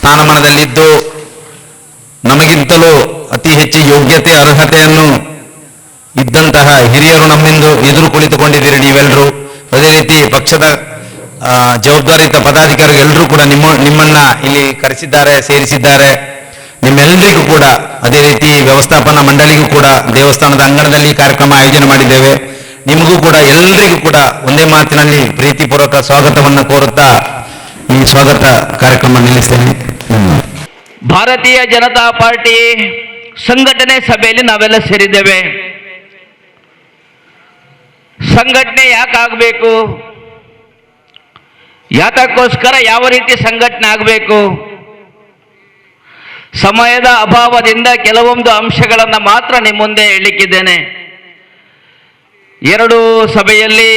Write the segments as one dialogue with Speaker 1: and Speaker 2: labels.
Speaker 1: ಸ್ಥಾನಮಾನದಲ್ಲಿದ್ದು ನಮಗಿಂತಲೂ ಅತಿ ಹೆಚ್ಚು ಯೋಗ್ಯತೆ ಅರ್ಹತೆಯನ್ನು ಇದ್ದಂತಹ ಹಿರಿಯರು ನಮ್ಮಿಂದು ಎದುರು ಕುಳಿತುಕೊಂಡಿದ್ದೀರಿ ನೀವೆಲ್ಲರೂ. ಅದೇ ರೀತಿ ಪಕ್ಷದ ಜವಾಬ್ದಾರಿಯುತ ಪದಾಧಿಕಾರಿಗಳು ಎಲ್ಲರೂ ಕೂಡ ನಿಮ್ಮನ್ನ ಇಲ್ಲಿ ಕರೆಸಿದ್ದಾರೆ, ಸೇರಿಸಿದ್ದಾರೆ. ನಿಮ್ಮೆಲ್ಲರಿಗೂ ಕೂಡ, ಅದೇ ರೀತಿ ವ್ಯವಸ್ಥಾಪನಾ ಮಂಡಳಿಗೂ ಕೂಡ, ದೇವಸ್ಥಾನದ ಅಂಗಣದಲ್ಲಿ ಕಾರ್ಯಕ್ರಮ ಆಯೋಜನೆ ಮಾಡಿದ್ದೇವೆ. ನಿಮಗೂ ಕೂಡ, ಎಲ್ಲರಿಗೂ ಕೂಡ ಒಂದೇ ಮಾತಿನಲ್ಲಿ ಪ್ರೀತಿಪೂರ್ವಕ ಸ್ವಾಗತವನ್ನು ಕೋರುತ್ತಾ ಈ ಸ್ವಾಗತ ಕಾರ್ಯಕ್ರಮ ನಿಲ್ಲಿಸ್ತೇನೆ. ಧನ್ಯವಾದ.
Speaker 2: ಭಾರತೀಯ ಜನತಾ ಪಾರ್ಟಿ ಸಂಘಟನೆ ಸಭೆಯಲ್ಲಿ ನಾವೆಲ್ಲ ಸೇರಿದ್ದೇವೆ. ಸಂಘಟನೆ ಯಾಕಾಗಬೇಕು, ಯಾತಕ್ಕೋಸ್ಕರ, ಯಾವ ರೀತಿ ಸಂಘಟನೆ ಆಗಬೇಕು? ಸಮಯದ ಅಭಾವದಿಂದ ಕೆಲವೊಂದು ಅಂಶಗಳನ್ನು ಮಾತ್ರ ನಿಮ್ಮ ಮುಂದೆ ಹೇಳಲಿಕ್ಕಿದ್ದೇನೆ. ಎರಡು ಸಭೆಯಲ್ಲಿ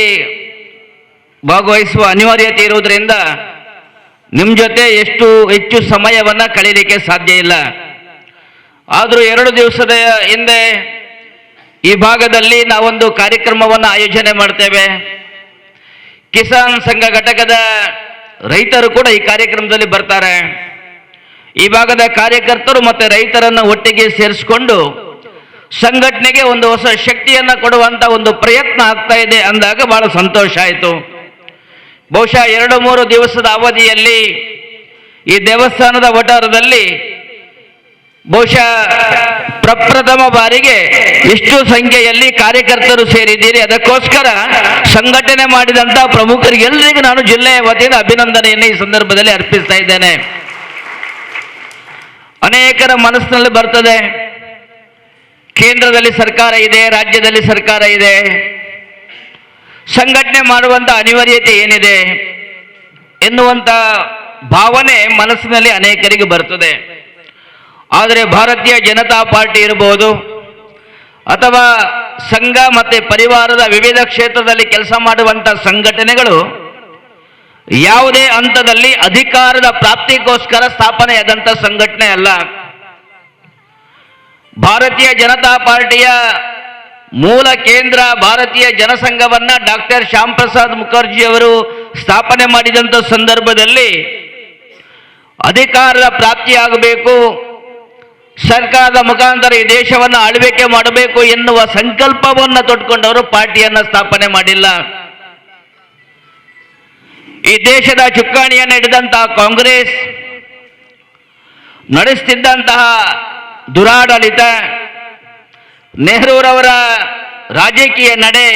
Speaker 2: ಭಾಗವಹಿಸುವ ಅನಿವಾರ್ಯತೆ ಇರುವುದರಿಂದ ನಿಮ್ಮ ಜೊತೆ ಎಷ್ಟು ಹೆಚ್ಚು ಸಮಯವನ್ನು ಕಳೀಲಿಕ್ಕೆ ಸಾಧ್ಯ ಇಲ್ಲ. ಆದರೂ 2 ದಿವಸದ ಹಿಂದೆ ಈ ಭಾಗದಲ್ಲಿ ನಾವೊಂದು ಕಾರ್ಯಕ್ರಮವನ್ನು ಆಯೋಜನೆ ಮಾಡ್ತೇವೆ. ಕಿಸಾನ್ ಸಂಘ ಘಟಕದ ರೈತರು ಕೂಡ ಈ ಕಾರ್ಯಕ್ರಮದಲ್ಲಿ ಬರ್ತಾರೆ. ಈ ಭಾಗದ ಕಾರ್ಯಕರ್ತರು ಮತ್ತು ರೈತರನ್ನು ಒಟ್ಟಿಗೆ ಸೇರಿಸಿಕೊಂಡು ಸಂಘಟನೆಗೆ ಒಂದು ಹೊಸ ಶಕ್ತಿಯನ್ನು ಕೊಡುವಂತ ಒಂದು ಪ್ರಯತ್ನ ಆಗ್ತಾ ಇದೆ ಅಂದಾಗ ಬಹಳ ಸಂತೋಷ ಆಯಿತು. ಬಹುಶಃ 2-3 ದಿವಸದ ಅವಧಿಯಲ್ಲಿ ಈ ದೇವಸ್ಥಾನದ ವಠಾರದಲ್ಲಿ ಬಹುಶಃ ಪ್ರಪ್ರಥಮ ಬಾರಿಗೆ ಇಷ್ಟು ಸಂಖ್ಯೆಯಲ್ಲಿ ಕಾರ್ಯಕರ್ತರು ಸೇರಿದ್ದೀರಿ. ಅದಕ್ಕೋಸ್ಕರ ಸಂಘಟನೆ ಮಾಡಿದಂಥ ಪ್ರಮುಖರಿಗೆಲ್ಲರಿಗೂ ನಾನು ಜಿಲ್ಲೆಯ ವತಿಯಿಂದ ಅಭಿನಂದನೆಯನ್ನು ಈ ಸಂದರ್ಭದಲ್ಲಿ ಅರ್ಪಿಸ್ತಾ ಇದ್ದೇನೆ. ಅನೇಕರ ಮನಸ್ಸಿನಲ್ಲಿ ಬರ್ತದೆ, ಕೇಂದ್ರದಲ್ಲಿ ಸರ್ಕಾರ ಇದೆ, ರಾಜ್ಯದಲ್ಲಿ ಸರ್ಕಾರ ಇದೆ, ಸಂಘಟನೆ ಮಾಡುವಂಥ ಅನಿವಾರ್ಯತೆ ಏನಿದೆ ಎನ್ನುವಂಥ ಭಾವನೆ ಮನಸ್ಸಿನಲ್ಲಿ ಅನೇಕರಿಗೆ ಬರ್ತದೆ. ಆದರೆ ಭಾರತೀಯ ಜನತಾ ಪಾರ್ಟಿ ಇರಬಹುದು ಅಥವಾ ಸಂಘ ಮತ್ತು ಪರಿವಾರದ ವಿವಿಧ ಕ್ಷೇತ್ರದಲ್ಲಿ ಕೆಲಸ ಮಾಡುವಂಥ ಸಂಘಟನೆಗಳು ಯಾವುದೇ ಹಂತದಲ್ಲಿ ಅಧಿಕಾರದ ಪ್ರಾಪ್ತಿಗೋಸ್ಕರ ಸ್ಥಾಪನೆಯಾದಂಥ ಸಂಘಟನೆ ಅಲ್ಲ. ಭಾರತೀಯ ಜನತಾ ಪಾರ್ಟಿಯ ಮೂಲ ಕೇಂದ್ರ ಭಾರತೀಯ ಜನಸಂಘವನ್ನ ಡಾಕ್ಟರ್ ಶ್ಯಾಮ್ ಪ್ರಸಾದ್ ಮುಖರ್ಜಿ ಅವರು ಸ್ಥಾಪನೆ ಮಾಡಿದಂಥ ಸಂದರ್ಭದಲ್ಲಿ ಅಧಿಕಾರದ ಪ್ರಾಪ್ತಿಯಾಗಬೇಕು, ಸರ್ಕಾರದ ಮುಖಾಂತರ ಈ ದೇಶವನ್ನು ಆಳ್ವಿಕೆ ಮಾಡಬೇಕು ಎನ್ನುವ ಸಂಕಲ್ಪವನ್ನು ತೊಟ್ಕೊಂಡವರು ಪಾರ್ಟಿಯನ್ನು ಸ್ಥಾಪನೆ ಮಾಡಿಲ್ಲ. ಈ ದೇಶದ ಚುಕ್ಕಾಣಿಯನ್ನು ಹಿಡಿದಂತಹ ಕಾಂಗ್ರೆಸ್ ನಡೆಸುತ್ತಿದ್ದಂತಹ ದುರಾಡಳಿತ, ನೆಹರೂರವರ ರಾಜಕೀಯ ನಡೆ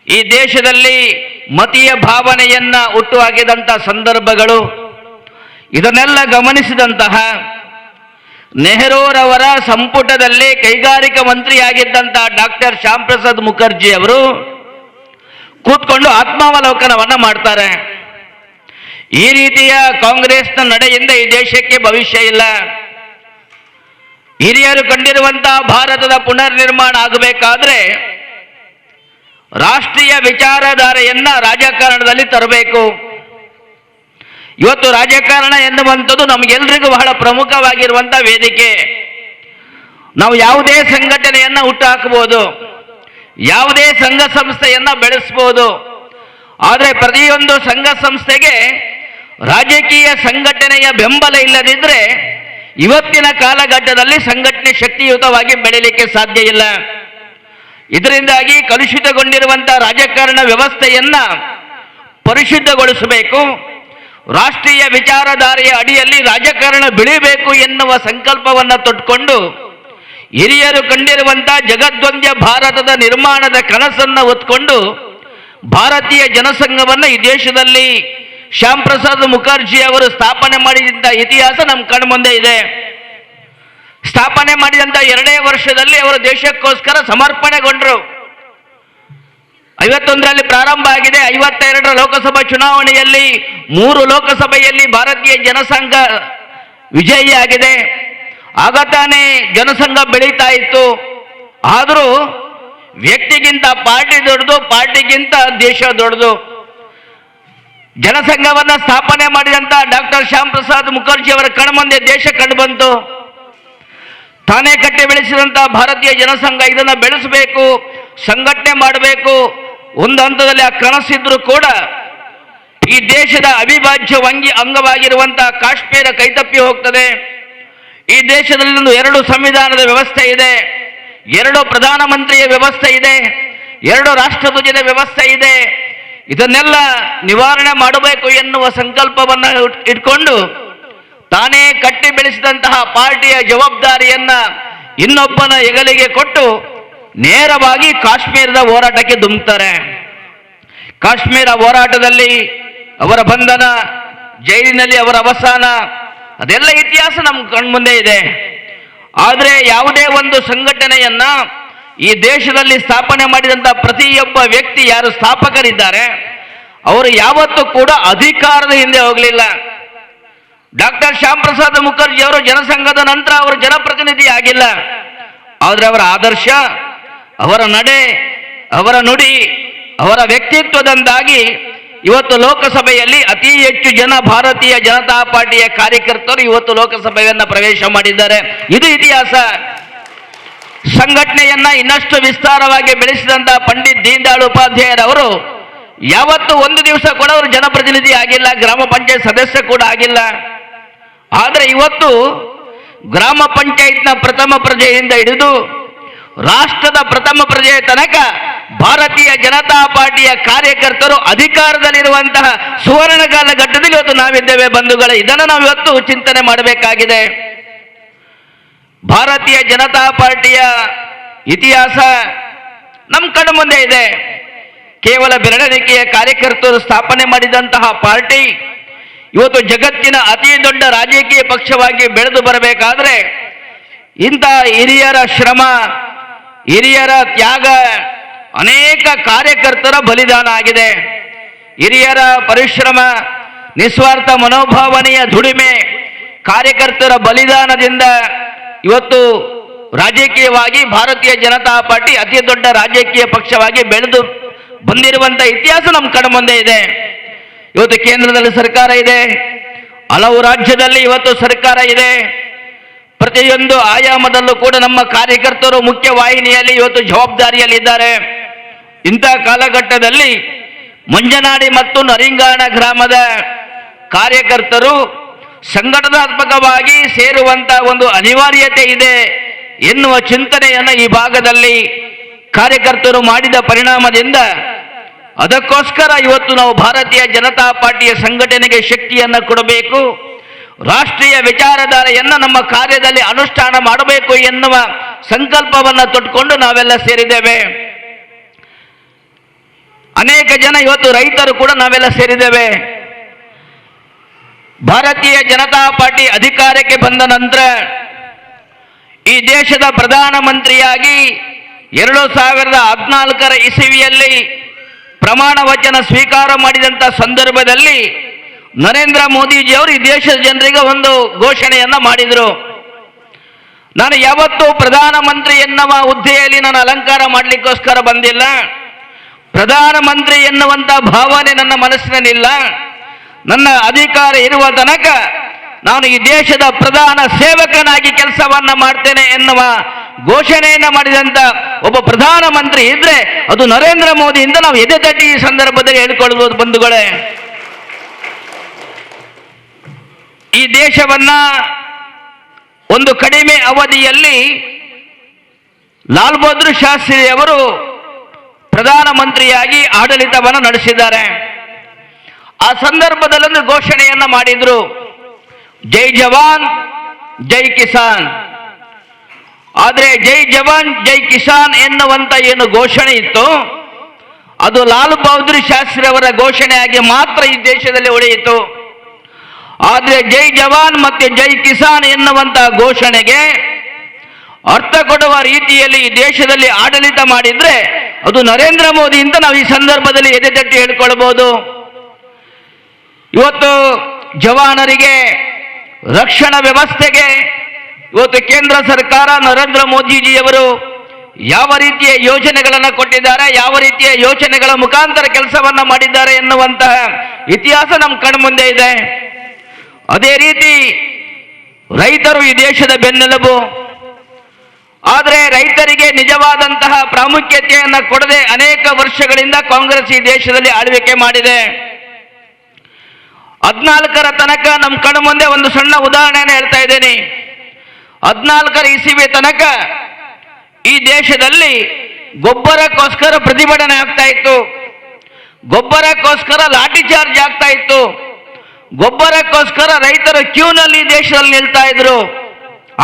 Speaker 2: ಈ ದೇಶದಲ್ಲಿ ಮತೀಯ ಭಾವನೆಯನ್ನ ಹುಟ್ಟುಹಾಕಿದಂತಹ ಸಂದರ್ಭಗಳು, ಇದನ್ನೆಲ್ಲ ಗಮನಿಸಿದಂತಹ ನೆಹರೂರವರ ಸಂಪುಟದಲ್ಲಿ ಕೈಗಾರಿಕಾ ಮಂತ್ರಿಯಾಗಿದ್ದಂತಹ ಡಾಕ್ಟರ್ ಶ್ಯಾಮ್ ಪ್ರಸಾದ್ ಮುಖರ್ಜಿ ಅವರು ಕೂತ್ಕೊಂಡು ಆತ್ಮಾವಲೋಕನವನ್ನ ಮಾಡ್ತಾರೆ. ಈ ರೀತಿಯ ಕಾಂಗ್ರೆಸ್ನ ನಡೆಯಿಂದ ಈ ದೇಶಕ್ಕೆ ಭವಿಷ್ಯ ಇಲ್ಲ. ಹಿರಿಯರು ಕಂಡಿರುವಂತಹ ಭಾರತದ ಪುನರ್ ನಿರ್ಮಾಣ ಆಗಬೇಕಾದ್ರೆ ರಾಷ್ಟ್ರೀಯ ವಿಚಾರಧಾರೆಯನ್ನ ರಾಜಕಾರಣದಲ್ಲಿ ತರಬೇಕು. ಇವತ್ತು ರಾಜಕಾರಣ ಎನ್ನುವಂಥದ್ದು ನಮಗೆಲ್ರಿಗೂ ಬಹಳ ಪ್ರಮುಖವಾಗಿರುವಂಥ ವೇದಿಕೆ. ನಾವು ಯಾವುದೇ ಸಂಘಟನೆಯನ್ನ ಹುಟ್ಟುಹಾಕಬಹುದು, ಯಾವುದೇ ಸಂಘ ಸಂಸ್ಥೆಯನ್ನ ಬೆಳೆಸ್ಬೋದು. ಆದರೆ ಪ್ರತಿಯೊಂದು ಸಂಘ ಸಂಸ್ಥೆಗೆ ರಾಜಕೀಯ ಸಂಘಟನೆಯ ಬೆಂಬಲ ಇಲ್ಲದಿದ್ದರೆ ಇವತ್ತಿನ ಕಾಲಘಟ್ಟದಲ್ಲಿ ಸಂಘಟನೆ ಶಕ್ತಿಯುತವಾಗಿ ಬೆಳೀಲಿಕ್ಕೆ ಸಾಧ್ಯ ಇಲ್ಲ. ಇದರಿಂದಾಗಿ ಕಲುಷಿತಗೊಂಡಿರುವಂತಹ ರಾಜಕಾರಣ ವ್ಯವಸ್ಥೆಯನ್ನ ಪರಿಶುದ್ಧಗೊಳಿಸಬೇಕು, ರಾಷ್ಟ್ರೀಯ ವಿಚಾರಧಾರೆಯ ಅಡಿಯಲ್ಲಿ ರಾಜಕಾರಣ ಬೆಳೀಬೇಕು ಎನ್ನುವ ಸಂಕಲ್ಪವನ್ನು ತೊಟ್ಕೊಂಡು ಹಿರಿಯರು ಕಂಡಿರುವಂತಹ ಜಗದ್ವಂದ್ಯ ಭಾರತದ ನಿರ್ಮಾಣದ ಕನಸನ್ನು ಹೊತ್ಕೊಂಡು ಭಾರತೀಯ ಜನಸಂಘವನ್ನು ಈ ದೇಶದಲ್ಲಿ ಶ್ಯಾಮ್ ಪ್ರಸಾದ್ ಮುಖರ್ಜಿ ಅವರು ಸ್ಥಾಪನೆ ಮಾಡಿದಂಥ ಇತಿಹಾಸ ನಮ್ಮ ಕಣ್ಮುಂದೆ ಇದೆ. ಸ್ಥಾಪನೆ ಮಾಡಿದಂಥ 2 ವರ್ಷದಲ್ಲಿ ಅವರು ದೇಶಕ್ಕೋಸ್ಕರ ಸಮರ್ಪಣೆಗೊಂಡರು. 51ರಲ್ಲಿ ಪ್ರಾರಂಭ ಆಗಿದೆ. 52ರ ಲೋಕಸಭಾ ಚುನಾವಣೆಯಲ್ಲಿ 3 ಲೋಕಸಭೆಯಲ್ಲಿ ಭಾರತೀಯ ಜನಸಂಘ ವಿಜಯಿಯಾಗಿದೆ. ಆಗ ತಾನೇ ಜನಸಂಘ ಬೆಳೀತಾ ಇತ್ತು. ಆದರೂ ವ್ಯಕ್ತಿಗಿಂತ ಪಾರ್ಟಿ ದೊಡ್ಡದು, ಪಾರ್ಟಿಗಿಂತ ದೇಶ ದೊಡ್ಡದು. ಜನಸಂಘವನ್ನ ಸ್ಥಾಪನೆ ಮಾಡಿದಂತ ಡಾಕ್ಟರ್ ಶ್ಯಾಮ್ ಪ್ರಸಾದ್ ಮುಖರ್ಜಿ ಅವರ ಕಣ್ಮುಂದೆ ದೇಶ ಕಂಡು ಬಂತು. ತಾನೇ ಕಟ್ಟಿ ಬೆಳೆಸಿದಂತ ಭಾರತೀಯ ಜನಸಂಘ ಇದನ್ನ ಬೆಳೆಸಬೇಕು, ಸಂಘಟನೆ ಮಾಡಬೇಕು. ಒಂದು ಹಂತದಲ್ಲಿ ಆ ಕನಸಿದ್ರು ಕೂಡ ಈ ದೇಶದ ಅವಿಭಾಜ್ಯ ಅಂಗವಾಗಿರುವಂತಹ ಕಾಶ್ಮೀರ ಕೈತಪ್ಪಿ ಹೋಗ್ತದೆ. ಈ ದೇಶದಲ್ಲಿ ಒಂದು 2 ಸಂವಿಧಾನದ ವ್ಯವಸ್ಥೆ ಇದೆ, 2 ಪ್ರಧಾನಮಂತ್ರಿಯ ವ್ಯವಸ್ಥೆ ಇದೆ, 2 ರಾಷ್ಟ್ರಧ್ವಜದ ವ್ಯವಸ್ಥೆ ಇದೆ. ಇದನ್ನೆಲ್ಲ ನಿವಾರಣೆ ಮಾಡಬೇಕು ಎನ್ನುವ ಸಂಕಲ್ಪವನ್ನು ಇಟ್ಕೊಂಡು ತಾನೇ ಕಟ್ಟಿ ಬೆಳೆಸಿದಂತಹ ಪಾರ್ಟಿಯ ಜವಾಬ್ದಾರಿಯನ್ನ ಇನ್ನೊಬ್ಬನ ಹೆಗಲಿಗೆ ಕೊಟ್ಟು ನೇರವಾಗಿ ಕಾಶ್ಮೀರದ ಹೋರಾಟಕ್ಕೆ ಧುಮುಕ್ತಾರೆ. ಕಾಶ್ಮೀರ ಹೋರಾಟದಲ್ಲಿ ಅವರ ಬಂಧನ, ಜೈಲಿನಲ್ಲಿ ಅವರ ಅವಸಾನ, ಅದೆಲ್ಲ ಇತಿಹಾಸ ನಮ್ಮ ಕಣ್ಮುಂದೆ ಇದೆ. ಆದರೆ ಯಾವುದೇ ಒಂದು ಸಂಘಟನೆಯನ್ನ ಈ ದೇಶದಲ್ಲಿ ಸ್ಥಾಪನೆ ಮಾಡಿದಂಥ ಪ್ರತಿಯೊಬ್ಬ ವ್ಯಕ್ತಿ ಯಾರು ಸ್ಥಾಪಕರಿದ್ದಾರೆ ಅವರು ಯಾವತ್ತೂ ಕೂಡ ಅಧಿಕಾರದ ಹಿಂದೆ ಹೋಗಲಿಲ್ಲ. ಡಾಕ್ಟರ್ ಶ್ಯಾಮ್ ಪ್ರಸಾದ್ ಮುಖರ್ಜಿ ಅವರು ಜನಸಂಘದ ನಂತರ ಅವರು ಜನಪ್ರತಿನಿಧಿ ಆಗಿಲ್ಲ. ಆದರೆ ಅವರ ಆದರ್ಶ, ಅವರ ನಡೆ, ಅವರ ನುಡಿ, ಅವರ ವ್ಯಕ್ತಿತ್ವದಿಂದಾಗಿ ಇವತ್ತು ಲೋಕಸಭೆಯಲ್ಲಿ ಅತಿ ಹೆಚ್ಚು ಜನ ಭಾರತೀಯ ಜನತಾ ಪಾರ್ಟಿಯ ಕಾರ್ಯಕರ್ತರು ಇವತ್ತು ಲೋಕಸಭೆಯನ್ನು ಪ್ರವೇಶ ಮಾಡಿದ್ದಾರೆ. ಇದು ಇತಿಹಾಸ. ಸಂಘಟನೆಯನ್ನ ಇನ್ನಷ್ಟು ವಿಸ್ತಾರವಾಗಿ ಬೆಳೆಸಿದಂತಹ ಪಂಡಿತ್ ದೀನ್ ದಯಾಳ್ ಉಪಾಧ್ಯಾಯರವರು ಯಾವತ್ತು ಒಂದು ದಿವಸ ಕೂಡ ಅವರು ಜನಪ್ರತಿನಿಧಿ ಆಗಿಲ್ಲ, ಗ್ರಾಮ ಪಂಚಾಯತ್ ಸದಸ್ಯ ಕೂಡ ಆಗಿಲ್ಲ. ಆದರೆ ಇವತ್ತು ಗ್ರಾಮ ಪಂಚಾಯತ್ನ ಪ್ರಥಮ ಪ್ರಜೆಯಿಂದ ಹಿಡಿದು ರಾಷ್ಟ್ರದ ಪ್ರಥಮ ಪ್ರಜೆಯ ತನಕ ಭಾರತೀಯ ಜನತಾ ಪಾರ್ಟಿಯ ಕಾರ್ಯಕರ್ತರು ಅಧಿಕಾರದಲ್ಲಿರುವಂತಹ ಸುವರ್ಣ ಕಾಲಘಟ್ಟದಲ್ಲಿ ಇವತ್ತು ನಾವಿದ್ದೇವೆ ಬಂಧುಗಳೇ. ಇದನ್ನು ನಾವು ಇವತ್ತು ಚಿಂತನೆ ಮಾಡಬೇಕಾಗಿದೆ. ಭಾರತೀಯ ಜನತಾ ಪಾರ್ಟಿಯ ಇತಿಹಾಸ ನಮ್ಮ ಕಣ್ಣು ಮುಂದೆ ಇದೆ. ಕೇವಲ ಬೆರಳೆಣಿಕೆಯ ಕಾರ್ಯಕರ್ತರು ಸ್ಥಾಪನೆ ಮಾಡಿದಂತಹ ಪಾರ್ಟಿ ಇವತ್ತು ಜಗತ್ತಿನ ಅತಿ ದೊಡ್ಡ ರಾಜಕೀಯ ಪಕ್ಷವಾಗಿ ಬೆಳೆದು ಬರಬೇಕಾದ್ರೆ ಇಂಥ ಹಿರಿಯರ ಶ್ರಮ, ಹಿರಿಯರ ತ್ಯಾಗ, ಅನೇಕ ಕಾರ್ಯಕರ್ತರ ಬಲಿದಾನ ಆಗಿದೆ. ಹಿರಿಯರ ಪರಿಶ್ರಮ, ನಿಸ್ವಾರ್ಥ ಮನೋಭಾವನೆಯ ದುಡಿಮೆ, ಕಾರ್ಯಕರ್ತರ ಬಲಿದಾನದಿಂದ ಇವತ್ತು ರಾಜಕೀಯವಾಗಿ ಭಾರತೀಯ ಜನತಾ ಪಾರ್ಟಿ ಅತಿ ದೊಡ್ಡ ರಾಜಕೀಯ ಪಕ್ಷವಾಗಿ ಬೆಳೆದು ಬಂದಿರುವಂಥ ಇತಿಹಾಸ ನಮ್ಮ ಕಣ್ಮುಂದೆ ಮುಂದೆ ಇದೆ. ಇವತ್ತು ಕೇಂದ್ರದಲ್ಲಿ ಸರ್ಕಾರ ಇದೆ, ಹಲವು ರಾಜ್ಯದಲ್ಲಿ ಇವತ್ತು ಸರ್ಕಾರ ಇದೆ. ಪ್ರತಿಯೊಂದು ಆಯಾಮದಲ್ಲೂ ಕೂಡ ನಮ್ಮ ಕಾರ್ಯಕರ್ತರು ಮುಖ್ಯ ವಾಹಿನಿಯಲ್ಲಿ ಇವತ್ತು ಜವಾಬ್ದಾರಿಯಲ್ಲಿದ್ದಾರೆ. ಇಂಥ ಕಾಲಘಟ್ಟದಲ್ಲಿ ಮಂಜನಾಡಿ ಮತ್ತು ನರಿಂಗಾಣ ಗ್ರಾಮದ ಕಾರ್ಯಕರ್ತರು ಸಂಘಟನಾತ್ಮಕವಾಗಿ ಸೇರುವಂತ ಒಂದು ಅನಿವಾರ್ಯತೆ ಇದೆ ಎನ್ನುವ ಚಿಂತನೆಯನ್ನು ಈ ಭಾಗದಲ್ಲಿ ಕಾರ್ಯಕರ್ತರು ಮಾಡಿದ ಪರಿಣಾಮದಿಂದ ಅದಕ್ಕೋಸ್ಕರ ಇವತ್ತು ನಾವು ಭಾರತೀಯ ಜನತಾ ಪಾರ್ಟಿಯ ಸಂಘಟನೆಗೆ ಶಕ್ತಿಯನ್ನು ಕೊಡಬೇಕು, ರಾಷ್ಟ್ರೀಯ ವಿಚಾರಧಾರೆಯನ್ನು ನಮ್ಮ ಕಾರ್ಯದಲ್ಲಿ ಅನುಷ್ಠಾನ ಮಾಡಬೇಕು ಎನ್ನುವ ಸಂಕಲ್ಪವನ್ನು ತೊಟ್ಟುಕೊಂಡು ನಾವೆಲ್ಲ ಸೇರಿದ್ದೇವೆ. ಅನೇಕ ಜನ ಇವತ್ತು ರೈತರು ಕೂಡ ನಾವೆಲ್ಲ ಸೇರಿದ್ದೇವೆ. ಭಾರತೀಯ ಜನತಾ ಪಾರ್ಟಿ ಅಧಿಕಾರಕ್ಕೆ ಬಂದ ನಂತರ ಈ ದೇಶದ ಪ್ರಧಾನಮಂತ್ರಿಯಾಗಿ 2014ರ ಇಸವಿಯಲ್ಲಿ ಪ್ರಮಾಣ ವಚನ ಸ್ವೀಕಾರ ಮಾಡಿದಂಥ ಸಂದರ್ಭದಲ್ಲಿ ನರೇಂದ್ರ ಮೋದಿಜಿಯವರು ಈ ದೇಶದ ಜನರಿಗೆ ಒಂದು ಘೋಷಣೆಯನ್ನ ಮಾಡಿದರು. ನಾನು ಯಾವತ್ತೂ ಪ್ರಧಾನಮಂತ್ರಿ ಎನ್ನುವ ಹುದ್ದೆಯಲ್ಲಿ ನಾನು ಅಲಂಕಾರ ಮಾಡಲಿಕ್ಕೋಸ್ಕರ ಬಂದಿಲ್ಲ, ಪ್ರಧಾನಮಂತ್ರಿ ಎನ್ನುವಂಥ ಭಾವನೆ ನನ್ನ ಮನಸ್ಸಿನಲ್ಲಿಲ್ಲ. ನನ್ನ ಅಧಿಕಾರ ಇರುವ ತನಕ ನಾನು ಈ ದೇಶದ ಪ್ರಧಾನ ಸೇವಕನಾಗಿ ಕೆಲಸವನ್ನ ಮಾಡ್ತೇನೆ ಎನ್ನುವ ಘೋಷಣೆಯನ್ನ ಮಾಡಿದಂತ ಒಬ್ಬ ಪ್ರಧಾನಮಂತ್ರಿ ಇದ್ರೆ ಅದು ನರೇಂದ್ರ ಮೋದಿಯಿಂದ ನಾವು ಎದೆ ತಟ್ಟಿ ಈ ಸಂದರ್ಭದಲ್ಲಿ ಹೇಳಿಕೊಳ್ಳಬಹುದು ಬಂಧುಗಳೇ. ಈ ದೇಶವನ್ನ ಒಂದು ಕಡಿಮೆ ಅವಧಿಯಲ್ಲಿ ಲಾಲ್ ಬಹದ್ದೂರ್ ಶಾಸ್ತ್ರಿ ಅವರು ಪ್ರಧಾನಮಂತ್ರಿಯಾಗಿ ಆಡಳಿತವನ್ನು ನಡೆಸಿದ್ದಾರೆ. ಆ ಸಂದರ್ಭದಲ್ಲೊಂದು ಘೋಷಣೆಯನ್ನ ಮಾಡಿದ್ರು, ಜೈ ಜವಾನ್ ಜೈ ಕಿಸಾನ್. ಆದರೆ ಜೈ ಜವಾನ್ ಜೈ ಕಿಸಾನ್ ಎನ್ನುವಂತ ಏನು ಘೋಷಣೆ ಇತ್ತು ಅದು ಲಾಲ್ ಬಹದ್ದೂರ್ ಶಾಸ್ತ್ರಿ ಅವರ ಘೋಷಣೆಯಾಗಿ ಮಾತ್ರ ಈ ದೇಶದಲ್ಲಿ ಉಳಿಯಿತು. ಆದರೆ ಜೈ ಜವಾನ್ ಮತ್ತೆ ಜೈ ಕಿಸಾನ್ ಎನ್ನುವಂತ ಘೋಷಣೆಗೆ ಅರ್ಥ ಕೊಡುವ ರೀತಿಯಲ್ಲಿ ಈ ದೇಶದಲ್ಲಿ ಆಡಳಿತ ಮಾಡಿದ್ರೆ ಅದು ನರೇಂದ್ರ ಮೋದಿ ಅಂತ ನಾವು ಈ ಸಂದರ್ಭದಲ್ಲಿ ಎದೆ ತಟ್ಟಿ ಹೇಳಿಕೊಳ್ಳಬಹುದು. ಇವತ್ತು ಜವಾನರಿಗೆ ರಕ್ಷಣಾ ವ್ಯವಸ್ಥೆಗೆ ಇವತ್ತು ಕೇಂದ್ರ ಸರ್ಕಾರ ನರೇಂದ್ರ ಮೋದಿಜಿಯವರು ಯಾವ ರೀತಿಯ ಯೋಜನೆಗಳನ್ನು ಕೊಟ್ಟಿದ್ದಾರೆ, ಯಾವ ರೀತಿಯ ಯೋಜನೆಗಳ ಮುಖಾಂತರ ಕೆಲಸವನ್ನ ಮಾಡಿದ್ದಾರೆ ಎನ್ನುವಂತಹ ಇತಿಹಾಸ ನಮ್ಮ ಕಣ್ಮುಂದೆ ಇದೆ. ಅದೇ ರೀತಿ ರೈತರು ಈ ದೇಶದ ಬೆನ್ನೆಲುಬು. ಆದರೆ ರೈತರಿಗೆ ನಿಜವಾದಂತಹ ಪ್ರಾಮುಖ್ಯತೆಯನ್ನು ಕೊಡದೆ ಅನೇಕ ವರ್ಷಗಳಿಂದ ಕಾಂಗ್ರೆಸ್ ಈ ದೇಶದಲ್ಲಿ ಆಳ್ವಿಕೆ ಮಾಡಿದೆ. 14ರ ತನಕ ನಮ್ಮ ಕಣ್ಣು ಮುಂದೆ ಒಂದು ಸಣ್ಣ ಉದಾಹರಣೆಯನ್ನು ಹೇಳ್ತಾ ಇದ್ದೇನೆ. 14ರ ಇಸವಿ ತನಕ ಈ ದೇಶದಲ್ಲಿ ಗೊಬ್ಬರಕ್ಕೋಸ್ಕರ ಪ್ರತಿಭಟನೆ ಆಗ್ತಾ ಇತ್ತು, ಗೊಬ್ಬರಕ್ಕೋಸ್ಕರ ಲಾಠಿ ಚಾರ್ಜ್ ಆಗ್ತಾ ಇತ್ತು, ಗೊಬ್ಬರಕ್ಕೋಸ್ಕರ ರೈತರು ಕ್ಯೂನಲ್ಲಿ ದೇಶದಲ್ಲಿ ನಿಲ್ತಾ ಇದ್ರು.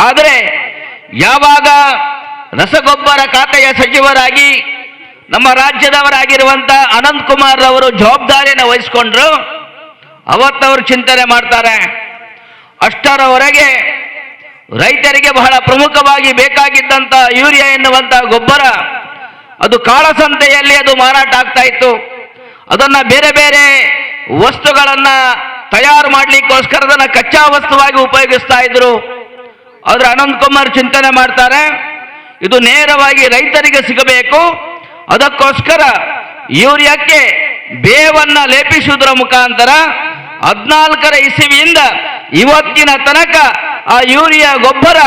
Speaker 2: ಆದರೆ ಯಾವಾಗ ರಸಗೊಬ್ಬರ ಖಾತೆಯ ಸಚಿವರಾಗಿ ನಮ್ಮ ರಾಜ್ಯದವರಾಗಿರುವಂತ ಅನಂತ್ ಕುಮಾರ್ ಅವರು ಜವಾಬ್ದಾರಿಯನ್ನು ವಹಿಸಿಕೊಂಡ್ರು, ಅವತ್ತವರು ಚಿಂತನೆ ಮಾಡ್ತಾರೆ. ಅಷ್ಟರವರೆಗೆ ರೈತರಿಗೆ ಬಹಳ ಪ್ರಮುಖವಾಗಿ ಬೇಕಾಗಿದ್ದಂಥ ಯೂರಿಯಾ ಎನ್ನುವಂಥ ಗೊಬ್ಬರ ಅದು ಕಾಳಸಂತೆಯಲ್ಲಿ ಅದು ಮಾರಾಟ ಆಗ್ತಾ ಇತ್ತು. ಅದನ್ನು ಬೇರೆ ಬೇರೆ ವಸ್ತುಗಳನ್ನು ತಯಾರು ಮಾಡಲಿಕ್ಕೋಸ್ಕರ ಅದನ್ನು ಕಚ್ಚಾ ವಸ್ತುವಾಗಿ ಉಪಯೋಗಿಸ್ತಾ ಇದ್ರು. ಆದರೆ ಅನಂತ್ ಕುಮಾರ್ ಚಿಂತನೆ ಮಾಡ್ತಾರೆ, ಇದು ನೇರವಾಗಿ ರೈತರಿಗೆ ಸಿಗಬೇಕು, ಅದಕ್ಕೋಸ್ಕರ ಯೂರಿಯಾಕ್ಕೆ ಬೇವನ್ನು ಲೇಪಿಸುವುದರ ಮುಖಾಂತರ 14ರ ಇಸವಿಯಿಂದ ಇವತ್ತಿನ ತನಕ ಆ ಯೂರಿಯಾ ಗೊಬ್ಬರ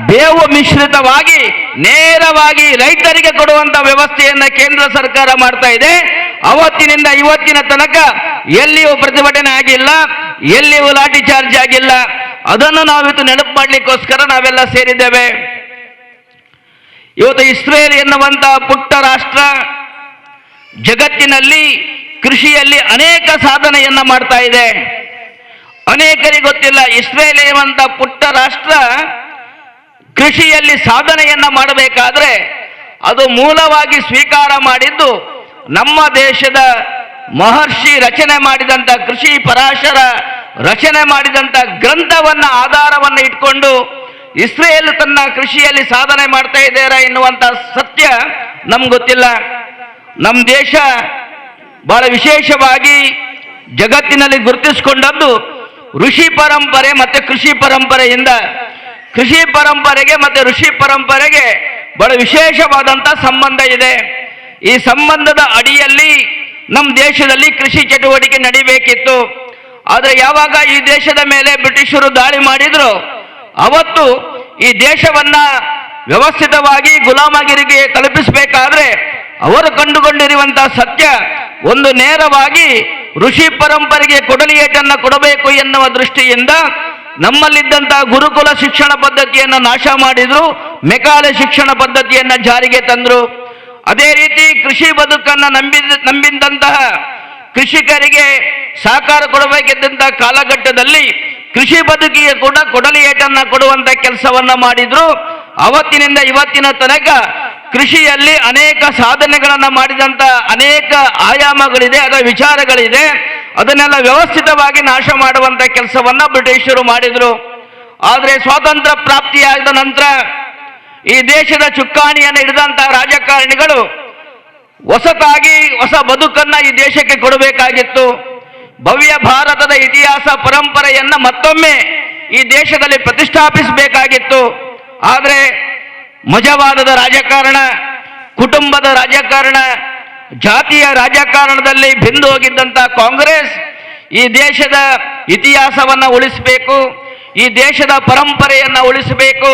Speaker 2: ಬೇವು ಮಿಶ್ರಿತವಾಗಿ ನೇರವಾಗಿ ರೈತರಿಗೆ ಕೊಡುವಂತ ವ್ಯವಸ್ಥೆಯನ್ನು ಕೇಂದ್ರ ಸರ್ಕಾರ ಮಾಡ್ತಾ ಇದೆ. ಅವತ್ತಿನಿಂದ ಇವತ್ತಿನ ತನಕ ಎಲ್ಲಿಯೂ ಪ್ರತಿಭಟನೆ ಆಗಿಲ್ಲ, ಎಲ್ಲಿಯೂ ಲಾಠಿ ಚಾರ್ಜ್ ಆಗಿಲ್ಲ. ಅದನ್ನು ನಾವಿತ್ತು ನೆನಪು ಮಾಡಲಿಕ್ಕೋಸ್ಕರ ನಾವೆಲ್ಲ ಸೇರಿದ್ದೇವೆ. ಇವತ್ತು ಇಸ್ರೇಲ್ ಎನ್ನುವಂತ ಪುಟ್ಟ ರಾಷ್ಟ್ರ ಜಗತ್ತಿನಲ್ಲಿ ಕೃಷಿಯಲ್ಲಿ ಅನೇಕ ಸಾಧನೆಯನ್ನ ಮಾಡ್ತಾ ಇದೆ. ಅನೇಕರಿಗೆ ಗೊತ್ತಿಲ್ಲ, ಇಸ್ರೇಲ್ ಎನ್ನುವಂತ ಪುಟ್ಟ ರಾಷ್ಟ್ರ ಕೃಷಿಯಲ್ಲಿ ಸಾಧನೆಯನ್ನ ಮಾಡಬೇಕಾದ್ರೆ ಅದು ಮೂಲವಾಗಿ ಸ್ವೀಕಾರ ಮಾಡಿದ್ದು ನಮ್ಮ ದೇಶದ ಮಹರ್ಷಿ ರಚನೆ ಮಾಡಿದಂತ ಕೃಷಿ ಪರಾಶರ ರಚನೆ ಮಾಡಿದಂತ ಗ್ರಂಥವನ್ನ ಆಧಾರವನ್ನು ಇಟ್ಕೊಂಡು ಇಸ್ರೇಲ್ ತನ್ನ ಕೃಷಿಯಲ್ಲಿ ಸಾಧನೆ ಮಾಡ್ತಾ ಇದ್ದಾರಾ ಎನ್ನುವಂತ ಸತ್ಯ ನಮ್ಗೆ ಗೊತ್ತಿಲ್ಲ. ನಮ್ಮ ದೇಶ ಬಹಳ ವಿಶೇಷವಾಗಿ ಜಗತ್ತಿನಲ್ಲಿ ಗುರುತಿಸಿಕೊಂಡದ್ದು ಋಷಿ ಪರಂಪರೆ ಮತ್ತೆ ಕೃಷಿ ಪರಂಪರೆಯಿಂದ. ಕೃಷಿ ಪರಂಪರೆಗೆ ಮತ್ತೆ ಋಷಿ ಪರಂಪರೆಗೆ ಬಹಳ ವಿಶೇಷವಾದಂಥ ಸಂಬಂಧ ಇದೆ. ಈ ಸಂಬಂಧದ ಅಡಿಯಲ್ಲಿ ನಮ್ಮ ದೇಶದಲ್ಲಿ ಕೃಷಿ ಚಟುವಟಿಕೆ ನಡಿಬೇಕಿತ್ತು. ಆದರೆ ಯಾವಾಗ ಈ ದೇಶದ ಮೇಲೆ ಬ್ರಿಟಿಷರು ದಾಳಿ ಮಾಡಿದ್ರು, ಅವತ್ತು ಈ ದೇಶವನ್ನ ವ್ಯವಸ್ಥಿತವಾಗಿ ಗುಲಾಮಗಿರಿಗೆ ತಲುಪಿಸಬೇಕಾದ್ರೆ ಅವರು ಕಂಡುಕೊಂಡಿರುವಂತಹ ಸತ್ಯ ಒಂದು, ನೇರವಾಗಿ ಋಷಿ ಪರಂಪರೆಗೆ ಕೊಡಲಿಯೇಟನ್ನು ಕೊಡಬೇಕು ಎನ್ನುವ ದೃಷ್ಟಿಯಿಂದ ನಮ್ಮಲ್ಲಿದ್ದಂತಹ ಗುರುಕುಲ ಶಿಕ್ಷಣ ಪದ್ಧತಿಯನ್ನು ನಾಶ ಮಾಡಿದ್ರು, ಮೆಕಾಲೆ ಶಿಕ್ಷಣ ಪದ್ಧತಿಯನ್ನು ಜಾರಿಗೆ ತಂದ್ರು. ಅದೇ ರೀತಿ ಕೃಷಿ ಬದುಕನ್ನು ನಂಬಿದಂತಹ ಕೃಷಿಕರಿಗೆ ಸಹಕಾರ ಕೊಡಬೇಕಿದ್ದಂತಹ ಕಾಲಘಟ್ಟದಲ್ಲಿ ಕೃಷಿ ಬದುಕಿಗೆ ಕೂಡ ಕೊಡಲಿಯೇಟನ್ನ ಕೊಡುವಂತ ಕೆಲಸವನ್ನ ಮಾಡಿದ್ರು. ಅವತ್ತಿನಿಂದ ಇವತ್ತಿನ ತನಕ ಕೃಷಿಯಲ್ಲಿ ಅನೇಕ ಸಾಧನೆಗಳನ್ನು ಮಾಡಿದಂತ ಅನೇಕ ಆಯಾಮಗಳಿದೆ, ಅದರ ವಿಚಾರಗಳಿದೆ. ಅದನ್ನೆಲ್ಲ ವ್ಯವಸ್ಥಿತವಾಗಿ ನಾಶ ಮಾಡುವಂತ ಕೆಲಸವನ್ನ ಬ್ರಿಟಿಷರು ಮಾಡಿದ್ರು. ಆದರೆ ಸ್ವಾತಂತ್ರ್ಯ ಪ್ರಾಪ್ತಿಯಾದ ನಂತರ ಈ ದೇಶದ ಚುಕ್ಕಾಣಿಯನ್ನು ಹಿಡಿದಂತಹ ರಾಜಕಾರಣಿಗಳು ಹೊಸತಾಗಿ ಹೊಸ ಬದುಕನ್ನ ಈ ದೇಶಕ್ಕೆ ಕೊಡಬೇಕಾಗಿತ್ತು. ಭವ್ಯ ಭಾರತದ ಇತಿಹಾಸ ಪರಂಪರೆಯನ್ನ ಮತ್ತೊಮ್ಮೆ ಈ ದೇಶದಲ್ಲಿ ಪ್ರತಿಷ್ಠಾಪಿಸಬೇಕಾಗಿತ್ತು. ಆದರೆ ಮಜವಾದದ ರಾಜಕಾರಣ, ಕುಟುಂಬದ ರಾಜಕಾರಣ, ಜಾತಿಯ ರಾಜಕಾರಣದಲ್ಲಿ ಬಿಂದು ಹೋಗಿದ್ದಂಥ ಕಾಂಗ್ರೆಸ್ ಈ ದೇಶದ ಇತಿಹಾಸವನ್ನು ಉಳಿಸಬೇಕು, ಈ ದೇಶದ ಪರಂಪರೆಯನ್ನು ಉಳಿಸಬೇಕು,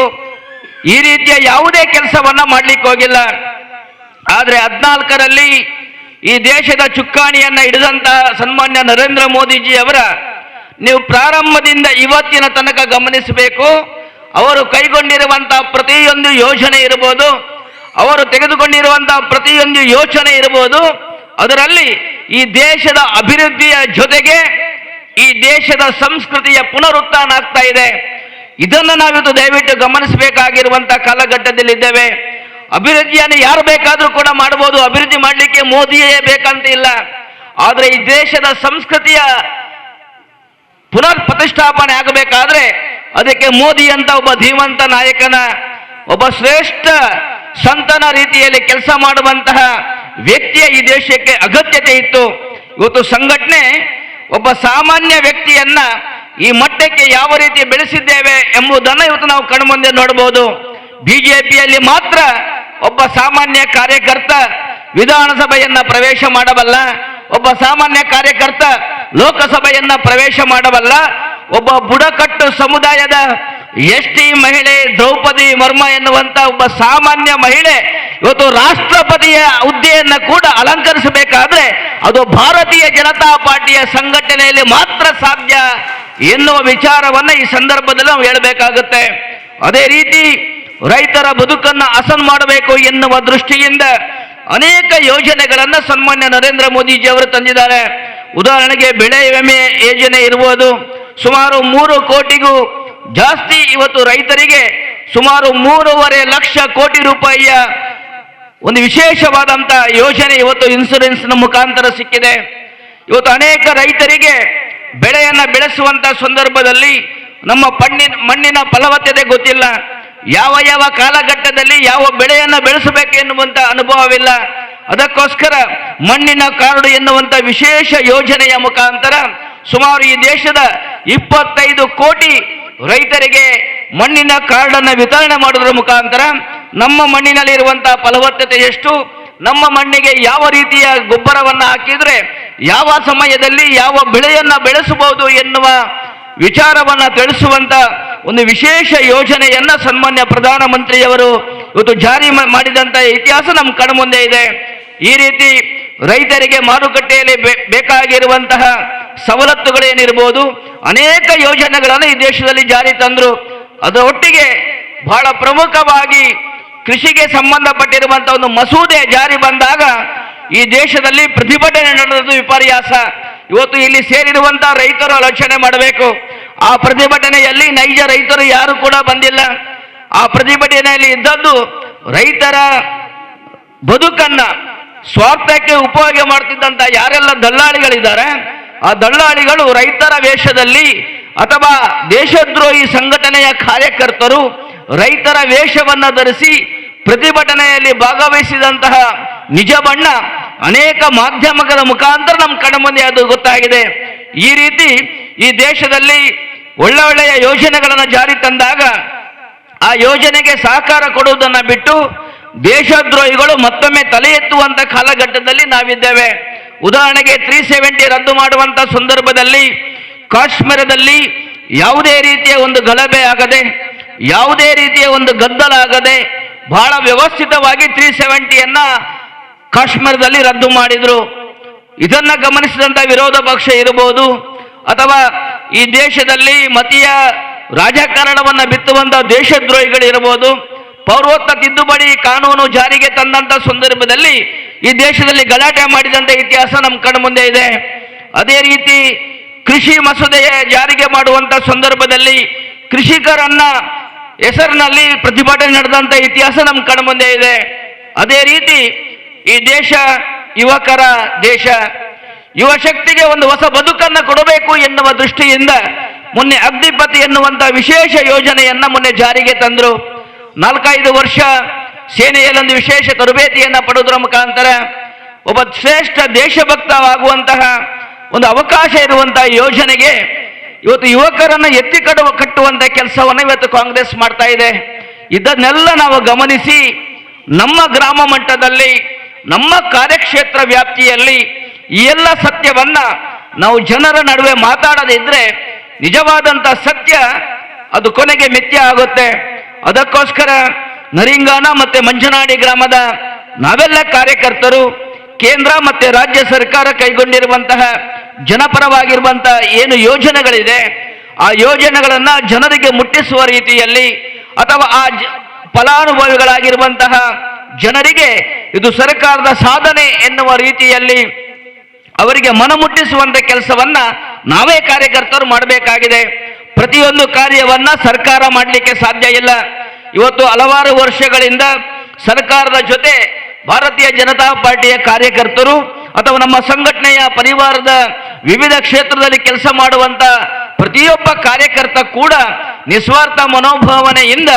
Speaker 2: ಈ ರೀತಿಯ ಯಾವುದೇ ಕೆಲಸವನ್ನ ಮಾಡ್ಲಿಕ್ಕೆ ಹೋಗಿಲ್ಲ. ಆದರೆ 14ರಲ್ಲಿ ಈ ದೇಶದ ಚುಕ್ಕಾಣಿಯನ್ನು ಹಿಡಿದಂತಹ ಸನ್ಮಾನ್ಯ ನರೇಂದ್ರ ಮೋದಿಜಿ ಅವರ ನೀವು ಪ್ರಾರಂಭದಿಂದ ಇವತ್ತಿನ ತನಕ ಗಮನಿಸಬೇಕು. ಅವರು ಕೈಗೊಂಡಿರುವಂತಹ ಪ್ರತಿಯೊಂದು ಯೋಜನೆ ಇರಬಹುದು, ಅವರು ತೆಗೆದುಕೊಂಡಿರುವಂತಹ ಪ್ರತಿಯೊಂದು ಯೋಚನೆ ಇರಬಹುದು, ಅದರಲ್ಲಿ ಈ ದೇಶದ ಅಭಿವೃದ್ಧಿಯ ಜೊತೆಗೆ ಈ ದೇಶದ ಸಂಸ್ಕೃತಿಯ ಪುನರುತ್ಥಾನ ಆಗ್ತಾ ಇದೆ. ಇದನ್ನು ನಾವಿದು ದಯವಿಟ್ಟು ಗಮನಿಸಬೇಕಾಗಿರುವಂತಹ ಕಾಲಘಟ್ಟದಲ್ಲಿದ್ದೇವೆ. ಅಭಿವೃದ್ಧಿಯನ್ನು ಯಾರು ಬೇಕಾದರೂ ಕೂಡ ಮಾಡಬಹುದು, ಅಭಿವೃದ್ಧಿ ಮಾಡಲಿಕ್ಕೆ ಮೋದಿಯೇ ಬೇಕಂತ ಇಲ್ಲ. ಆದರೆ ಈ ದೇಶದ ಸಂಸ್ಕೃತಿಯ ಪುನರ್ ಪ್ರತಿಷ್ಠಾಪನೆ ಆಗಬೇಕಾದ್ರೆ ಅದಕ್ಕೆ ಮೋದಿ ಅಂತ ಒಬ್ಬ ಧೀಮಂತ ನಾಯಕನ, ಒಬ್ಬ ಶ್ರೇಷ್ಠ ಸಂತನ ರೀತಿಯಲ್ಲಿ ಕೆಲಸ ಮಾಡುವಂತಹ ವ್ಯಕ್ತಿಯ ಈ ದೇಶಕ್ಕೆ ಅಗತ್ಯತೆ ಇತ್ತು. ಇವತ್ತು ಸಂಘಟನೆ ಒಬ್ಬ ಸಾಮಾನ್ಯ ವ್ಯಕ್ತಿಯನ್ನ ಈ ಮಟ್ಟಕ್ಕೆ ಯಾವ ರೀತಿ ಬೆಳೆಸಿದ್ದೇವೆ ಎಂಬುದನ್ನು ಇವತ್ತು ನಾವು ಕಣ್ಮುಂದೆ ನೋಡಬಹುದು. ಬಿಜೆಪಿಯಲ್ಲಿ ಮಾತ್ರ ಒಬ್ಬ ಸಾಮಾನ್ಯ ಕಾರ್ಯಕರ್ತ ವಿಧಾನಸಭೆಯನ್ನ ಪ್ರವೇಶ ಮಾಡಬಲ್ಲ, ಒಬ್ಬ ಸಾಮಾನ್ಯ ಕಾರ್ಯಕರ್ತ ಲೋಕಸಭೆಯನ್ನ ಪ್ರವೇಶ ಮಾಡಬಲ್ಲ, ಒಬ್ಬ ಬುಡಕಟ್ಟು ಸಮುದಾಯದ ಎಸ್ ಟಿ ಮಹಿಳೆ ದ್ರೌಪದಿ ಮುರ್ಮು ಎನ್ನುವಂತ ಒಬ್ಬ ಸಾಮಾನ್ಯ ಮಹಿಳೆ ಇವತ್ತು ರಾಷ್ಟ್ರಪತಿಯ ಹುದ್ದೆಯನ್ನು ಕೂಡ ಅಲಂಕರಿಸಬೇಕಾದ್ರೆ ಅದು ಭಾರತೀಯ ಜನತಾ ಪಾರ್ಟಿಯ ಸಂಘಟನೆಯಲ್ಲಿ ಮಾತ್ರ ಸಾಧ್ಯ ಎನ್ನುವ ವಿಚಾರವನ್ನ ಈ ಸಂದರ್ಭದಲ್ಲಿ ನಾವು ಹೇಳಬೇಕಾಗುತ್ತೆ. ಅದೇ ರೀತಿ ರೈತರ ಬದುಕನ್ನು ಹಸನ್ ಮಾಡಬೇಕು ಎನ್ನುವ ದೃಷ್ಟಿಯಿಂದ ಅನೇಕ ಯೋಜನೆಗಳನ್ನ ಸನ್ಮಾನ್ಯ ನರೇಂದ್ರ ಮೋದಿಜಿ ಅವರು ತಂದಿದ್ದಾರೆ. ಉದಾಹರಣೆಗೆ ಬೆಳೆ ವಿಮೆ ಯೋಜನೆ ಇರ್ಬೋದು, ಸುಮಾರು 3 ಕೋಟಿಗೂ ಜಾಸ್ತಿ ಇವತ್ತು ರೈತರಿಗೆ ಸುಮಾರು 3.5 ಲಕ್ಷ ಕೋಟಿ ರೂಪಾಯಿಯ ಒಂದು ವಿಶೇಷವಾದಂತ ಯೋಜನೆ ಇವತ್ತು ಇನ್ಸೂರೆನ್ಸ್ ನ ಮುಖಾಂತರ ಸಿಕ್ಕಿದೆ. ಇವತ್ತು ಅನೇಕ ರೈತರಿಗೆ ಬೆಳೆಯನ್ನ ಬೆಳೆಸುವಂತ ಸಂದರ್ಭದಲ್ಲಿ ನಮ್ಮ ಮಣ್ಣಿನ ಫಲವತ್ತತೆ ಗೊತ್ತಿಲ್ಲ, ಯಾವ ಯಾವ ಕಾಲಘಟ್ಟದಲ್ಲಿ ಯಾವ ಬೆಳೆಯನ್ನ ಬೆಳೆಸಬೇಕು ಎನ್ನುವಂತ ಅನುಭವವಿಲ್ಲ. ಅದಕ್ಕೋಸ್ಕರ ಮಣ್ಣಿನ ಕಾರ್ಡು ಎನ್ನುವಂತ ವಿಶೇಷ ಯೋಜನೆಯ ಮುಖಾಂತರ ಸುಮಾರು ಈ ದೇಶದ 25 ಕೋಟಿ ರೈತರಿಗೆ ಮಣ್ಣಿನ ಕಾರ್ಡನ್ನು ವಿತರಣೆ ಮಾಡುವುದರ ಮುಖಾಂತರ ನಮ್ಮ ಮಣ್ಣಿನಲ್ಲಿ ಇರುವಂತಹ ಫಲವತ್ತತೆ ಎಷ್ಟು, ನಮ್ಮ ಮಣ್ಣಿಗೆ ಯಾವ ರೀತಿಯ ಗೊಬ್ಬರವನ್ನು ಹಾಕಿದ್ರೆ ಯಾವ ಸಮಯದಲ್ಲಿ ಯಾವ ಬೆಳೆಯನ್ನ ಬೆಳೆಸಬಹುದು ಎನ್ನುವ ವಿಚಾರವನ್ನ ತಿಳಿಸುವಂತ ಒಂದು ವಿಶೇಷ ಯೋಜನೆಯನ್ನ ಸನ್ಮಾನ್ಯ ಪ್ರಧಾನಮಂತ್ರಿಯವರು ಇವತ್ತು ಜಾರಿ ಮಾಡಿದಂತ ಇತಿಹಾಸ ನಮ್ಮ ಕಣ್ಮುಂದೆ ಇದೆ. ಈ ರೀತಿ ರೈತರಿಗೆ ಮಾರುಕಟ್ಟೆಯಲ್ಲಿ ಬೇಕಾಗಿರುವಂತಹ ಸವಲತ್ತುಗಳೇನಿರ್ಬೋದು, ಅನೇಕ ಯೋಜನೆಗಳನ್ನು ಈ ದೇಶದಲ್ಲಿ ಜಾರಿ ತಂದ್ರು. ಅದರೊಟ್ಟಿಗೆ ಬಹಳ ಪ್ರಮುಖವಾಗಿ ಕೃಷಿಗೆ ಸಂಬಂಧಪಟ್ಟಿರುವಂತಹ ಒಂದು ಮಸೂದೆ ಜಾರಿ ಬಂದಾಗ ಈ ದೇಶದಲ್ಲಿ ಪ್ರತಿಭಟನೆ ನಡೆದು ವಿಪರ್ಯಾಸ. ಇವತ್ತು ಇಲ್ಲಿ ಸೇರಿರುವಂತಹ ರೈತರು ಆಲೋಚನೆ ಮಾಡಬೇಕು. ಆ ಪ್ರತಿಭಟನೆಯಲ್ಲಿ ನೈಜ ರೈತರು ಯಾರು ಕೂಡ ಬಂದಿಲ್ಲ. ಆ ಪ್ರತಿಭಟನೆಯಲ್ಲಿ ಇದ್ದದ್ದು ರೈತರ ಬದುಕನ್ನ ಸ್ವಾರ್ಥಕ್ಕೆ ಉಪಯೋಗ ಮಾಡ್ತಿದ್ದಂತ ಯಾರೆಲ್ಲ ದಲ್ಲಾಳಿಗಳಿದ್ದಾರೆ, ಆ ದಲ್ಲಾಳಿಗಳು ರೈತರ ವೇಷದಲ್ಲಿ ಅಥವಾ ದೇಶದ್ರೋಹಿ ಸಂಘಟನೆಯ ಕಾರ್ಯಕರ್ತರು ರೈತರ ವೇಷವನ್ನ ಧರಿಸಿ ಪ್ರತಿಭಟನೆಯಲ್ಲಿ ಭಾಗವಹಿಸಿದಂತಹ ನಿಜ ಬಣ್ಣ ಅನೇಕ ಮಾಧ್ಯಮಗಳ ಮುಖಾಂತರ ನಮ್ಮ ಕಣ್ಮುಂದೆ ಅದು ಗೊತ್ತಾಗಿದೆ. ಈ ರೀತಿ ಈ ದೇಶದಲ್ಲಿ ಒಳ್ಳೆ ಒಳ್ಳೆಯ ಯೋಜನೆಗಳನ್ನು ಜಾರಿ ತಂದಾಗ ಆ ಯೋಜನೆಗೆ ಸಹಕಾರ ಕೊಡುವುದನ್ನು ಬಿಟ್ಟು ದೇಶದ್ರೋಹಿಗಳು ಮತ್ತೊಮ್ಮೆ ತಲೆ ಎತ್ತುವಂತ ಕಾಲಘಟ್ಟದಲ್ಲಿ ನಾವಿದ್ದೇವೆ. ಉದಾಹರಣೆಗೆ 370 ರದ್ದು ಮಾಡುವಂತ ಸಂದರ್ಭದಲ್ಲಿ ಕಾಶ್ಮೀರದಲ್ಲಿ ಯಾವುದೇ ರೀತಿಯ ಒಂದು ಗಲಭೆ ಆಗದೆ, ಯಾವುದೇ ರೀತಿಯ ಒಂದು ಗದ್ದಲ ಆಗದೆ ಬಹಳ ವ್ಯವಸ್ಥಿತವಾಗಿ 370ಯನ್ನ ಕಾಶ್ಮೀರದಲ್ಲಿ ರದ್ದು ಮಾಡಿದ್ರು. ಇದನ್ನ ಗಮನಿಸಿದಂತ ವಿರೋಧ ಪಕ್ಷ ಇರಬಹುದು ಅಥವಾ ಈ ದೇಶದಲ್ಲಿ ಮತೀಯ ರಾಜಕಾರಣವನ್ನ ಬಿತ್ತುವಂತ ದೇಶದ್ರೋಹಿಗಳು ಇರಬಹುದು. ಪೌರತ್ವ ತಿದ್ದುಪಡಿ ಕಾನೂನು ಜಾರಿಗೆ ತಂದಂತ ಸಂದರ್ಭದಲ್ಲಿ ಈ ದೇಶದಲ್ಲಿ ಗಲಾಟೆ ಮಾಡಿದಂತ ಇತಿಹಾಸ ನಮ್ಮ ಕಣ್ಮುಂದೆ ಮುಂದೆ ಇದೆ. ಅದೇ ರೀತಿ ಕೃಷಿ ಮಸೂದೆಯ ಜಾರಿಗೆ ಮಾಡುವಂತ ಸಂದರ್ಭದಲ್ಲಿ ಕೃಷಿಕರನ್ನ ಹೆಸರಿನಲ್ಲಿ ಪ್ರತಿಭಟನೆ ನಡೆದಂತ ಇತಿಹಾಸ ನಮ್ಮ ಕಣ್ಮುಂದೆ ಇದೆ. ಅದೇ ರೀತಿ ಈ ದೇಶ ಯುವಕರ ದೇಶ, ಯುವ ಶಕ್ತಿಗೆ ಒಂದು ಹೊಸ ಬದುಕನ್ನು ಕೊಡಬೇಕು ಎನ್ನುವ ದೃಷ್ಟಿಯಿಂದ ಮೊನ್ನೆ ಅಗ್ನಿಪಥ್ ಎನ್ನುವಂತ ವಿಶೇಷ ಯೋಜನೆಯನ್ನ ಮೊನ್ನೆ ಜಾರಿಗೆ ತಂದರು. 4-5 ವರ್ಷ ಸೇನೆಯಲ್ಲಿ ಒಂದು ವಿಶೇಷ ತರಬೇತಿಯನ್ನ ಪಡೆಯುವುದರ ಮುಖಾಂತರ ಒಬ್ಬ ಶ್ರೇಷ್ಠ ದೇಶಭಕ್ತವಾಗುವಂತಹ ಒಂದು ಅವಕಾಶ ಇರುವಂತಹ ಯೋಜನೆಗೆ ಇವತ್ತು ಯುವಕರನ್ನ ಎತ್ತಿ ಕಟ್ಟುವಂತಹ ಕೆಲಸವನ್ನು ಇವತ್ತು ಕಾಂಗ್ರೆಸ್ ಮಾಡ್ತಾ ಇದೆ. ಇದನ್ನೆಲ್ಲ ನಾವು ಗಮನಿಸಿ ನಮ್ಮ ಗ್ರಾಮ ಮಟ್ಟದಲ್ಲಿ, ನಮ್ಮ ಕಾರ್ಯಕ್ಷೇತ್ರ ವ್ಯಾಪ್ತಿಯಲ್ಲಿ ಈ ಎಲ್ಲ ಸತ್ಯವನ್ನ ನಾವು ಜನರ ನಡುವೆ ಮಾತಾಡದಿದ್ರೆ ನಿಜವಾದಂತ ಸತ್ಯ ಅದು ಕೊನೆಗೆ ಮಿಥ್ಯ ಆಗುತ್ತೆ. ಅದಕ್ಕೋಸ್ಕರ ನರಿಂಗಾನ ಮತ್ತೆ ಮಂಜನಾಡಿ ಗ್ರಾಮದ ನಾವೆಲ್ಲ ಕಾರ್ಯಕರ್ತರು ಕೇಂದ್ರ ಮತ್ತೆ ರಾಜ್ಯ ಸರ್ಕಾರ ಕೈಗೊಂಡಿರುವಂತಹ ಜನಪರವಾಗಿರುವಂತಹ ಏನು ಯೋಜನೆಗಳಿದೆ ಆ ಯೋಜನೆಗಳನ್ನ ಜನರಿಗೆ ಮುಟ್ಟಿಸುವ ರೀತಿಯಲ್ಲಿ ಅಥವಾ ಆ ಫಲಾನುಭವಿಗಳಾಗಿರುವಂತಹ ಜನರಿಗೆ ಇದು ಸರ್ಕಾರದ ಸಾಧನೆ ಎನ್ನುವ ರೀತಿಯಲ್ಲಿ ಅವರಿಗೆ ಮನಮುಟ್ಟಿಸುವಂತ ಕೆಲಸವನ್ನ ನಾವೇ ಕಾರ್ಯಕರ್ತರು ಮಾಡಬೇಕಾಗಿದೆ. ಪ್ರತಿಯೊಂದು ಕಾರ್ಯವನ್ನ ಸರ್ಕಾರ ಮಾಡಲಿಕ್ಕೆ ಸಾಧ್ಯ ಇಲ್ಲ. ಇವತ್ತು ಹಲವಾರು ವರ್ಷಗಳಿಂದ ಸರ್ಕಾರದ ಜೊತೆ ಭಾರತೀಯ ಜನತಾ ಪಾರ್ಟಿಯ ಕಾರ್ಯಕರ್ತರು ಅಥವಾ ನಮ್ಮ ಸಂಘಟನೆಯ ಪರಿವಾರದ ವಿವಿಧ ಕ್ಷೇತ್ರದಲ್ಲಿ ಕೆಲಸ ಮಾಡುವಂತ ಪ್ರತಿಯೊಬ್ಬ ಕಾರ್ಯಕರ್ತ ಕೂಡ ನಿಸ್ವಾರ್ಥ ಮನೋಭಾವನೆಯಿಂದ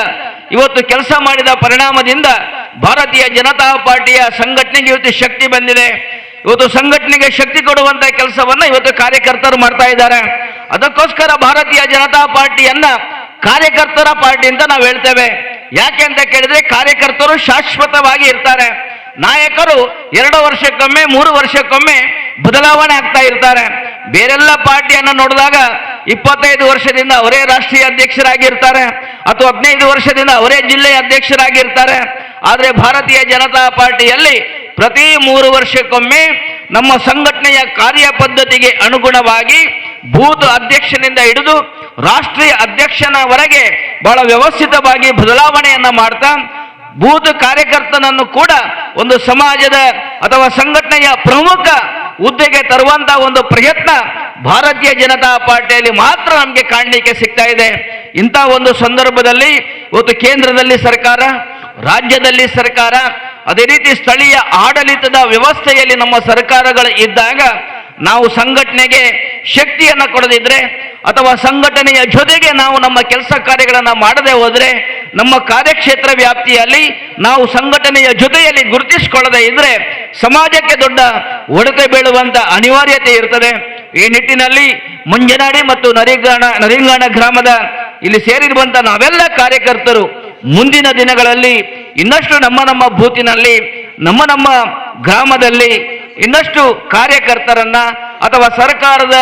Speaker 2: ಇವತ್ತು ಕೆಲಸ ಮಾಡಿದ ಪರಿಣಾಮದಿಂದ ಭಾರತೀಯ ಜನತಾ ಪಾರ್ಟಿಯ ಸಂಘಟನೆಗೆ ಇವತ್ತು ಶಕ್ತಿ ಬಂದಿದೆ. ಇವತ್ತು ಸಂಘಟನೆಗೆ ಶಕ್ತಿ ಕೊಡುವಂತ ಕೆಲಸವನ್ನ ಇವತ್ತು ಕಾರ್ಯಕರ್ತರು ಮಾಡ್ತಾ ಇದ್ದಾರೆ. ಅದಕ್ಕೋಸ್ಕರ ಭಾರತೀಯ ಜನತಾ ಪಾರ್ಟಿಯನ್ನ ಕಾರ್ಯಕರ್ತರ ಪಾರ್ಟಿ ಅಂತ ನಾವು ಹೇಳ್ತೇವೆ. ಯಾಕೆ ಅಂತ ಕೇಳಿದ್ರೆ ಕಾರ್ಯಕರ್ತರು ಶಾಶ್ವತವಾಗಿ ಇರ್ತಾರೆ, ನಾಯಕರು 2 ವರ್ಷಕ್ಕೊಮ್ಮೆ 3 ವರ್ಷಕ್ಕೊಮ್ಮೆ ಬದಲಾವಣೆ ಆಗ್ತಾ ಇರ್ತಾರೆ. ಬೇರೆಲ್ಲ ಪಾರ್ಟಿಯನ್ನು ನೋಡಿದಾಗ 25 ವರ್ಷದಿಂದ ಅವರೇ ರಾಷ್ಟ್ರೀಯ ಅಧ್ಯಕ್ಷರಾಗಿರ್ತಾರೆ ಅಥವಾ 15 ವರ್ಷದಿಂದ ಅವರೇ ಜಿಲ್ಲೆಯ ಅಧ್ಯಕ್ಷರಾಗಿರ್ತಾರೆ. ಆದರೆ ಭಾರತೀಯ ಜನತಾ ಪಾರ್ಟಿಯಲ್ಲಿ ಪ್ರತಿ 3 ವರ್ಷಕ್ಕೊಮ್ಮೆ ನಮ್ಮ ಸಂಘಟನೆಯ ಕಾರ್ಯ ಪದ್ಧತಿಗೆ ಅನುಗುಣವಾಗಿ ಬೂತ್ ಅಧ್ಯಕ್ಷನಿಂದ ಹಿಡಿದು ರಾಷ್ಟ್ರೀಯ ಅಧ್ಯಕ್ಷನವರೆಗೆ ಬಹಳ ವ್ಯವಸ್ಥಿತವಾಗಿ ಬದಲಾವಣೆಯನ್ನ ಮಾಡ್ತಾ ಬೂತ್ ಕಾರ್ಯಕರ್ತನನ್ನು ಕೂಡ ಒಂದು ಸಮಾಜದ ಅಥವಾ ಸಂಘಟನೆಯ ಪ್ರಮುಖ ಹುದ್ದೆಗೆ ತರುವಂತ ಒಂದು ಪ್ರಯತ್ನ ಭಾರತೀಯ ಜನತಾ ಪಾರ್ಟಿಯಲ್ಲಿ ಮಾತ್ರ ನಮಗೆ ಕಾಣಲಿಕ್ಕೆ ಸಿಗ್ತಾ ಇದೆ. ಇಂಥ ಒಂದು ಸಂದರ್ಭದಲ್ಲಿ ಇವತ್ತು ಕೇಂದ್ರದಲ್ಲಿ ಸರ್ಕಾರ, ರಾಜ್ಯದಲ್ಲಿ ಸರ್ಕಾರ, ಅದೇ ರೀತಿ ಸ್ಥಳೀಯ ಆಡಳಿತದ ವ್ಯವಸ್ಥೆಯಲ್ಲಿ ನಮ್ಮ ಸರ್ಕಾರಗಳು ಇದ್ದಾಗ ನಾವು ಸಂಘಟನೆಗೆ ಶಕ್ತಿಯನ್ನು ಕೊಡದಿದ್ರೆ ಅಥವಾ ಸಂಘಟನೆಯ ಜೊತೆಗೆ ನಾವು ನಮ್ಮ ಕೆಲಸ ಕಾರ್ಯಗಳನ್ನು ಮಾಡದೆ ಹೋದರೆ, ನಮ್ಮ ಕಾರ್ಯಕ್ಷೇತ್ರ ವ್ಯಾಪ್ತಿಯಲ್ಲಿ ನಾವು ಸಂಘಟನೆಯ ಜೊತೆಯಲ್ಲಿ ಗುರುತಿಸಿಕೊಳ್ಳದೆ ಇದ್ರೆ ಸಮಾಜಕ್ಕೆ ದೊಡ್ಡ ಹೊಡೆತ ಬೀಳುವಂತ ಅನಿವಾರ್ಯತೆ ಇರ್ತದೆ. ಈ ನಿಟ್ಟಿನಲ್ಲಿ ಮಂಜನಾಡಿ ಮತ್ತು ನರಿಂಗಾಣ ಗ್ರಾಮದ ಇಲ್ಲಿ ಸೇರಿರುವಂತ ನಾವೆಲ್ಲ ಕಾರ್ಯಕರ್ತರು ಮುಂದಿನ ದಿನಗಳಲ್ಲಿ ಇನ್ನಷ್ಟು ನಮ್ಮ ನಮ್ಮ ಬೂತಿನಲ್ಲಿ, ನಮ್ಮ ನಮ್ಮ ಗ್ರಾಮದಲ್ಲಿ ಇನ್ನಷ್ಟು ಕಾರ್ಯಕರ್ತರನ್ನ ಅಥವಾ ಸರ್ಕಾರದ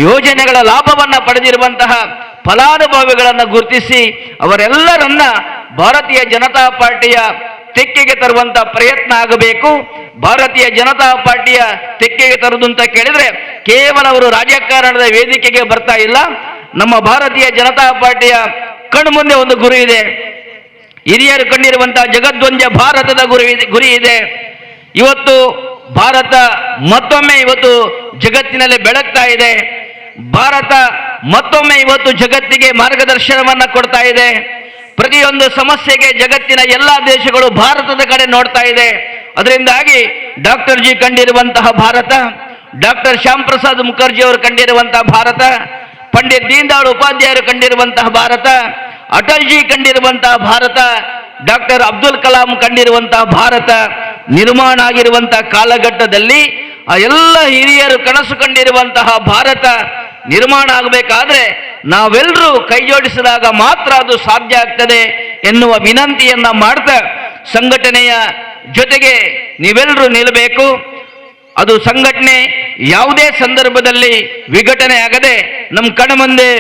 Speaker 2: ಯೋಜನೆಗಳ ಲಾಭವನ್ನ ಪಡೆದಿರುವಂತಹ ಫಲಾನುಭವಿಗಳನ್ನು ಗುರುತಿಸಿ ಅವರೆಲ್ಲರನ್ನ ಭಾರತೀಯ ಜನತಾ ಪಾರ್ಟಿಯ ತೆಕ್ಕೆಗೆ ತರುವಂತ ಪ್ರಯತ್ನ ಆಗಬೇಕು. ಭಾರತೀಯ ಜನತಾ ಪಾರ್ಟಿಯ ತೆಕ್ಕೆಗೆ ತರುವುದು ಅಂತ ಕೇಳಿದ್ರೆ ಕೇವಲ ಅವರು ರಾಜಕಾರಣದ ವೇದಿಕೆಗೆ ಬರ್ತಾ ಇಲ್ಲ. ನಮ್ಮ ಭಾರತೀಯ ಜನತಾ ಪಾರ್ಟಿಯ ಕಣ್ಮುಂದೆ ಒಂದು ಗುರಿ ಇದೆ, ಹಿರಿಯರು ಕಂಡಿರುವಂತಹ ಜಗದ್ವಂದ್ಯ ಭಾರತದ ಗುರಿ ಇದೆ. ಇವತ್ತು ಭಾರತ ಮತ್ತೊಮ್ಮೆ ಇವತ್ತು ಜಗತ್ತಿನಲ್ಲಿ ಬೆಳಗ್ತಾ ಇದೆ. ಭಾರತ ಮತ್ತೊಮ್ಮೆ ಇವತ್ತು ಜಗತ್ತಿಗೆ ಮಾರ್ಗದರ್ಶನವನ್ನ ಕೊಡ್ತಾ ಇದೆ. ಪ್ರತಿಯೊಂದು ಸಮಸ್ಯೆಗೆ ಜಗತ್ತಿನ ಎಲ್ಲಾ ದೇಶಗಳು ಭಾರತದ ಕಡೆ ನೋಡ್ತಾ ಇದೆ. ಅದರಿಂದಾಗಿ ಡಾಕ್ಟರ್ ಜಿ ಕಂಡಿರುವಂತಹ ಭಾರತ, ಡಾಕ್ಟರ್ ಶ್ಯಾಮ್ ಪ್ರಸಾದ್ ಮುಖರ್ಜಿ ಅವರು ಕಂಡಿರುವಂತಹ ಭಾರತ, ಪಂಡಿತ್ ದೀನ್ ದಯಾಳ್ ಉಪಾಧ್ಯಾಯರು ಕಂಡಿರುವಂತಹ ಭಾರತ, ಅಟಲ್ಜಿ ಕಂಡಿರುವಂತಹ ಭಾರತ, ಡಾಕ್ಟರ್ ಅಬ್ದುಲ್ ಕಲಾಂ ಕಂಡಿರುವಂತಹ ಭಾರತ ನಿರ್ಮಾಣ ಆಗಿರುವಂತಹ ಕಾಲಘಟ್ಟದಲ್ಲಿ ಆ ಎಲ್ಲ ಹಿರಿಯರು ಕನಸು ಕಂಡಿರುವಂತಹ ಭಾರತ ನಿರ್ಮಾಣ ಆಗಬೇಕಾದ್ರೆ ನಾವೆಲ್ಲರೂ ಕೈ ಜೋಡಿಸಿದಾಗ ಮಾತ್ರ ಅದು ಸಾಧ್ಯ ಆಗ್ತದೆ ಎನ್ನುವ ವಿನಂತಿಯನ್ನ ಮಾಡ್ತಾ ಸಂಘಟನೆಯ ಜೊತೆಗೆ ನೀವೆಲ್ಲರೂ ನಿಲ್ಲಬೇಕು. ಅದು ಸಂಘಟನೆ ಯಾವುದೇ ಸಂದರ್ಭದಲ್ಲಿ ವಿಘಟನೆ ಆಗದೆ ನಮ್ಮ ಕಣ್ಮುಂದೆ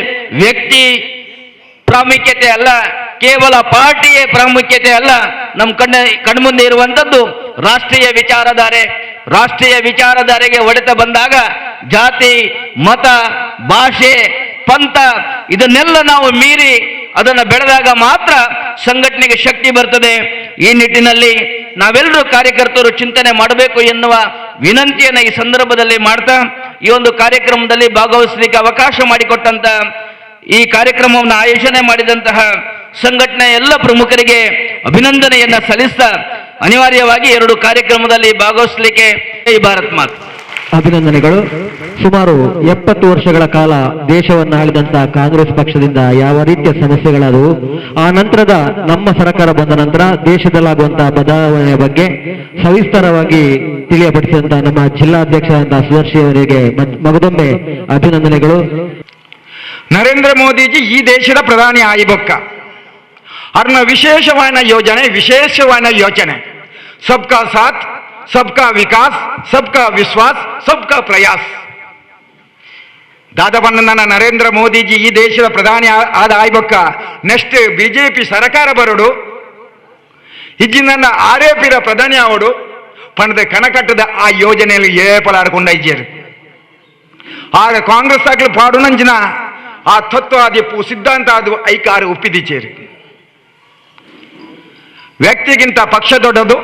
Speaker 2: ವ್ಯಕ್ತಿ ಪ್ರಾಮುಖ್ಯತೆ ಅಲ್ಲ, ಕೇವಲ ಪಾರ್ಟಿಯೇ ಪ್ರಾಮುಖ್ಯತೆ ಅಲ್ಲ, ನಮ್ಮ ಕಣ್ಮುಂದೆ ಇರುವಂಥದ್ದು ರಾಷ್ಟ್ರೀಯ ವಿಚಾರಧಾರೆ. ರಾಷ್ಟ್ರೀಯ ವಿಚಾರಧಾರೆಗೆ ಹೊಡೆತ ಬಂದಾಗ ಜಾತಿ, ಮತ, ಭಾಷೆ, ಪಂಥ ಇದನ್ನೆಲ್ಲ ನಾವು ಮೀರಿ ಅದನ್ನು ಬೆಳೆದಾಗ ಮಾತ್ರ ಸಂಘಟನೆಗೆ ಶಕ್ತಿ ಬರ್ತದೆ. ಈ ನಿಟ್ಟಿನಲ್ಲಿ ನಾವೆಲ್ಲರೂ ಕಾರ್ಯಕರ್ತರು ಚಿಂತನೆ ಮಾಡಬೇಕು ಎನ್ನುವ ವಿನಂತಿಯನ್ನು ಈ ಸಂದರ್ಭದಲ್ಲಿ ಮಾಡ್ತಾ ಈ ಒಂದು ಕಾರ್ಯಕ್ರಮದಲ್ಲಿ ಭಾಗವಹಿಸಲಿಕ್ಕೆ ಅವಕಾಶ ಮಾಡಿಕೊಟ್ಟಂತ ಈ ಕಾರ್ಯಕ್ರಮವನ್ನು ಆಯೋಜನೆ ಮಾಡಿದಂತಹ ಸಂಘಟನೆಯ ಎಲ್ಲ ಪ್ರಮುಖರಿಗೆ ಅಭಿನಂದನೆಯನ್ನ ಸಲ್ಲಿಸ್ತಾ ಅನಿವಾರ್ಯವಾಗಿ 2 ಕಾರ್ಯಕ್ರಮದಲ್ಲಿ ಭಾಗವಹಿಸಲಿಕ್ಕೆ ಈ ಭಾರತ್ ಮಾತ್
Speaker 3: ಅಭಿನಂದನೆಗಳು. ಸುಮಾರು 70 ವರ್ಷಗಳ ಕಾಲ ದೇಶವನ್ನು ಆಳಿದಂತಹ ಕಾಂಗ್ರೆಸ್ ಪಕ್ಷದಿಂದ ಯಾವ ರೀತಿಯ ಸಮಸ್ಯೆಗಳಾದವು, ಆ ನಂತರದ ನಮ್ಮ ಸರ್ಕಾರ ಬಂದ ನಂತರ ದೇಶದಲ್ಲಾಗುವಂತಹ ಬದಲಾವಣೆಯ ಬಗ್ಗೆ ಸವಿಸ್ತಾರವಾಗಿ ತಿಳಿಯಪಡಿಸಿದಂತಹ ನಮ್ಮ ಜಿಲ್ಲಾಧ್ಯಕ್ಷರಾದಂತಹ ಸುದರ್ಶಿ ಅವರಿಗೆ ಮಗದೊಮ್ಮೆ ಅಭಿನಂದನೆಗಳು.
Speaker 4: ನರೇಂದ್ರ ಮೋದಿಜಿ ಈ ದೇಶದ ಪ್ರಧಾನಿ ಆಯಿಬೊಕ್ಕ ಅರ್ನ ವಿಶೇಷವಾದ ಯೋಜನೆ, ವಿಶೇಷವಾದ ಯೋಜನೆ ಸಬ್ಕಾ ಸಾಥ್, ಸಬ್ಕಾ ವಿಕಾಸ್, ಸಬ್ಕಾ ವಿಶ್ವಾಸ್, ಸಬ್ಕಾ ಪ್ರಯಾಸ್. ದಾದಬಣ್ಣನ ನರೇಂದ್ರ ಮೋದಿಜಿ ಈ ದೇಶದ ಪ್ರಧಾನಿ ಆದ ಆಯ್ಬೊಕ್ಕ ನೆಕ್ಸ್ಟ್ ಬಿಜೆಪಿ ಸರ್ಕಾರ ಬರೋಡು ಇಜ್ಜಿನ ಆರ್ಎಪಿರ ಪ್ರಧಾನಿ ಆವಡು ಪಣದ ಕಣಕಟ್ಟದ ಆ ಯೋಜನೆಯಲ್ಲಿ ಏಪಲಾಡ್ಕೊಂಡ ಇಜ್ಜೇರು. ಆಗ ಕಾಂಗ್ರೆಸ್ ಆಗಲಿ ಪಾಡುನಂಚಿನ ಆ ತತ್ವ ಆದಿಪ್ಪು ಸಿದ್ಧಾಂತ ಅದು ಐಕಾರು ಒಪ್ಪಿದಿಚೇರಿ. ವ್ಯಕ್ತಿಗಿಂತ ಪಕ್ಷ ದೊಡ್ಡದು,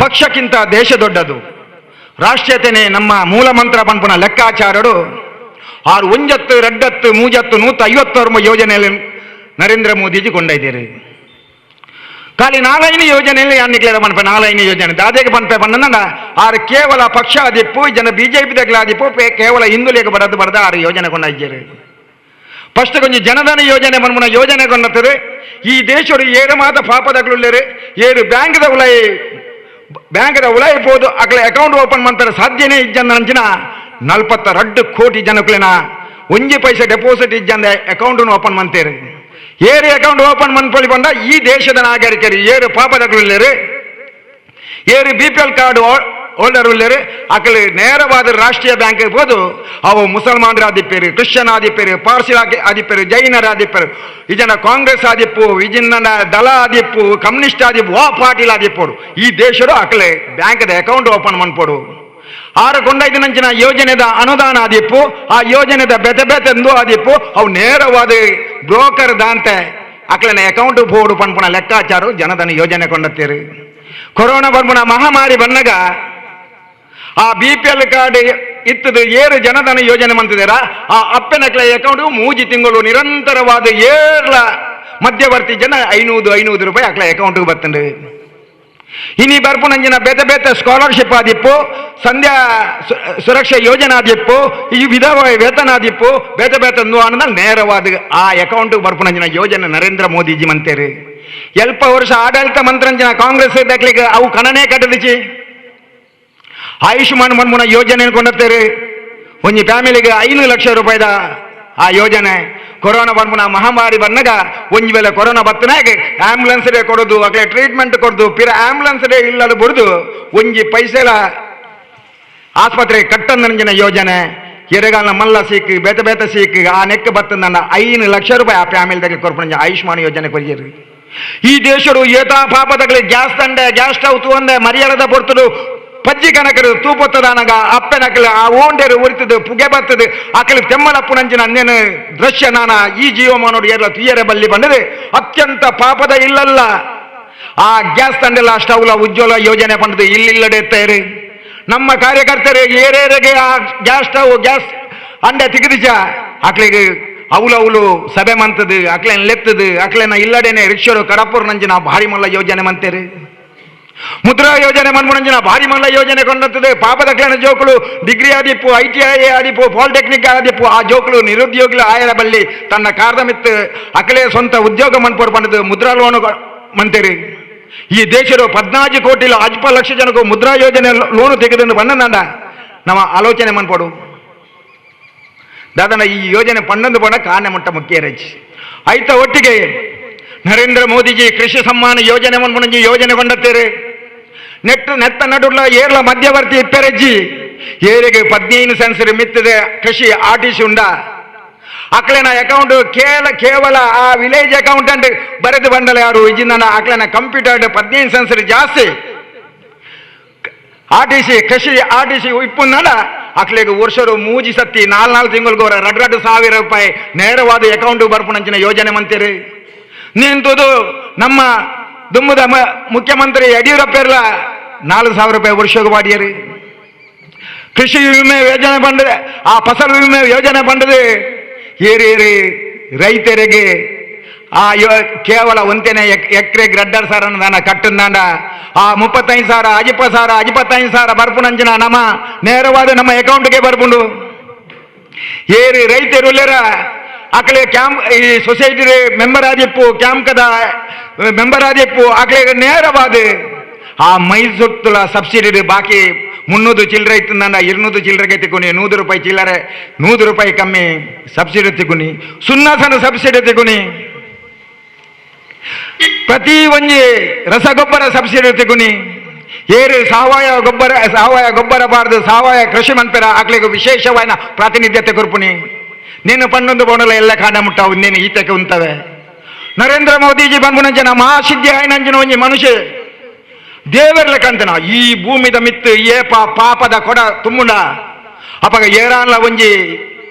Speaker 4: ಪಕ್ಷಕ್ಕಿಂತ ದೇಶ ದೊಡ್ಡದು, ರಾಷ್ಟ್ರೀಯತೆನೇ ನಮ್ಮ ಮೂಲ ಮಂತ್ರ ಪನ್ಪುನ ಲೆಕ್ಕಾಚಾರರು ಆರು ಒಂಜತ್ತು ರಡ್ಡತ್ತು ಮೂಜತ್ತು 156 ಯೋಜನೆಯಲ್ಲಿ ನರೇಂದ್ರ ಮೋದಿಜಿ ಕೊಂಡೊಯ್ದಿರಿ. ಖಾಲಿ ನಾಲೈನು ಯೋಜನೆಯಲ್ಲಿ ಅನ್ನಿಕ್ಲೇರ ಪನ್ಪೆ ನಾಲೈನು ಯೋಜನೆ ದಾದೇಗೆ ಪನ್ಪೆ ಪನ್ನಂದ ಆರು ಕೇವಲ ಪಕ್ಷ ಆದಿಪ್ಪು ಜನ ಬಿಜೆಪಿ ದಗ್ಲಾದಿಪ್ಪು ಕೇವಲ ಹಿಂದುಲೇಖ ಬರದು ಬರದ ಆರು ಯೋಜನೆ ಕೊಂಡೊಯ್ದಿರಿ. ಫಸ್ಟ್ ಕೊಂಚ ಜನಧನ ಯೋಜನೆ ಮನ್ಮುನ ಯೋಜನೆ ಕೊನ್ನತ್ತದೆ. ಈ ದೇಶರು ಏರು ಮಾತ ಪಾಪದಗ್ಲುಳ್ಳೇರು ಏರು ಬ್ಯಾಂಕ್ದ ಉಲಾಯಿ ಬ್ಯಾಂಕ್ದ ಉಲಾಯಿ ಪೋದು ಅಕ್ಲೆ ಅಕೌಂಟ್ ಓಪನ್ ಮಂತಾರೆ ಸಾಧ್ಯನೇ ಇಜ್ಜಂದ ಅಂಚಿನ 42 ಕೋಟಿ ಜನಕ್ಲೆನ ಒಂಜಿ ಪೈಸೆ ಡೆಪಾಸಿಟ್ ಇಜ್ಜಂದ ಅಕೌಂಟ್ ಓಪನ್ ಮಂತೇರು. ಏರು ಅಕೌಂಟ್ ಓಪನ್ ಮನ್ಪೊಳಿ ಬಂದ ಈ ದೇಶದ ನಾಗರಿಕರು ಏರು ಪಾಪದಗ್ಲುಳ್ಳೇರು ಏರು B P L card Holder ಉಳ್ಳೇರು ಅಕಲು ನೇರವಾದ ರಾಷ್ಟ್ರೀಯ ಬ್ಯಾಂಕ್ ಹೋದು ಅವು ಮುಸಲ್ಮಾನರ ಆದಿಪ್ಪೇರು, ಕ್ರಿಶ್ಚಿಯನ್ ಆದಿಪ್ಪೇರು, ಪಾರ್ಸಿ ಆದಿಪ್ಪೇರು, ಜೈನರ ಆದಿಪ್ಪೇರು, ಇಜನ ಕಾಂಗ್ರೆಸ್ ಆದಿಪ್ಪು, ಇಜಿನ ದಳ ಆದಿಪ್ಪು, ಕಮ್ಯುನಿಸ್ಟ್ ಆದಿಪ್ಪು, ವಾ ಪಾಟೀಲ್ ಆದಿಪ್ಪೋಡು ಈ ದೇಶಡು ಅಕಲೆ ಬ್ಯಾಂಕ್ದ ಅಕೌಂಟ್ ಓಪನ್ ಮನ್ಪೋಡು. ಆರು ಕೊಂಡೈದು ನಂಚಿನ ಯೋಜನೆದ ಅನುದಾನ ಆದಿಪ್ಪು, ಆ ಯೋಜನೆದ ಬೆತೆ ಬೆತೆ ಆದಿಪ್ಪು ಅವು ನೇರವಾದ ಬ್ರೋಕರ್ ದಾಂತೆ ಅಕ್ಲನ ಅಕೌಂಟ್ ಬೋರ್ಡು ಪನ್ಪುನ ಲೆಕ್ಕಾಚಾರ ಜನಧನ ಯೋಜನೆ ಕೊಂಡತ್ತೀರು. ಕೊರೋನಾ ಬರ್ಪುನ ಮಹಾಮಾರಿ ಬನ್ನಗ ಆ ಬಿಪಿಎಲ್ ಕಾರ್ಡ್ ಇತ್ತದು ಏರು ಜನಧನ ಯೋಜನೆ ಮಂತಿದ್ದೀರಾ ಆ ಅಪ್ಪನಕ್ಲ ಅಕೌಂಟ್ ಮೂಜಿ ತಿಂಗಳು ನಿರಂತರವಾದ ಏರ್ಲ ಮಧ್ಯವರ್ತಿ ಜನ 500 500 ರೂಪಾಯಿ ಅಕ್ಲ ಅಕೌಂಟ್ಗೆ ಬತ್ತಂಡು. ಇನಿ ಬರ್ಪುನಂಜಿನ ಬೇತೆ ಬೇತೆ ಸ್ಕಾಲರ್ಶಿಪ್ ಆದಿಪ್ಪು, ಸಂಧ್ಯಾ ಸುರಕ್ಷಾ ಯೋಜನೆ ಆದಿಪ್ಪು, ಈ ವಿಧವಾ ವೇತನ ಆದಿಪ್ಪು, ಬೇತೆ ಬೇತೆ ಅನ್ನೋದ ನೇರವಾದ ಆ ಅಕೌಂಟ್ ಬರ್ಪುನಂಜಿನ ಯೋಜನೆ ನರೇಂದ್ರ ಮೋದಿಜಿ ಮಂತೇರು. ಎಲ್ಪ ವರ್ಷ ಆಡಳಿತ ಮಂತ್ರಂಜಿನ ಕಾಂಗ್ರೆಸ್ ದಕ್ಲಿಗೆ ಅವು ಕಣನೇ ಕಟ್ಟದಿಚಿ. ಆಯುಷ್ಮಾನ್ ಮನ್ಮುನ ಯೋಜನೆ ಕೊಂಡತ್ತೇರು. ಒಂಜಿ ಫ್ಯಾಮಿಲಿಗೆ 5 ಲಕ್ಷ ರೂಪಾಯಿದ ಆ ಯೋಜನೆ. ಕೊರೋನಾ ಬರ್ಮುನ ಮಹಾಮಾರಿ ಬಂದಾಗ ಒಂಜಿ ವೇಳೆ ಕೊರೋನಾ ಬತ್ತನಾಗ ಆಂಬುಲೆನ್ಸ್ ಡೇ ಕೊಡೋದು, ಅಕ್ಲೆ ಟ್ರೀಟ್ಮೆಂಟ್ ಕೊಡೋದು, ಪಿರ ಆಂಬುಲೆನ್ಸ್ ಡೇ ಇಲ್ಲದ ಬುಡ್ದು ಒಂಜಿ ಪೈಸೆಲ ಆಸ್ಪತ್ರೆ ಕಟ್ಟಂದಿನ ಯೋಜನೆ. ಎರೆಗಾಲ ಮಲ್ಲ ಸೀಕ್ ಬೇತೆ ಬೇತೆ ಸೀಕ್ ಆ ನೆಕ್ ಬತ್ತಂದ 5 ಲಕ್ಷ ರೂಪಾಯಿ ಆ ಫ್ಯಾಮಿಲಿದಾಗ ಕೊರ್ಪಣ ಆಯುಷ್ಮಾನ್ ಯೋಜನೆ ಕೊರಿಯರು. ಈ ದೇಶಡು ಏತಾ ಪಾಪದಗಲಿ ಗ್ಯಾಸ್ ತಂಡೆ ಗ್ಯಾಸ್ ಸ್ಟವ್ ತೂಂದೆ ಮರ್ಯಾದ ಪೊರ್ತುಡು ಪಜ್ಜಿ ಕನಕರು ತೂಪೊತ್ತದಾನಗ ಅಪ್ಪನಕಲು ಆ ಓಂಡೇರು ಉರಿತದು ಪುಗೆ ಬರ್ತದೆ ಅಕಲು ತೆಮ್ಮಲಪ್ಪುನಂಚಿನ ಅಂದೇನು ದೃಶ್ಯ ನಾನ ಈ ಜೀವಮಾನೋಡು ಏರ್ಲ ತುಯ್ಯರೆ ಬಲ್ಲಿ ಬಂದದೆ ಅತ್ಯಂತ ಪಾಪದ ಇಲ್ಲಲ್ಲ. ಆ ಗ್ಯಾಸ್ ತಂಡೆಲ್ಲ ಸ್ಟವ್ಲ ಉಜ್ವಲ ಯೋಜನೆ ಬಂದது ಇಲ್ಲಿಲ್ಲಡೆ ತೇರು. ನಮ್ಮ ಕಾರ್ಯಕರ್ತರು ಏರೇರಿಗೆ ಆ gas stove gas ಅಂಡೆ ತಿಗದಿಚ ಅಕ್ಲಿಗೆ ಅವಲು ಅವಲು ಸಭೆ ಮಂತದು ಅಕ್ಲೇನ ಲೆತ್ತದು ಅಕ್ಲೇನ ಇಲ್ಲಡೇನೆ ರಿಕ್ಷರು ಕಡಪುರ್ ನಂಜಿನ ಭಾರಿ ಮಲ್ಲ ಯೋಜನೆ ಮಂತೇರು. ಮುದ್ರಾ ಯೋಜನೆ ಮನ್ಮುನಂಜಿನ ಭಾರಿ ಮಲ್ಲ ಯೋಜನೆ ಕೊಂಡತ್ತದೆ. ಪಾಪದ ಕ್ಲೇನ ಜೋಕುಲು ಡಿಗ್ರಿ ಆದಿಪ್ಪು, I T I ಆದಿಪ್ಪು, polytechnic ಆದಿಪ್ಪು, ಆ ಜೋಕುಲು ನಿರುದ್ಯೋಗಿಲು ಆಯರ ಬಲ್ಲಿ ತನ್ನ ಕಾರ್ದ ಮಿತ್ತು ಅಕಲೇ ಸ್ವಂತ ಉದ್ಯೋಗ ಮನ್ಪೋರು ಪಂಡದು ಮುದ್ರಾ ಲೋನ್ ಮಂತೇರಿ. ಈ ದೇಶದ 14 ಕೋಟಿ ಅಜ್ಪ ಲಕ್ಷ ಜನಕ್ಕೂ ಮುದ್ರಾ ಯೋಜನೆ ಲೋನು ತೆಗೆದು ಬಂದ ನಮ್ಮ ಆಲೋಚನೆ ಮನ್ಪೋಡು. ದಾದನ ಈ ಯೋಜನೆ ಪನ್ನೊಂದು ಪಣ ಕಾನೆ ಮುಟ್ಟ ಮುಖ್ಯ ರಚಿ ಐತ ಒಟ್ಟಿಗೆ ನರೇಂದ್ರ ಮೋದಿಜಿ ಕೃಷಿ ಸಮ್ಮಾನ ಯೋಜನೆ ಮನ್ಮುನಂಜಿ ಯೋಜನೆ ಕೊಂಡತ್ತೇರೆ. ನೆಟ್ ನೆತ್ತ ನಡುಲ್ಲ ಏರ್ಲ ಮಧ್ಯವರ್ತಿ ಇಪ್ಪೆರಜ್ಜಿ ಏರಿಗೆ 15 ಸೆನ್ಸರಿ ಮಿತ್ತದೆ ಕೃಷಿ ಆರ್ಟಿಸಿ ಉಂಡ ಅಕ್ಲೆನ ಅಕೌಂಟ್ ಕೇವಲ ಆ ವಿಲೇಜ್ ಅಕೌಂಟೆಂಟ್ ಬರೆದು ಬಂದಲ್ಲ ಯಾರು ಇಜಿನ ಅಕ್ಲೆನ ಕಂಪ್ಯೂಟರ್ 15 ಸೆನ್ಸರಿ ಜಾಸ್ತಿ ಆರ್ಟಿಸಿ ಕೃಷಿ ಆರ್ಟಿಸಿ ಇಪ್ಪುನ್ನಡ ಅಕ್ಲೆಗೆ ವರ್ಷರು ಮೂಜಿ ಸತ್ತಿ 4 4 ತಿಂಗಳಿಗೆ 2 2 ಸಾವಿರ ರೂಪಾಯಿ ನೇರವಾದ ಅಕೌಂಟ್ ಬರ್ಪುನಂಚಿನ ಯೋಜನೆ ಮಂತೀರಿ. ನಿಂತುದು ನಮ್ಮ ದುಮ್ಮದ ಮುಖ್ಯಮಂತ್ರಿ ಯಡಿಯೂರಪ್ಪ ಇರಲ 4,000 ರೂಪಾಯಿ ವರ್ಷಕ್ಕೆ ಬಾಡಿಯರಿ. ಕೃಷಿ ವಿಮೆ ಯೋಜನೆ ಬಂದಿದೆ, ಆ ಫಸಲು ವಿಮೆ ಯೋಜನೆ ಬಂದಿದೆ. ಏರಿ ಏರಿ ರೈತರಿಗೆ ಆ ಕೇವಲ ಒಂತೇನೆ ಎಕರೆಗೆ 2,500 ಅನುದಾನ ಕಟ್ಟಂದಾಂಡ ಆ 35,000 ಅಜಿಪ ಸಾವಿರ 25,000 ಬರ್ಪುನಂಚಿನ ನಮ್ಮ ನೇರವಾದ ನಮ್ಮ ಅಕೌಂಟ್ಗೆ ಬರ್ಪುಂಡು. ಏರಿ ರೈತರು ಉಲ್ಲೇರ ಅಕಲೆ ಕ್ಯಾಂಪ್ ಈ ಸೊಸೈಟಿ ಮೆಂಬರ್ ಆದಿಪ್ಪು, ಕ್ಯಾಂಪ್ಕದ ಮೆಂಬರ್ ಆದಿಪ್ಪು ಅಕಲೆ ನೇರವಾದ ಆ ಮೈಸೊತ್ತುಲ ಸಬ್ಸಿಡಿ ಬಾಕಿ 300 ಚಿಲ್ಲರೆ ಇತ್ತು 200 ಚಿಲ್ಲರೆಗೆ ತಿಕ್కుని 100 ರೂಪಾಯಿ ಚಿಲ್ಲರೆ 100 ರೂಪಾಯಿ ಕಮ್ಮಿ ಸಬ್ಸಿಡಿ ತಿಕ್కుని ಸುನ್ನ ಸಣ್ಣ ಸಬ್ಸಿಡಿ ತಿಕ್కుని ಪ್ರತಿ ಒಂಜಿ ರಸಗೊಬ್ಬರ ಸಬ್ಸಿಡಿ ತಿಕ್కుని ಏರು ಸಾವಯವ ಗೊಬ್ಬರ ಸಾವಯವ ಗೊಬ್ಬರ ಬಾರ್ದು ಸಾವಯವ ಕೃಷಿ ಮಂತ್ರ ಆಕ್ಲಿಗೆ ವಿಶೇಷವಾದ ಪ್ರಾತಿನಿಧ್ಯತೆ ಕೊರ್ಪುನಿ. ನೀನು ಪನ್ನೊಂದು ಬೋಣಲ ಎಲ್ಲ ಕಾಂಡ ಮುಟ್ಟಾವು ನೀನು ಈತಕ್ಕೆ ಉಂತವೆ. ನರೇಂದ್ರ ಮೋದಿಜಿ ಬಂದ್ಬುನಂಚಿನ ಮಹಾಸಿದ್ಧಿ ಆಯ್ನಂಚಿನ ಒಂಜಿ ಮನುಷ್ಯ ದೇವರ್ಲ ಕಂತನ ಈ ಭೂಮಿದ ಮಿತ್ತು ಏಪ ಪಾಪದ ಕೊಡ ತುಮ್ಮುಂಡ ಅಪಗ ಏರಾನ್ಲ ಒಂಜಿ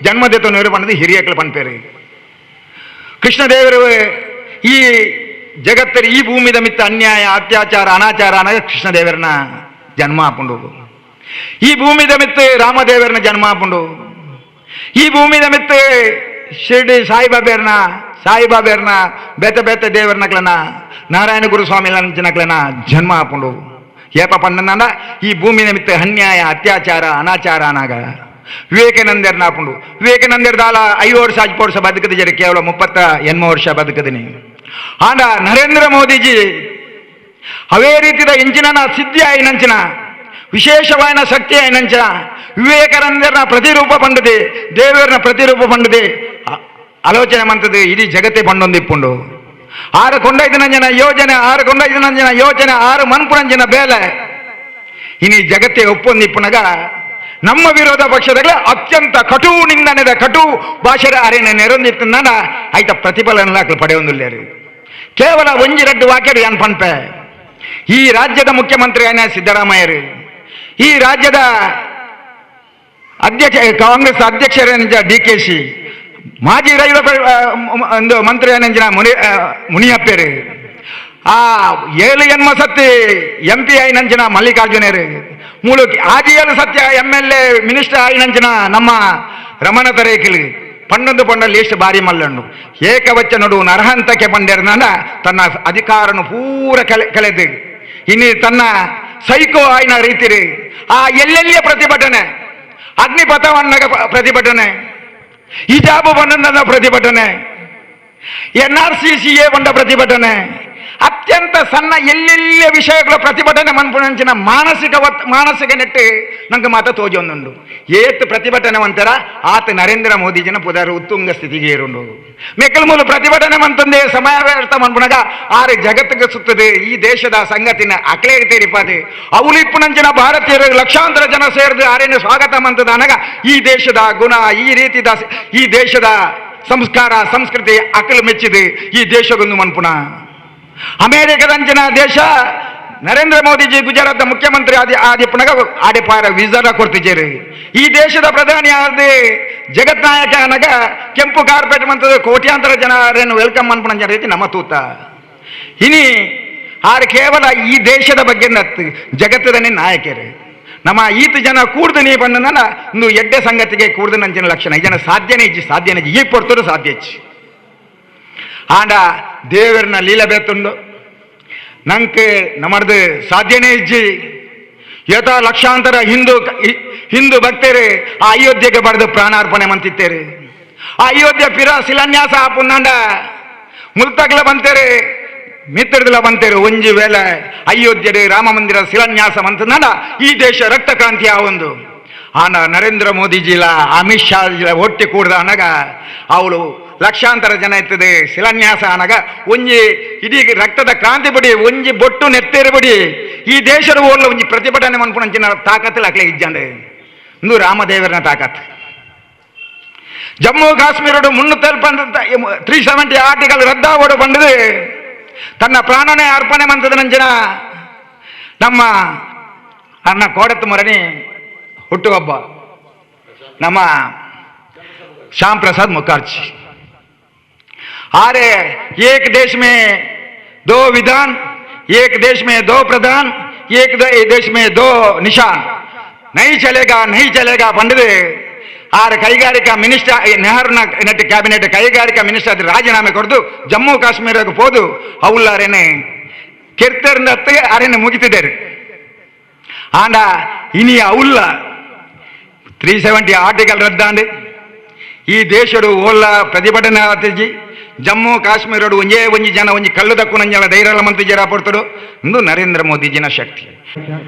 Speaker 4: ಜನ್ಮದೆತ್ತ ನೆರಪಣ್ಣದು ಹಿರಿಯಕ್ಲು ಪನ್ಪೇರು. ಕೃಷ್ಣದೇವರು ಈ ಜಗತ್ತರಿ ಈ ಭೂಮಿದ ಮಿತ್ತ ಅನ್ಯಾಯ ಅತ್ಯಾಚಾರ ಅನಾಚಾರ ಅನಾಗ ಕೃಷ್ಣದೇವರನ ಜನ್ಮ ಆಪುಂಡು. ಈ ಭೂಮಿದ ಮಿತ್ತು ರಾಮದೇವರನ ಜನ್ಮ ಆಪುಂಡು. ಈ ಭೂಮಿದ ಮಿತ್ತು ಶಿರ್ಡಿ ಸಾಯಿಬಾಬೇರ್ನ ಸಾಯಿಬಾಬೇರ್ನ ಬೇತೆ ಬೇತೆ ದೇವರನಕ್ಲನ ನಾರಾಯಣ ಗುರು ಸ್ವಾಮಿ ನಂಚಿನಕ್ಲನ ಜನ್ಮ ಆಪುಂಡು. ಏಪ ಪಂಡಂದ ಈ ಭೂಮಿ ನಿಮಿತ್ತ ಅನ್ಯಾಯ ಅತ್ಯಾಚಾರ ಅನಾಚಾರ ಅನಾಗ ವಿವೇಕಾನಂದರ್ನ ಆಪುಂಡು. ವಿವೇಕಾನಂದರ್ ದಾಲ 5 ವರ್ಷ 5 ವರ್ಷ ಬದುಕದ ಜರ ಕೇವಲ 38 ವರ್ಷ ಬದುಕದಿನಿ. ಆಂಡ ನರೇಂದ್ರ ಮೋದಿಜಿ ಅವೇ ರೀತಿಯ ಇಂಚಿನ ಸಿದ್ಧಿ ಆಯಿನಂಚಿನ ವಿಶೇಷವಾದ ಶಕ್ತಿ ಆಯಿನಂಚಿನ ವಿವೇಕಾನಂದರ್ನ ಪ್ರತಿರೂಪ ಪಂಡದೆ ದೇವರನ ಪ್ರತಿರೂಪ ಪಂಡದೆ ಆಲೋಚನೆ ಮಂತದೆ ಇಡೀ ಜಗತ್ತೇ ಪಂಡೊಂದಿಪ್ಪುಂಡು. ಆರು ಕೊಂಡೈದು ನಂಜನ ಯೋಜನೆ, ಆರು ಕೊಂಡೈದು ನಂಜನ ಯೋಜನೆ, ಆರು ಮನ್ಪುನಂಜಿನ ಬೇಲೆ ಇನಿ ಜಗತ್ತೇ ಒಪ್ಪೊಂದಿಪ್ಪುನಗ ನಮ್ಮ ವಿರೋಧ ಪಕ್ಷದಾಗ ಅತ್ಯಂತ ಕಟು ನಿಂದನೆದ ಕಟು ಭಾಷೆದ ಅರೆನ ನೆರೊಂದಿತ್ತಂದಾನ ಐತ ಪ್ರತಿಫಲನ ಪಡೆಯೊಂದುಲ್ಲೇರು. ಕೇವಲ ಒಂಜಿ ರಡ್ಡು ವಾಕ್ಯಡು ಯಾನ್ ಪನ್ಪೆ. ಈ ರಾಜ್ಯದ ಮುಖ್ಯಮಂತ್ರಿ ಆಯ್ನ ಸಿದ್ದರಾಮಯ್ಯರು, ಈ ರಾಜ್ಯದ ಅಧ್ಯಕ್ಷ ಕಾಂಗ್ರೆಸ್ ಅಧ್ಯಕ್ಷರೇನ D K she, ಮಾಜಿ ರೈಲ್ವೆ ಒಂದು ಮಂತ್ರಿ ಏನಂಜಿನ ಮುನಿಯಪ್ಪೇರು, ಆ 7 ಎನ್ಮ ಸತ್ತಿ ಎಂ ಪಿ ಆಯಿನಂಚಿನ ಮಲ್ಲಿಕಾರ್ಜುನರು, ಮೂಲು ಆಜಿ 7 ಸತ್ಯ M L A minister ಆಯಿನಂಚಿನ ನಮ್ಮ ರಮಣ ತರೇಕಿಲು ಪನ್ನೊಂದು ಪಂಡ ಲೀಸ್ಟ್ ಬಾರಿ ಮಲ್ಲಣ್ಣು ಏಕವಚನಡು ನರಹಂತಕ್ಕೆ ಪಂಡೆರ್ನಾನ ತನ್ನ ಅಧಿಕಾರನು ಪೂರ ಕಳೆದು ಇನ್ನು ತನ್ನ ಸೈಕೋ ಆಯ್ನ ರೀತಿರಿ ಆ ಎಲ್ಲೆಲ್ಲಿಯ ಪ್ರತಿಭಟನೆ, ಅಗ್ನಿಪಥವನ್ನ ಪ್ರತಿಭಟನೆ, ಹಿಜಾಬು ಬಂದ ಪ್ರತಿಭಟನೆ, N R C C A ಬಂದ ಪ್ರತಿಭಟನೆ, ಅತ್ಯಂತ ಸಣ್ಣ ಎಲ್ಲೆಲ್ಲಿಯ ವಿಷಯಗಳ ಪ್ರತಿಭಟನೆ ಮನ್ಪುನಂಚಿನ ಮಾನಸಿಕ ಮಾನಸಿಕ ನೆಟ್ಟು ನಂಗೆ ಮಾತ ತೋಜೊಂದುಂಡು. ಏತ್ ಪ್ರತಿಭಟನೆ ಅಂತಾರ ಆತ ನರೇಂದ್ರ ಮೋದಿಜಿನ ಪುದಾರು ಉತ್ತುಂಗ ಸ್ಥಿತಿಗೆ ಏರುಂಡು. ಮೆಕ್ಕಲ್ ಮೂಲ ಪ್ರತಿಭಟನೆ ಮಂತಂದೆ ಸಮಯ ವ್ಯರ್ಥ ಮನ್ಪುನಗ ಆರೆ ಜಗತ್ತಿಗೆ ಸುತ್ತದೆ ಈ ದೇಶದ ಸಂಗತಿನ ಅಕ್ಲೇಗೆ ತೆರಿಪಾದೆ. ಅವಳು ಇಪ್ಪುನಂಚಿನ ಭಾರತೀಯರು ಲಕ್ಷಾಂತರ ಜನ ಸೇರಿದು ಆರೇನು ಸ್ವಾಗತ ಮಂತದ ಅನಗ ಈ ದೇಶದ ಗುಣ, ಈ ರೀತಿದ ಈ ದೇಶದ ಸಂಸ್ಕಾರ ಸಂಸ್ಕೃತಿ ಅಕಲು ಮೆಚ್ಚಿದೆ ಈ ದೇಶಗೊಂದು ಮನ್ಪುನ. ಅಮೇರಿಕದಂಚಿನ ದೇಶ ನರೇಂದ್ರ ಮೋದಿಜಿ ಗುಜರಾತ್ ಮುಖ್ಯಮಂತ್ರಿ ಆದಿ ಆದಿಪ್ಪನಗ ಆಡಿಪಾರ ವೀಸಾದ ಕೊಡ್ತಿದ್ದೀರಿ. ಈ ದೇಶದ ಪ್ರಧಾನಿ ಆದ ಜಗತ್ ನಾಯಕ ಅನಗ ಕೆಂಪು ಕಾರ್ಪೆಟ್ ಮಂತದ ಕೋಟ್ಯಾಂತರ ಜನರೇನು welcome ಅನ್ಪುನ ರೀತಿ ನಮ್ಮ ತೂತ. ಇನಿ ಆರು ಕೇವಲ ಈ ದೇಶದ ಬಗ್ಗೆ ಜಗತ್ತದನ್ನೇ ನಾಯಕರು ನಮ್ಮ ಈತ ಜನ ಕೂಡ್ದು ನೀ ಬಂದ ಒಂದು ಎಡ್ಡೆ ಸಂಗತಿಗೆ ಕೂಡ್ದು ನಂಚಿನ ಲಕ್ಷಣ ಈ ಜನ ಸಾಧ್ಯನೇ ಇಜ್ಜಿ, ಸಾಧ್ಯನೇ ಇಜ್ಜಿ, ಈ ಪೊರ್ತರು ಸಾಧ್ಯ ಇಜ್ಜಿ. ಆಂಡ ದೇವರನ್ನ ಲೀಲ ಬೇತುಂಡು ನಂಗೆ ನಮ್ಮದು ಸಾಧ್ಯನೇ ಇಜ್ಜಿ. ಯಥ ಲಕ್ಷಾಂತರ ಹಿಂದೂ ಹಿಂದೂ ಭಕ್ತರು ಆ ಅಯೋಧ್ಯೆಗೆ ಬರೆದು ಪ್ರಾಣಾರ್ಪಣೆ ಮಂತಿತ್ತೇರು. ಆ ಅಯೋಧ್ಯೆ ಪಿರ ಶಿಲಾನ್ಯಾಸ ಆಪುಂದಾಂಡ ಮುಲ್ತಗ್ಲ ಬಂತೇರು, ಮಿತ್ರದಲ ಬಂತೇರು. ಒಂಜಿ ವೇಳೆ ಅಯೋಧ್ಯೆ ರಾಮ ಮಂದಿರ ಶಿಲಾನ್ಯಾಸ ಮಂತಂದಾಂಡ ಈ ದೇಶ ರಕ್ತ ಕ್ರಾಂತಿ ಆ ಒಂದು. ಆನ ನರೇಂದ್ರ ಮೋದಿಜಿಲ ಅಮಿತ್ ಶಾ ಜಿಲ ಒಟ್ಟಿ ಕೂಡ್ದ ಅನಗ ಅವಳು ಲಕ್ಷಾಂತರ ಜನ ಇರ್ತದೆ ಶಿಲಾನ್ಯಾಸ ಅನಗ ಒಂಜಿ ಇಡೀ ರಕ್ತದ ಕ್ರಾಂತಿ ಬಿಡಿ, ಒಂಜಿ ಬೊಟ್ಟು ನೆತ್ತೇರು ಬಿಡಿ, ಈ ದೇಶದ ಓಲ್ಲ ಒಂಜಿ ಪ್ರತಿಭಟನೆ ಮನ್ಪುನಂಚಿನ ತಾಕತ್ತು ಅಕ್ಲೆ ಇಜ್ಜಾಂಡೆ. ಇಂದು ರಾಮದೇವರನ ತಾಕತ್. ಜಮ್ಮು ಕಾಶ್ಮೀರಡು 370 ಆರ್ಟಿಕಲ್ ರದ್ದಾಗೋಡು ಬಂದது ತನ್ನ ಪ್ರಾಣನೇ ಅರ್ಪಣೆ ಮಂತದ ನಂಚಿನ ನಮ್ಮ ಅಣ್ಣ ಕೋಡತ್ತು ಮರಣಿ ಹುಟ್ಟುಹಬ್ಬ ನಮ್ಮ ಶ್ಯಾಮ್ ಪ್ರಸಾದ್ ಮುಖರ್ಜಿ. आरे एक देश में 2 विधान, एक देश में 2 प्रधान, एक देश में 2 निशान, नहीं चलेगा नहीं चलेगा पंडित are ಕೈಗಾರಿಕಾ ಮಿನಿಸ್ಟರ್ ನೆಹರು ನೆಟ್ ಕ್ಯಾಬಿನೆಟ್ ಕೈಗಾರಿಕಾ ಮಿನಿಸ್ಟರ್ ಅದು ರಾಜೀನಾಮೆ ಕೊಡ್ದು ಜಮ್ಮು ಕಾಶ್ಮೀರಕ್ಕೆ ಹೋದು ಅವಲ್ಲಾರೇನೆ ಕೆರ್ತರ್ನತ್ತೆ ಅರೇನೆ ಮುಗಿತಿದ್ದಾರೆ. ಆಂಡ ಇನಿ ಅವಲ್ಲ 370 ಆರ್ಟಿಕಲ್ ರದ್ದಾಂಡೆ ಈ ದೇಶಡು ಓಲ್ಲ ಪ್ರತಿಭಟನೆ ಆತಿಜಿ. ಜಮ್ಮು ಕಾಶ್ಮೀರಡು ಒಂಜೇ ಒಂಜಿ ಜನ ಒಂಜಿ ಕಲ್ಲು ದಕ್ಕುನಂಜಲ ಧೈರ್ಯ ಮಂತ್ರಿ ಜರ ಪಡ್ತಡು ಇಂದು ನರೇಂದ್ರ ಮೋದಿಜಿನ ಶಕ್ತಿ.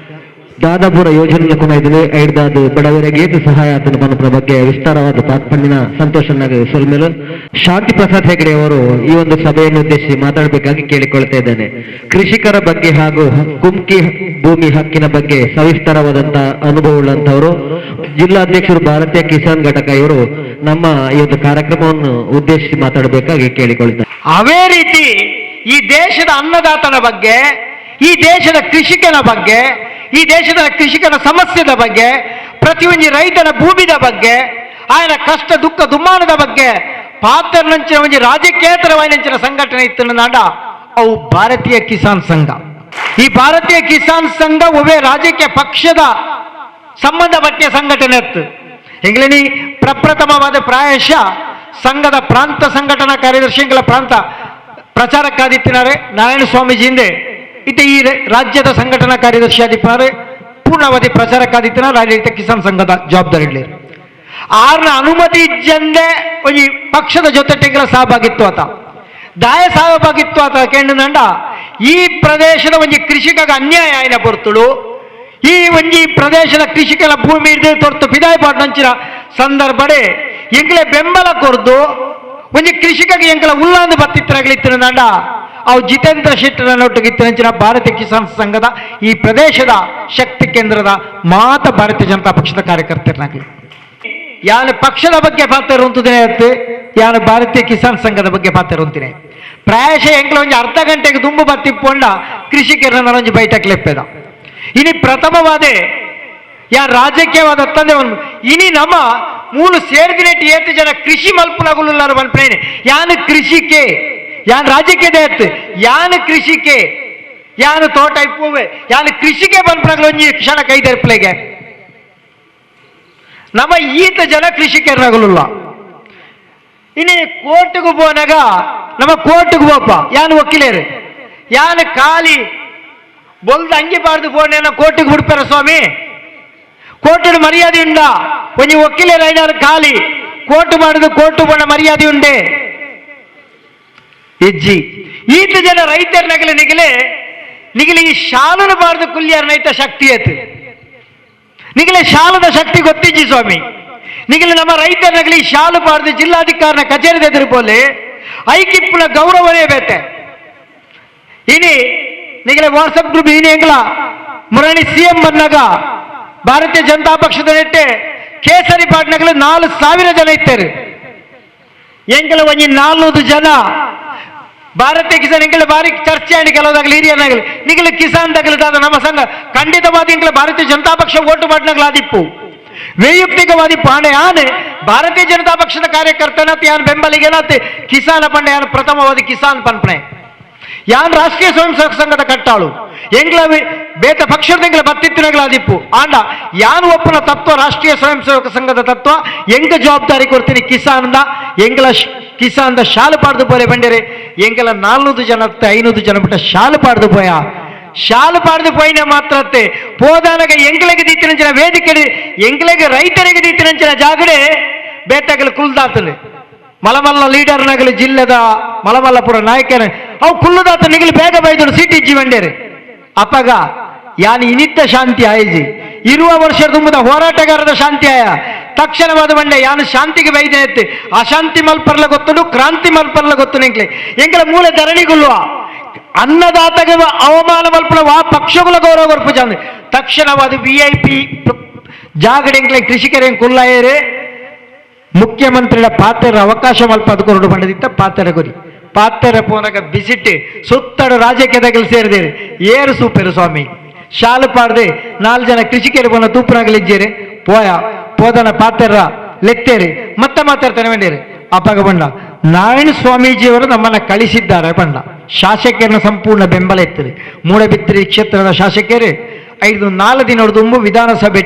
Speaker 3: ದಾದಾಪುರ ಯೋಜನೆ ಕೊನೆಯಲ್ಲಿ ಐಡ್ದಾದ ಬಡವರಿಗೆ ಏತು ಸಹಾಯ ಆತನ ಪನ್ಪುನ ಬಗ್ಗೆ ವಿಸ್ತಾರವಾದ ಪಾತ್ಪಣ್ಣಿನ ಸಂತೋಷನಾಗ ಸೊಲ್ಮೇಲು ಶಾಂತಿ ಪ್ರಸಾದ್ ಹೆಗಡೆ ಅವರು ಈ ಒಂದು ಸಭೆಯನ್ನು ಉದ್ದೇಶಿಸಿ ಮಾತಾಡಬೇಕಾಗಿ ಕೇಳಿಕೊಳ್ತಾ ಇದ್ದೇನೆ. ಕೃಷಿಕರ ಬಗ್ಗೆ ಹಾಗೂ ಕುಮ್ಕಿ ಭೂಮಿ ಹಕ್ಕಿನ ಬಗ್ಗೆ ಸವಿಸ್ತಾರವಾದಂತಹ ಅನುಭವ ಉಳ್ಳಂತವರು ಜಿಲ್ಲಾಧ್ಯಕ್ಷರು ಭಾರತೀಯ ಕಿಸಾನ್ ಘಟಕ ಇವರು ನಮ್ಮ ಈ ಒಂದು ಕಾರ್ಯಕ್ರಮವನ್ನು ಉದ್ದೇಶಿಸಿ ಮಾತಾಡಬೇಕಾಗಿ ಕೇಳಿಕೊಳ್ತಾರೆ.
Speaker 5: ಅವೇ ರೀತಿ ಈ ದೇಶದ ಅನ್ನದಾತನ ಬಗ್ಗೆ, ಈ ದೇಶದ ಕೃಷಿಕನ ಬಗ್ಗೆ, ಈ ದೇಶದ ಕೃಷಿಕನ ಸಮಸ್ಯೆದ ಬಗ್ಗೆ, ಪ್ರತಿಯೊಂದು ರೈತನ ಭೂಮಿದ ಬಗ್ಗೆ, ಆಯನ ಕಷ್ಟ ದುಃಖ ದುಮ್ಮಾನದ ಬಗ್ಗೆ ಪಾತ್ರನಂಚಿನ ಒಂಜಿ ರಾಜಕೀಯೇತರವಾಯಿನಂಚಿನ ಸಂಘಟನೆ ಇತ್ತು ನಾಡ ಅವು ಭಾರತೀಯ ಕಿಸಾನ್ ಸಂಘ. ಈ ಭಾರತೀಯ ಕಿಸಾನ್ ಸಂಘ ಒಬ್ಬೇ ರಾಜಕೀಯ ಪಕ್ಷದ ಸಂಬಂಧಪಟ್ಟ ಸಂಘಟನೆ ಇತ್ತು. ಎಂಗ್ಲೇನಿ ಪ್ರಪ್ರಥಮವಾದ ಪ್ರಾಯಶಃ ಸಂಘದ ಪ್ರಾಂತ ಸಂಘಟನಾ ಕಾರ್ಯದರ್ಶಿಗಳ ಪ್ರಾಂತ ಪ್ರಚಾರಕ್ಕಾದಿತ್ತಿನಾರೆ ನಾರಾಯಣ ಸ್ವಾಮೀಜಿ ಹಿಂದೆ ಇತ್ತೆ ಈ ರಾಜ್ಯದ ಸಂಘಟನಾ ಕಾರ್ಯದರ್ಶಿ ಆದಿಪ್ಪನಾರೆ ಪೂರ್ಣಾವಧಿ ಪ್ರಚಾರಕ್ಕಾದಿತ್ತಿನ ರಾಜ್ಯ ಕಿಸಾನ್ ಸಂಘದ ಜವಾಬ್ದಾರಿ ಇರಲಿ. ಆರ್ನ ಅನುಮತಿ ಇಜ್ಜಂದೆ ಒಂಜಿ ಪಕ್ಷದ ಜೊತೆ ಟೆಂಗ್ಲ ಸಹಭಾಗಿತ್ವ ಆತ ದಾಯ ಸಹಭಾಗಿತ್ವ ಆತ ಕೇಂದ್ರ ಈ ಪ್ರದೇಶದ ಒಂಜಿ ಕೃಷಿಕಗ ಅನ್ಯಾಯ ಆಯ್ನ ಪೊರ್ತುಳು ಈ ಒಂಜಿ ಪ್ರದೇಶದ ಕೃಷಿಕರ ಭೂಮಿ ಹಿಡಿದು ತೊರ್ತು ಪಿದಾಯಿ ಪಾಡ್ನಂಚಿನ ಸಂದರ್ಭಡೆ ಎಂಕ್ಲೆ ಬೆಂಬಲ ಕೊರ್ದು ಒಂಜಿ ಕೃಷಿಕಗೆ ಎಂಕಲ ಉಲ್ಲಾಂದು ಬತ್ತಿತ್ತರಾಗಲಿತ್ತಿನ ಅವು ಜಿತೇಂದ್ರ ಶೆಟ್ಟರನ್ನೊಟ್ಟಿಗೆ ಇತ್ತಿನಂಚಿನ ಭಾರತೀಯ ಕಿಸಾನ್ ಸಂಘದ ಈ ಪ್ರದೇಶದ ಶಕ್ತಿ ಕೇಂದ್ರದ ಮಾತ ಭಾರತೀಯ ಜನತಾ ಪಕ್ಷದ ಕಾರ್ಯಕರ್ತರನ್ನಾಗಲಿ ಯಾನು ಪಕ್ಷದ ಬಗ್ಗೆ ಪಾತ್ರ ಹೊಂತಿದ್ದೇನೆ, ಯಾನು ಭಾರತೀಯ ಕಿಸಾನ್ ಸಂಘದ ಬಗ್ಗೆ ಪಾತ್ರ ಹೊಂತೀನಿ. ಪ್ರಾಯಶಃ ಎಂಕ್ಲ ಒಂಜಿ ಅರ್ಧ ಗಂಟೆಗೆ ದುಂಬು ಬತ್ತಿಪ್ಪೊಂಡ ಕೃಷಿಕರನ್ನ ಒಂಜಿ ಬೈಠಕ್ ಲೆಪ್ಪೆದ. ಇನಿ ಪ್ರಥಮವಾದೆ ಯಾ ರಾಜಕೀಯವಾದ ತಂದೆ ಒಂದು ಇನಿ ನಮ್ಮ ಮೂಲು ಸೇರಿದಿನೆಟ್ಟು ಏತು ಜನ ಕೃಷಿ ಮಲ್ಪುನಗುಲುಲ್ಲಾರು ಪನ್ಪೇನೆ. ಯಾನು ಕೃಷಿಕೆ, ಯಾನ್ ರಾಜಕೀಯದ ಎತ್ತು, ಯಾನು ಕೃಷಿಕೆ, ಯಾನು ತೋಟ ಇಪ್ಪುವೆ, ಯಾನು ಕೃಷಿಕೆ ಪನ್ಪುನಗುಲು ಒಂಜಿ ಕ್ಷಣ ಕೈದೆರ್ಪ್ಲೆಗೆ ನಮ್ಮ ಈತ ಜನ ಕೃಷಿಕರನಗುಲುಲ್ಲ. ಇನಿ ಕೋರ್ಟ್ಗೂ ಪೋನಾಗ ನಮ್ಮ ಕೋರ್ಟ್ಗೂ ಪೋಪ ಯಾನು ವಕೀಲರು ಯಾನು ಖಾಲಿ ಬೊಲ್ದು ಅಂಗಿ ಬಾರ್ದು ಪೋನೇನ ಕೋರ್ಟಿಗೆ ಬಿಡ್ಪಾರ ಸ್ವಾಮಿ. ಕೋರ್ಟು ಮರ್ಯಾದೆ ಉಂಡ ಒಂಜಿ ವಕೀಲರು ಐನಾರು ಖಾಲಿ ಕೋರ್ಟು ಮಾಡುದು ಕೋರ್ಟು ಬಣ್ಣ ಮರ್ಯಾದೆ ಉಂಡೆ ಹೆಜ್ಜಿ. ಈತ ಜನ ರೈತರ ನಗಲೆ ನಿಗಲೆ ನಿಗಲಿ ಈ ಶಾಲನು ಬಾರ್ದು ಕುಲ್ಯಾರನೈತ ಶಕ್ತಿ ಆಯ್ತು. ನಿಗಲೆ ಶಾಲದ ಶಕ್ತಿ ಗೊತ್ತಿಜ್ಜಿ ಸ್ವಾಮಿ. ನಿಗಲಿ ನಮ್ಮ ರೈತರ ನಗಲಿ ಶಾಲು ಬಾರ್ದು ಜಿಲ್ಲಾಧಿಕಾರಿನ ಕಚೇರಿ ಎದುರು ಪೋಲೆ ಐಕಿಪ್ಪುನ ಗೌರವನೇ ಬೇತೆ. ಇನಿ ನಿಗಲೆ ವಾಟ್ಸಪ್ ಗ್ರೂಪ್ ಇನಿ ಎಂಗ್ಲ ಮುರಣಿ ಸಿಎಂ ಬಂದಾಗ ಭಾರತೀಯ ಜನತಾ ಪಕ್ಷದ ನೆಟ್ಟೆ ಕೇಸರಿ ಪಾಟ್ನಗಲು 4000 ಜನ ಇತ್ತಾರೆ. ಎಂಗಲ ಒಂಜಿ 400 ಜನ ಭಾರತೀಯ ಕಿಸಾನ್ ಎಂಗಲ ಬಾರಿ ಚರ್ಚೆ ಆಂಡ್ ಕೆಲವುದಾಗಲಿ ಹಿರಿಯನಾಗಲಿ ನಿಗಲ ಕಿಸಾನ್ ದಗಲದಾದ ನಮ್ಮ ಸಂಘ ಖಂಡಿತವಾದ ಎಂಗಲ ಭಾರತೀಯ ಜನತಾ ಪಕ್ಷ ಓಟು ಪಾಟ್ನಗಲಾದಿಪ್ಪು ವೈಯಕ್ತಿಕವಾದಿ ಪಾಂಡೆ ಆನೆ ಭಾರತೀಯ ಜನತಾ ಪಕ್ಷದ ಕಾರ್ಯಕರ್ತನತ್ ಯಾನ್ ಬೆಂಬಲಿಗೆನತ್ ಕಿಸಾನ ಪಂಡೆ ಯಾನ್ ಪ್ರಥಮವಾದಿ ಕಿಸಾನ್ ಪನ್ಪಣೆ ಯಾನ್ ರಾಷ್ಟ್ರೀಯ ಸ್ವಯಂ ಸೇವಕ ಸಂಘದ ಕಟ್ಟಾಳು ಎಂಗ್ಲ ಬೇತ ಪಕ್ಷದ ಎಂಗ್ಲ ಬತ್ತಿತ್ತಿನಗಳಾದಿಪ್ಪು ಆಂಡ ಯಾನ್ ಒಪ್ಪನ ತತ್ವ ರಾಷ್ಟ್ರೀಯ ಸ್ವಯಂ ಸೇವಕ ಸಂಘದ ತತ್ವ ಎಂಗ ಜವಾಬ್ದಾರಿ ಕೊಡ್ತೀನಿ ಕಿಸಾನ್ದ ಎಂಗ್ಲ ಕಿಸಾನ್ದ ಶಾಲು ಪಾಡ್ದು ಪೋರೆ ಬಂಡೇರೆ ಎಂಗಲ 400 ಜನ 500 ಜನ ಬಿಟ್ಟ ಶಾಲು ಪಾಡ್ದು ಪೋಯ ಶಾಲು ಪಾಡ್ದು ಪೋಯಿನ ಮಾತ್ರತ್ತೆ ಪೋದಾನಗ ಎಂಗ್ಲೆಗೆ ದೀತಿನಂಚಿನ ವೇದಿಕೆ ಎಂಗ್ಲೆಗೆ ರೈತರಿಗೆ ದೀತಿನಂಚಿನ ಜಾಗಡೆ ಬೇತಗಲು ಕುಲ್ದಾತನೆ ಮಲಮಲ್ಲ ಲೀಡರ್ ನಗಲು ಜಿಲ್ಲೆದ ಮಲಮಲ್ಲಪುರ ನಾಯಕನ ಅವು ಕುಲ್ಲುದಾತ ನಿಗಲು ಬೇಗ ಬೈದರು ಸೀಟಿ ಇಜ್ಜಿ ಬಂಡೇರೆ. ಅಪಗ ಯಾನ್ ಇನಿತ್ತ ಶಾಂತಿ ಆಯಿಜಿ ಇರುವ ವರ್ಷ ತುಂಬದ ಹೋರಾಟಗಾರರ ಶಾಂತಿ ಆಯ ತಕ್ಷಣವಾದ ಬಂಡೆ ಯಾನು ಶಾಂತಿಗೆ ಬೈದೆ ಎತ್ತಿ ಅಶಾಂತಿ ಮಲ್ಪರ್ಲ ಗೊತ್ತುಂಡು ಕ್ರಾಂತಿ ಮಲ್ಪರ್ಲ ಗೊತ್ತು ಎಂಕ್ಲೆ ಎಂಕಲ ಮೂಲ ಧರಣಿಗುಲ್ವ ಅನ್ನದಾತಗೆ ಅವಮಾನ ಮಲ್ಪನ ವಾ ಪಕ್ಷಗಳ ಗೌರವ ಕೊರ್ಪು ಜಾಂದು ತಕ್ಷಣವಾದ ವಿಐಪಿ ಜಾಗಡೆ ಎಂಕ್ಲೆ ಕೃಷಿಕರೆ ಕುಲ್ಲಾಯೇರೆ ಮುಖ್ಯಮಂತ್ರಿಗಳ ಪಾತ್ರ ಅವಕಾಶ ಮಲ್ಪ ಅದು ಬಂಡದಿತ್ತ ಪಾತ್ರ ಗುರಿ ಪಾತ್ರ ಪೋನಗ ಬಿಸಿಟ್ಟು ಸುತ್ತಡು ರಾಜಕೀಯದಾಗಲಿ ಸೇರಿದೇರಿ ಏರು ಸೂಪರು ಸ್ವಾಮಿ ಶಾಲು ಪಾಡ್ದೆ 4 ಜನ ಕೃಷಿಕರು ಪೋನ ತೂಪುನಾಗಲಿಜ್ಜೇರಿ ಪೋಯ ಪೋದನ ಪಾತ್ರ ಲೆತ್ತೇರಿ ಮತ್ತೆ ಮಾತಾಡ್ತಾನೆ ಬಂಡೇರಿ. ಅಪ್ಪಾಗ ಬಂಡ ನಾರಾಯಣ ಸ್ವಾಮೀಜಿಯವರು ನಮ್ಮನ್ನ ಕಳಿಸಿದ್ದಾರೆ ಬಂಡ ಶಾಸಕರನ್ನ ಸಂಪೂರ್ಣ ಬೆಂಬಲ ಇರ್ತದೆ. ಮೂಡಬಿದ್ರಿ ಕ್ಷೇತ್ರದ ಶಾಸಕರೇ 5-4 ದಿನ ತುಂಬು ವಿಧಾನಸಭೆ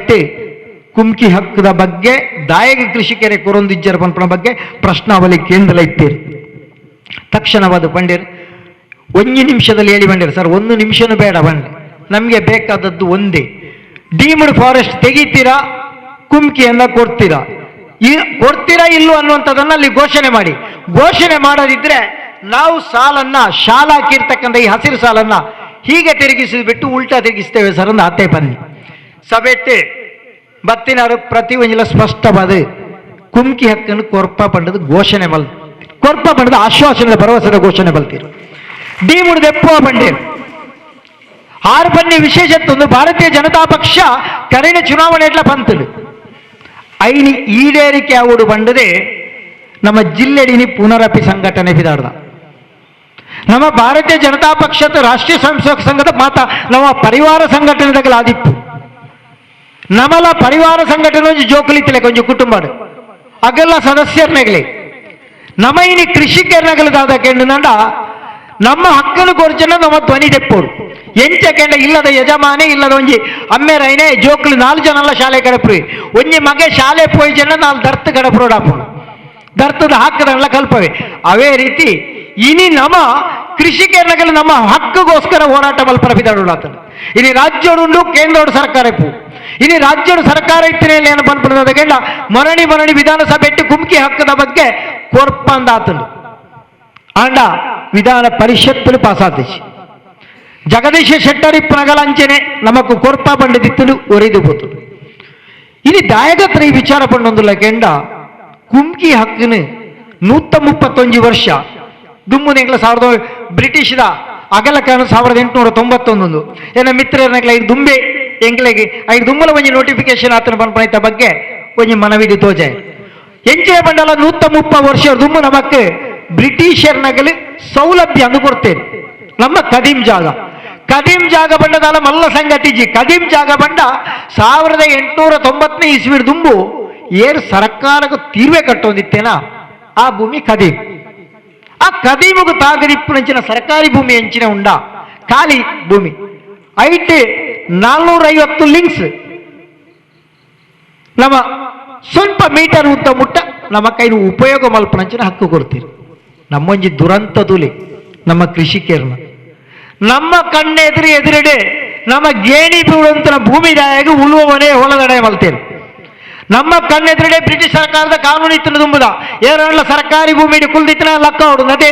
Speaker 5: ಕುಮ್ಕಿ ಹಕ್ಕದ ಬಗ್ಗೆ ದಾಯಕ ಕೃಷಿಕರೇ ಕೊರೊಂದಿಜ್ಜರ ಪಂಪನ ಬಗ್ಗೆ ಪ್ರಶ್ನಾವಳಿ ಕೇಂದ್ರ ಇತ್ತೀರಿ. ತಕ್ಷಣವಾದ ಬಂಡೇರು 1 ನಿಮಿಷದಲ್ಲಿ ಹೇಳಿ ಬಂಡೇರು ಸರ್ 1 ನಿಮಿಷನೂ ಬೇಡ ಬಂಡೆ ನಮಗೆ ಬೇಕಾದದ್ದು ಒಂದೇ ಡೀಮ್ಡ್ ಫಾರೆಸ್ಟ್ ತೆಗಿತೀರಾ ಕುಮ್ಕಿಯನ್ನ ಕೊಡ್ತೀರಾ ಈ ಕೊಡ್ತೀರಾ ಇಲ್ಲೋ ಅನ್ನುವಂಥದ್ದನ್ನು ಅಲ್ಲಿ ಘೋಷಣೆ ಮಾಡಿ. ಘೋಷಣೆ ಮಾಡದಿದ್ರೆ ನಾವು ಸಾಲನ್ನ ಶಾಲ ಹಾಕಿರ್ತಕ್ಕಂಥ ಈ ಹಸಿರು ಸಾಲನ್ನ ಹೀಗೆ ತಿರುಗಿಸಿಬಿಟ್ಟು ಉಲ್ಟಾ ತಿರುಗಿಸ್ತೇವೆ ಸರ್ ಅಂದ ಆತೆ ಬನ್ನಿ ಸಭೆಟ್ಟೆ ಬತ್ತಿನಾರು ಪ್ರತಿ ಒಂಜಿಲ ಸ್ಪಷ್ಟವಾದ ಕುಮ್ಕಿ ಹಕ್ಕನ್ನು ಕೊರ್ಪ ಪಂಡದ ಘೋಷಣೆ ಬಲ್ ಕೊರ್ಪ ಪಂಡದ ಆಶ್ವಾಸನದ ಭರವಸೆದ ಘೋಷಣೆ ಬಲ್ತೀರು ಡಿ ಮುಡಿದೆಪ್ಪುವ ಬಂಡೇರು ಆರು ಬನ್ನಿ ವಿಶೇಷತ್ವ ಭಾರತೀಯ ಜನತಾ ಪಕ್ಷ ಕರಿನ ಚುನಾವಣೆ ಎಟ್ಲ ಬಂತಡು ಐನಿ ಈಡೇರಿಕೆ ಆವುಡು ಬಂಡದೆ ನಮ್ಮ ಜಿಲ್ಲೆಡಿನಿ ಪುನರಪಿ ಸಂಘಟನೆ ಬಿದಾಡ್ದ ನಮ್ಮ ಭಾರತೀಯ ಜನತಾ ಪಕ್ಷದ ರಾಷ್ಟ್ರೀಯ ಸ್ವಯಂ ಸೇವಕ ಸಂಘದ ಮಾತ ನಮ್ಮ ಪರಿವಾರ ಸಂಘಟನೆ ಆದಿಪ್ಪು ನಮಲ ಪರಿವಾರ ಸಂಘಟನೆ ಒಂಜಿ ಜೋಕುಲಿತ್ತಲೆ ಕೊಂಚ ಕುಟುಂಬ ಅಗಲ್ಲ ಸದಸ್ಯರ್ನಗಲಿ ನಮ್ಮ ಇನಿ ಕೃಷಿಕರ್ನಗಲದಾದ ಕೆಂಡು ನಮ್ಮ ಹಕ್ಕನ್ನು ಕೊರ್ಚನ ನಮ್ಮ ಧ್ವನಿ ದೆಪ್ಪೋಡು ಎಂಚ ಕೆಂಡ ಇಲ್ಲದ ಯಜಮಾನೆ ಇಲ್ಲದ ಒಂಜಿ ಅಮ್ಮೇರೈನೆ ಜೋಕುಲು 4 ಜನಲ್ಲ ಶಾಲೆ ಕಡಪ್ರಿ ಒಂಜಿ ಮಗೆ ಶಾಲೆ ಪೋಯಿ ಜನ 4 ದರ್ತ್ ಕಡಪ್ರೋಡಾಪೋಡು ದರ್ತದ ಹಾಕದಲ್ಲ ಕಲ್ಪವೆ. ಅವೇ ರೀತಿ ಇನಿ ನಮ್ಮ ಕೃಷಿಕರ್ನಗಲು ನಮ್ಮ ಹಕ್ಕುಗೋಸ್ಕರ ಹೋರಾಟ ಮಲ್ಪರ ಬಿದಾಡುಲಾತನು. ಇನಿ ರಾಜ್ಯೋಡುಂಡು ಕೇಂದ್ರೋಡು ಸರ್ಕಾರ ಇಪ್ಪು ಇನಿ ರಾಜ್ಯೋಡು ಸರ್ಕಾರ ಇತ್ತಿನ ಏನು ಪನ್ಪುನದ ಮರಣಿ ಮರಣಿ ವಿಧಾನಸಭೆ ಇಟ್ಟು ಕುಮ್ಕಿ ಹಕ್ಕದ ಬಗ್ಗೆ ಕೊರ್ಪಂದಾತನು ಆಂಡ ವಿಧಾನ ಪರಿಷತ್ತು ಪಾಸಾತಿಸಿ ಜಗದೀಶ ಶೆಟ್ಟರ್ ಇಪ್ಪನಗಲ ಅಂಚೆನೆ ನಮಕ್ ಕೊರ್ಪ ಬಂಡದಿತ್ತಲು ಒರಿದು ಪೋತು. ಇನಿ ದಾಯಕತ್ರ ಈ ವಿಚಾರ ಪಂಡೊಂದುಲ್ಲ ಕೆಂಡ ಕುಮ್ಕಿ ಹಕ್ಕನು 131 ವರ್ಷ ದುಮ್ಮುನೆಂಗ್ಲ ಬ್ರಿಟಿಷ್ದ ಅಗಲಕಾನ 1891 ಏನ ಮಿತ್ರರನ್ನಗ್ಲ ಈ ದುಂಬೆ ಎಂಕ್ಲೆಗ್ ಐದು ದುಮ್ಮಲ ಒಂಜಿ ನೋಟಿಫಿಕೇಶನ್ ಆತನ ಪನ್ಪನೈತ ಬಗ್ಗೆ ಒಂಜಿ ಮನವಿಡಿ ತೋಜೆ. ಎಂಚಿನ ಬಂಡಲ 130 ವರ್ಷ ದುಮ್ಮು ನಮಕ್ ಬ್ರಿಟಿಷರ್ ನಗಲಿ ಸೌಲಭ್ಯ ಅಂದು ಕೊಡ್ತೇನೆ. ನಮ್ಮ ಕದೀಮ್ ಜಾಗ, ಕದೀಮ್ ಜಾಗ ಬಂಡದಾಲ ಮಲ್ಲ ಸಂಗತಿಜಿ. ಕದೀಮ್ ಜಾಗ ಬಂಡ 1890ನೇ ಇಸ್ವಿಡ್ ದುಂಬು ಏರು ಸರ್ಕಾರಕ್ಕೆ ತೀರ್ವೆ ಕಟ್ಟೊಂದಿತ್ತೇನಾ ಆ ಭೂಮಿ ಕದೀಮ್. ಆ ಕದೀಮುಗು ತಾಗದಿಪ್ಪುನಂಚಿನ ಸರ್ಕಾರಿ ಭೂಮಿ ಎಂಚಿನ ಉಂಡ ಖಾಲಿ ಭೂಮಿ ಐಟ್ 450 ಲಿಂಕ್ಸ್ ನಮ್ಮ ಸ್ವಲ್ಪ ಮೀಟರ್ ಉದ್ದ ಮುಟ್ಟ ನಮ್ಮ ಕೈನು ಉಪಯೋಗ ಮಲ್ಪನಂಚಿನ ಹಕ್ಕು ಕೊಡ್ತೀರಿ. ನಮ್ಮೊಂಜಿ ದುರಂತ ತುಲಿ ನಮ್ಮ ಕೃಷಿಕರನ್ನ ನಮ್ಮ ಕಣ್ಣೆದುರು ಎದುರೆಡೆ ನಮ್ಮ ಗೇಣಿ ಬೀಳುವಂತ ಭೂಮಿ ದಾಯಾಗ ಉಳುವವನೇ ಹೊಲದಡೆ ಮಲ್ತೇನೆ. ನಮ್ಮ ಕಣ್ಣೆದುರುಡೆ ಬ್ರಿಟಿಷ್ ಸರ್ಕಾರದ ಕಾನೂನು ಇತ್ತು ತುಂಬುದ ಏರಲ್ಲ ಸರ್ಕಾರಿ ಭೂಮಿ ಕುಲ್ದಿತ್ತಿನ ಲಕ್ಕ ಹೊಡು ನದೇ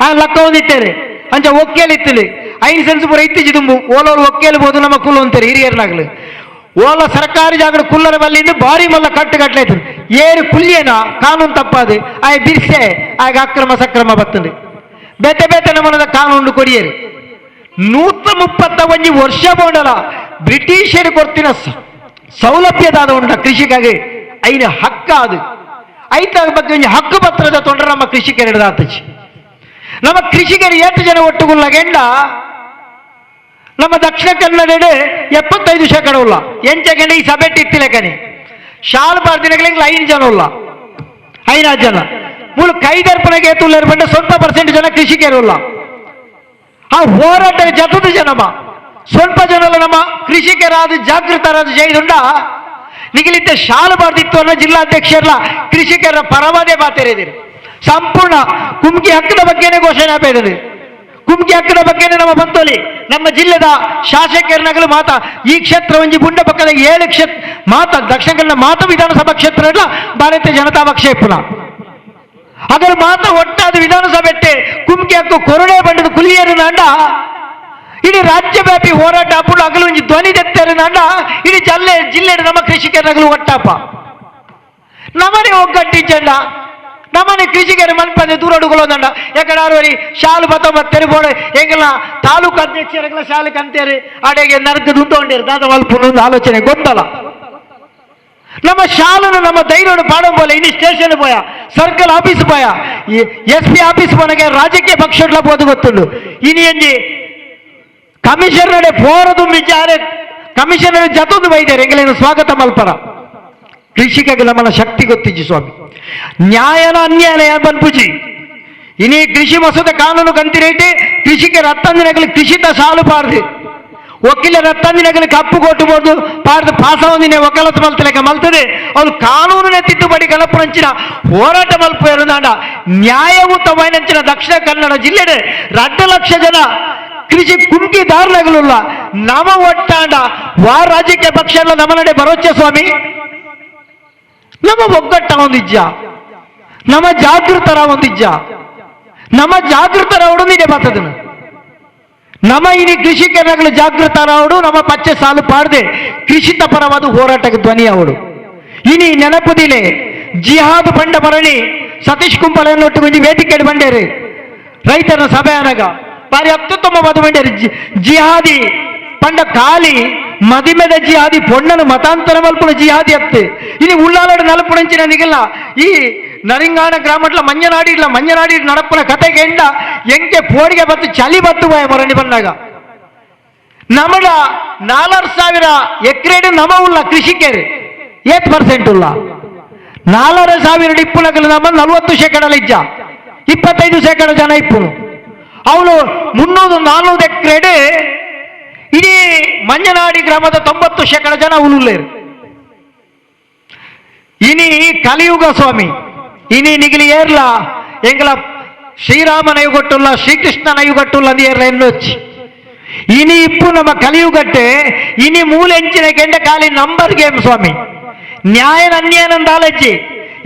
Speaker 5: ಆ ಲಕ್ಕ ಹೊಂದಿತ್ತೇನೆ ಅಂಚ ಒಕ್ಕೇಲಿ ಇತ್ತಲಿ 5 ಸೆನ್ಸ್ ಪೂರ ಇತ್ತೀಚೆ ತುಂಬು ಓಲೋರು ಒಕ್ಕೇಲ್ಬೋದು ನಮ್ಮ ಕುಲ್ಲು ಅಂತಾರೆ ಹಿರಿಯರ್ನಾಗ್ಲು. ಓಲ ಸರ್ಕಾರಿ ಜಾಗದ ಕುಲ್ಲರ ಬಲ್ಲಿಂದ ಭಾರಿ ಮಲ್ಲ ಕಟ್ಟು ಕಟ್ಲಾಯ್ತು. ಏರು ಕುಲ್ಯನ ಕಾನೂನು ತಪ್ಪಾದು ಆಯ್ ಬಿರ್ಸೆ ಆಗ ಅಕ್ರಮ ಸಕ್ರಮ ಬತ್ತಂದು ಬೇತೆ ಬೇತೆ ನಮೂನದ ಕಾನೂನು ಕೊಡಿಯೇರು. 131 ವರ್ಷ ಬೋಂಡಲ ಬ್ರಿಟಿಷರು ಕೊಡ್ತಿನ ಸೌಲಭ್ಯದಾದ ಉಂಡ ಕೃಷಿಗಾಗಿ ಐನ ಹಕ್ಕ ಅದು ಐತ ಬಗ್ಗೆ ಒಂಜಿ ಹಕ್ಕು ಪತ್ರದ ತೊಂದರೆ ನಮ್ಮ ಕೃಷಿಕರು ಆತಚಿ. ನಮ್ಮ ಕೃಷಿಕರು ಏಟು ಜನ ಒಟ್ಟುಗುಲ್ಲಗೆಂಡ ನಮ್ಮ ದಕ್ಷಿಣ ಕನ್ನಡ 75% ಉಲ್ಲ ಎಂಚಗೆಂಡ ಈ ಸಭೆಟ್ ಇತ್ತಿಲೆಕನಿ ಶಾಲು ಬಾರ್ದಿನಗಳಿಗೆ 5 ಜನ ಉಲ್ಲ 5 ಜನ ಮೂಲ ಕೈದರ್ಪಣೆಗೆ ಏತುಲ್ಲರು ಬಂಡ ಸ್ವಲ್ಪ ಪರ್ಸೆಂಟ್ ಜನ ಕೃಷಿಕರು ಉಲ್ಲ. ಆ ಹೋರಾಟ ಜತದ ಜನಮ ಸ್ವಲ್ಪ ಜನಲ್ಲ ನಮ್ಮ ಕೃಷಿಕರಾದ ಜಾಗೃತರಾದ ಜೈದುಂಡ ನಿಗಲಿದ್ದ ಶಾಲು ಬಾರ್ದಿತ್ತು ಅನ್ನೋ ಜಿಲ್ಲಾಧ್ಯಕ್ಷರ ಕೃಷಿಕರ ಪರವಾದೇ ಮಾತಾಡಿದಿರಿ. ಸಂಪೂರ್ಣ ಕುಮ್ಕಿ ಹಕ್ಕದ ಬಗ್ಗೆನೇ ಘೋಷಣೆ ಆಗ್ತಾ ಕುಮ್ಕಿ ಹಕ್ಕದ ಬಗ್ಗೆನೇ ನಮ್ಮ ಬಂತೋಲಿ ನಮ್ಮ ಜಿಲ್ಲೆದ ಶಾಸಕರನಗಲು ಮಾತಾ ಈ ಕ್ಷೇತ್ರ ಒಂಜಿ ಬುಂಡ ಪಕ್ಕದ 7 ಕ್ಷೇತ್ರ ಮಾತಾ ದಕ್ಷಿಣ ಕನ್ನಡ ಮಾತಾ ವಿಧಾನಸಭಾ ಕ್ಷೇತ್ರ ಇಲ್ಲ ಭಾರತೀಯ ಜನತಾ ಪಕ್ಷ ಇಪ್ಪುನ ಅದರ ಮಾತ ಒಟ್ಟಾದ ವಿಧಾನಸಭೆ ಕುಮ್ಕಿ ಹಕ್ಕು ಕೊರಡೆ ಬಂಡದ ಕುಲಿಯರು ನಾಂಡ ಇಡೀ ರಾಜ್ಯವ್ಯಾಪಿ ಹೋರಾಟ ಅಪ್ಪುಡು ಅಗಲು ಒಂಜಿ ಧ್ವನಿ ದೆತ್ತರು ನಾಂಡ ಇಡೀ ಜಿಲ್ಲೆ ಜಿಲ್ಲೆ ನಮ್ಮ ಕೃಷಿಕರನಗಲು ಒಟ್ಟಾಪ ನಮ್ಮನೆ ಒಗ್ಗಟ್ಟಿ ಚೆಂಡ ನಮ್ಮನೆ ಕೃಷಿಕರು ಮನ್ಪಂದೆ ದೂರಡುಗೊಳ್ಳೋದಂಡ ಯಾಕಂದ್ರೆ ಶಾಲು ಬತ್ತೊಂಬತ್ತರಿ ಬೋಡ ಎಂಗಲ್ಲ ತಾಲೂಕು ಅಧ್ಯಕ್ಷರ ಶಾಲು ಕಂತೇರಿ ಅಡೆಗೆ ನರಕ ದುಂಡೋಂಡೇರಿ ದಾದ ಮಲ್ಪುನ ಆಲೋಚನೆ ಗೊಂದಲ. ನಮ್ಮ ಶಾಲನ್ನು ನಮ್ಮ ಧೈರ್ಯವನ್ನು ಪಾಡಂಬೋಲೆ ಇನ್ನು ಸ್ಟೇಷನ್ ಪೋಯ ಸರ್ಕಲ್ ಆಫೀಸ್ ಪೋಯ S P office ಪೋನಗೆ ರಾಜಕೀಯ ಪಕ್ಷ ಬೋದು ಗೊತ್ತುಂಡು. ಇನಿ ಎಂಜಿ ಕಮಿಷನರ್ ಪೋರದು ಮಿಜಾರೆ ಕಮಿಷನರ್ ಜತೊಂದು ಬೈದಾರೆ ಎಂಗಲೇನು ಸ್ವಾಗತ ಮಲ್ಪರ. ಕೃಷಿಕಗೆ ನಮ್ಮನ ಶಕ್ತಿ ಗೊತ್ತಿಜ್ಜಿ ಸ್ವಾಮಿ ನ್ಯಾಯನ ಅನ್ಯಾಯ ಬನ್ಪುಜಿ. ಇನಿ ಕೃಷಿ ಮಸೂದೆ ಕಾನೂನು ಕಂತಿರೇಟಿ ಕೃಷಿಕರ ಹತ್ತಂದಿನಗಲಿ ಕೃಷಿತ ಸಾಲು ಪಾರ್ದು ವಕೀಲರ ಹತ್ತಂದಿನಗಲಿ ಕಪ್ಪು ಕೊಟ್ಟುಬೋದು ಪಾರ್ದು ಪಾಸವಂದಿನ ವಕಾಲತ್ ಮಲ್ತಲೆಕ ಮಲ್ತದೆ ಅವ್ರು ಕಾನೂನಿನ ತಿದ್ದುಪಡಿ ಕಲಪುರಂಚಿನ ಹೋರಾಟ ಮಲ್ಪ ಎರುದಾಂಡ ನ್ಯಾಯಯುತವಾಯಿನಂಚಿನ ದಕ್ಷಿಣ ಕನ್ನಡ ಜಿಲ್ಲೆಡೆ 2 ಲಕ್ಷ ಜನ ಕೃಷಿ ಕುಮ್ಕಿದಾರನಾಗಲಿಲ್ಲ ನಮ ಒಟ್ಟಾಂಡ ವಾ ರಾಜಕೀಯ ಪಕ್ಷ ಎಲ್ಲ ನಮ್ಮ ನಡೆ ಬರೋಚ್ಚ ಸ್ವಾಮಿ. ನಮ್ಮ ಒಗ್ಗಟ್ಟ ಒಂದಿಜ್ಜ ನಮ್ಮ ಜಾಗೃತರ ಒಂದಿಜ್ಜ ನಮ್ಮ ಜಾಗೃತರ ನೀನೆ ಬರ್ತದನು ನಮ್ಮ ಇನಿ ಕೃಷಿಕರಾಗಲು ಜಾಗೃತರಾವಡು ನಮ್ಮ ಪಚ್ಚೆ ಸಾಲು ಪಾಡದೆ ಕೃಷಿತ ಪರವಾದ ಹೋರಾಟಕ್ಕೆ ಧ್ವನಿ ಅವಡು. ಇನಿ ನೆನಪುದಿಲೆ ಜಿಹಾದ್ ಬಂಡ ಬರಣಿ ಸತೀಶ್ ಕುಂಪಳನ್ನೊಟ್ಟು ಕೊಂಚ ವೇದಿಕೆ ಬಂಡೇರಿ ರೈತರ ಸಭೆ ಅನಗ ಬಾರಿ ಅತ್ಯುತ್ತಮವಾದ ಬಂಡೇರಿ ಜಿಹಾದಿ ಪಂಡ ಖಾಲಿ ಮದಿಮೆದ ಜಿಹಾದಿ ಪೊಣ್ಣನು ಮತಾಂತರ ಮಲ್ಪುನ ಜಿಹಾದಿ ಅತ್ತೆ. ಇನಿ ಉಳ್ಳಾಲಡು ನಲಪುಣಂಚಿನ ನಿಗಲ್ಲ ಈ ನರಿಂಗಾಣ ಗ್ರಾಮಟ್ಲ ಮಂಜನಾಡಿ ಇಲ್ಲ ಮಂಜನಾಡಿ ನಡಪುನ ಕತೆಗೆ ಎಂಡ ಎಂಕೆ ಪೋಡಿಗೆ ಬತ್ತು ಚಳಿ ಬತ್ತು ಬಾಯ ಮರಣಿ ಬಂದಾಗ ನಮಡ 4,500 ಎಕರೆಡು ನಮ ಉಲ್ಲ ಕೃಷಿಕರು 8% ಉಲ್ಲ 4,500 ಇಪ್ಪುನಗಲು ನಮ್ಮ 40% ಇಜ್ಜ 25% ಜನ ಇಪ್ಪುನು ಅವನು 300-400 ಎಕರೆಡು ಇಡೀ ಮಂಜನಾಡಿ ಗ್ರಾಮದ 90% ಜನ ಉಲ್ಲೇರು. ಇನಿ ಕಲಿಯುಗ ಸ್ವಾಮಿ ಇನಿ ನಿಗಿಲಿ ಏರ್ಲ ಎಂಗಲ ಶ್ರೀರಾಮನ ಯುಗಟ್ಟುಲ್ಲ ಶ್ರೀಕೃಷ್ಣನ ಯುಗಟ್ಟುಲ್ಲ ಅಂದ ಏರ್ಲ ಎನ್ನೊಚ್ಚಿ ಇನಿ ಇಪ್ಪು ನಮ್ಮ ಕಲಿಯುಗಟ್ಟೆ ಇನಿ ಮೂಲೆಂಚಿನ ಕೆಂಡ ಖಾಲಿ ನಂಬರ್ ಗೇಮ್ ಸ್ವಾಮಿ ನ್ಯಾಯನ ಅನ್ಯಾಯನಂದ ಆಲಚ್ಚಿ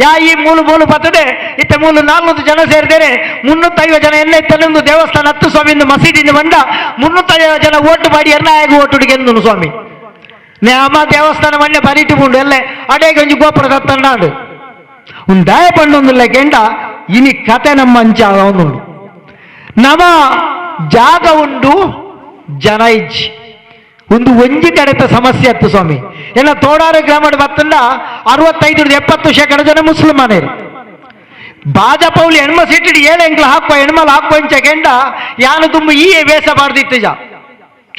Speaker 5: ಯಾ ಈ ಮೂಲು ಮೂಲು ಬರ್ತದೆ ಇತ್ತ ಮೂಲು 400 ಜನ ಸೇರಿದರೆ 350 ಜನ ಎಲ್ಲ ಇತ್ತಲ್ಲೊಂದು ದೇವಸ್ಥಾನ 10 ಸ್ವಾಮಿ ಮಸೀದಿಯಿಂದ ಬಂದ 350 ಜನ ಓಟು ಮಾಡಿ ಎರ್ನಾಯಗ ಓಟು ಗೆಂದನು ಸ್ವಾಮಿ. ನ್ಯಾಮ ದೇವಸ್ಥಾನ ಮಣ್ಣೆ ಬರಿಟು ಎಲ್ಲ ಅಡೇಗೆ ಒಂಜಿ ಗೋಪುರ ದತ್ತನಾಡು ಉಂದಾಯ ಪಣ್ಣೊಂದಿಲ್ಲ ಕೆಂಡ ಇನಿ ಕತೆ ನಮ್ಮ ಅಂಚ ಉಂಡು ನಮ್ಮ ಜಾಗ ಉಂಡು ಜನ ಇಜ್ಜಿ ಒಂದು ಒಂಜಿ ಕಡೆತ ಸಮಸ್ಯೆ ಅತ್ತು ಸ್ವಾಮಿ. ಎಲ್ಲ ತೋಡಾರು ಗ್ರಾಮದ ಬತ್ತಂದ 65-70% ಜನ ಮುಸ್ಲಿಮಾನರು. ಭಾಜಪೌಲಿ ಹೆಣ್ಮ ಸೀಟಿಡಿ ಏಳು ಎಂಕ್ಲ ಹಾಕುವ ಹೆಣ್ಮಲ್ ಹಾಕುವ ಇಂಚ ಕೆಂಡ ಯಾನು ತುಂಬ ಈ ವೇಷ ಬಾರ್ದಿತ್ತು ಜ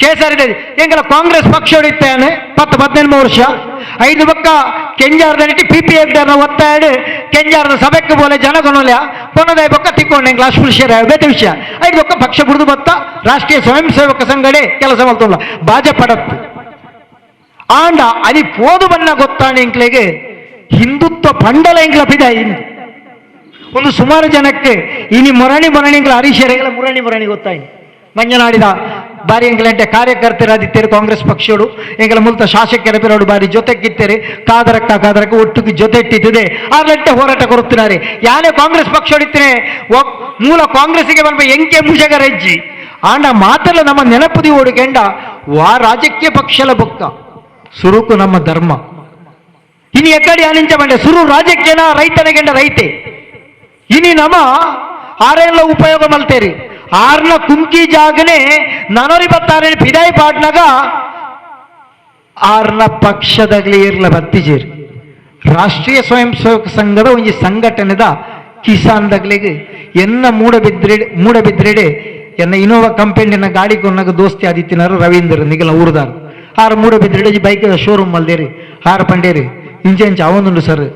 Speaker 5: ಕೇಸರಿ ಎಂಕಲ ಕಾಂಗ್ರೆಸ್ ಪಕ್ಷ ಹೊಡಿತೇನೆ 10-15 ವರ್ಷ 5 ಪಕ್ಕ ಕೆಂಜಾರದ P P F ಒತ್ತಾಯ ಕೆಂಜಾರದ ಸಭೆಕ್ಕೆ ಬೋಲೆ ಜನಗಣೋಲ್ಯ ಪೊನ್ನದಾಯ ಪಕ್ಕ ತಿಕ್ಕೊಂಡು ಎಂಕ್ಲ ಅಸ್ಪೃಶ್ಯರ ಬೇತೆ ವಿಷಯ 5 ಪಕ್ಕ ಪಕ್ಷ ಬುಡಿದು ಬತ್ತ ರಾಷ್ಟ್ರೀಯ ಸ್ವಯಂ ಸೇವಕ ಸಂಘಡೆ ಕೆಲಸ ಮಾಡ್ತಲ್ಲ ಭಾಜಪಡತ್ತು ಆಂಡ ಅಲ್ಲಿ ಪೋದು ಬಣ್ಣ ಗೊತ್ತಾನೆ ಎಂಕ್ಲೆಗೆ ಹಿಂದುತ್ವ ಪಂಡಲ ಎಂಕ್ಲ ಪಿದ ಹಿಂದು ಒಂದು ಸುಮಾರು ಜನಕ್ಕೆ ಇನಿ ಮೊರಣಿ ಮೊರಣಿ ಎಂಕ್ಲ ಹರೀಶರೆಗಳ ಮುರಣಿ ಮೊರಣಿ ಗೊತ್ತಾಯಿ ಮಂಜನಾಡಿದ ಬಾರಿ ಎಂಗ್ಲಂಟೆ ಕಾರ್ಯಕರ್ತರಾದಿತ್ತೇರು ಕಾಂಗ್ರೆಸ್ ಪಕ್ಷಗಳು ಎಂಗಲ ಮೂಲತ ಶಾಸಕರ ಪಿರೋಡು ಬಾರಿ ಜೊತೆಗಿತ್ತೇರಿ ಕಾದರಕ್ಕ ಕಾದರಕ್ಕ ಒಟ್ಟಿಗೆ ಜೊತೆ ಇಟ್ಟಿದ್ದೆ ಆರ್ಲಂಟೆ ಹೋರಾಟ ಕೊರುತ್ತಿದ್ದಾರೆ. ಯಾನೇ ಕಾಂಗ್ರೆಸ್ ಪಕ್ಷ ಹೊಡಿತೇನೆ ಮೂಲ ಕಾಂಗ್ರೆಸ್ಸಿಗೆ ಬಂದ ಎಂಕೆ ಮುಷಗರಜ್ಜಿ ಆಂಡ ಮಾತೆಲ್ಲ ನಮ್ಮ ನೆನಪುದಿ ಓಡಿಕೆಂಡ ವಾ ರಾಜಕೀಯ ಪಕ್ಷಲ ಬೊಕ್ಕ ಸುರುಕು ನಮ್ಮ ಧರ್ಮ ಇನಿ ಎಕ್ಕಡಿ ಆನಿಂಚ ಬಂಡೆ ಸುರು ರಾಜಕೀಯನ ರೈತನಿಗೆಂಡ ರೈತೆ ಇನಿ ನಮ್ಮ ಆರೆಲ್ಲ ಉಪಯೋಗ ಮಲ್ತೇರಿ ಆರ್ನ ಕುಂಕಿ ಜಾಗನೆ ನನರಿ ಬತ್ತಾರೆ ಫಿದಾಯಿ ಪಾಟ್ನಾಗ ಆರ್ನ ಪಕ್ಷದಾಗಲಿ ಇರ್ಲ ಬತ್ತಿಜೇರಿ ರಾಷ್ಟ್ರೀಯ ಸ್ವಯಂ ಸೇವಕ ಸಂಘದ ಒಂಜಿ ಸಂಘಟನೆದ ಕಿಸಾನ್ದಾಗ್ಲಿಗೆ ಎನ್ನ ಮೂಡಬಿದ್ರೆಡೆ ಎನ್ನ ಇನೋವಾ ಕಂಪೆನಿನ ಗಾಡಿ ಕೊನ್ನಾಗ ದೋಸ್ತಿ ಆದಿತ್ತಿನಾರು ರವೀಂದ್ರ ನಿಗಲ ಊರ್ದಾರ ಆರು ಮೂಡಬಿದ್ರೆಡೆ ಬೈಕ್ ಶೋರೂಮ್ ಅಲ್ದೇರಿ ಆರು ಪಂಡೇರಿ ಇಂಚೆ ಇಂಚೆ ಅವನುಂಡು ಸರ್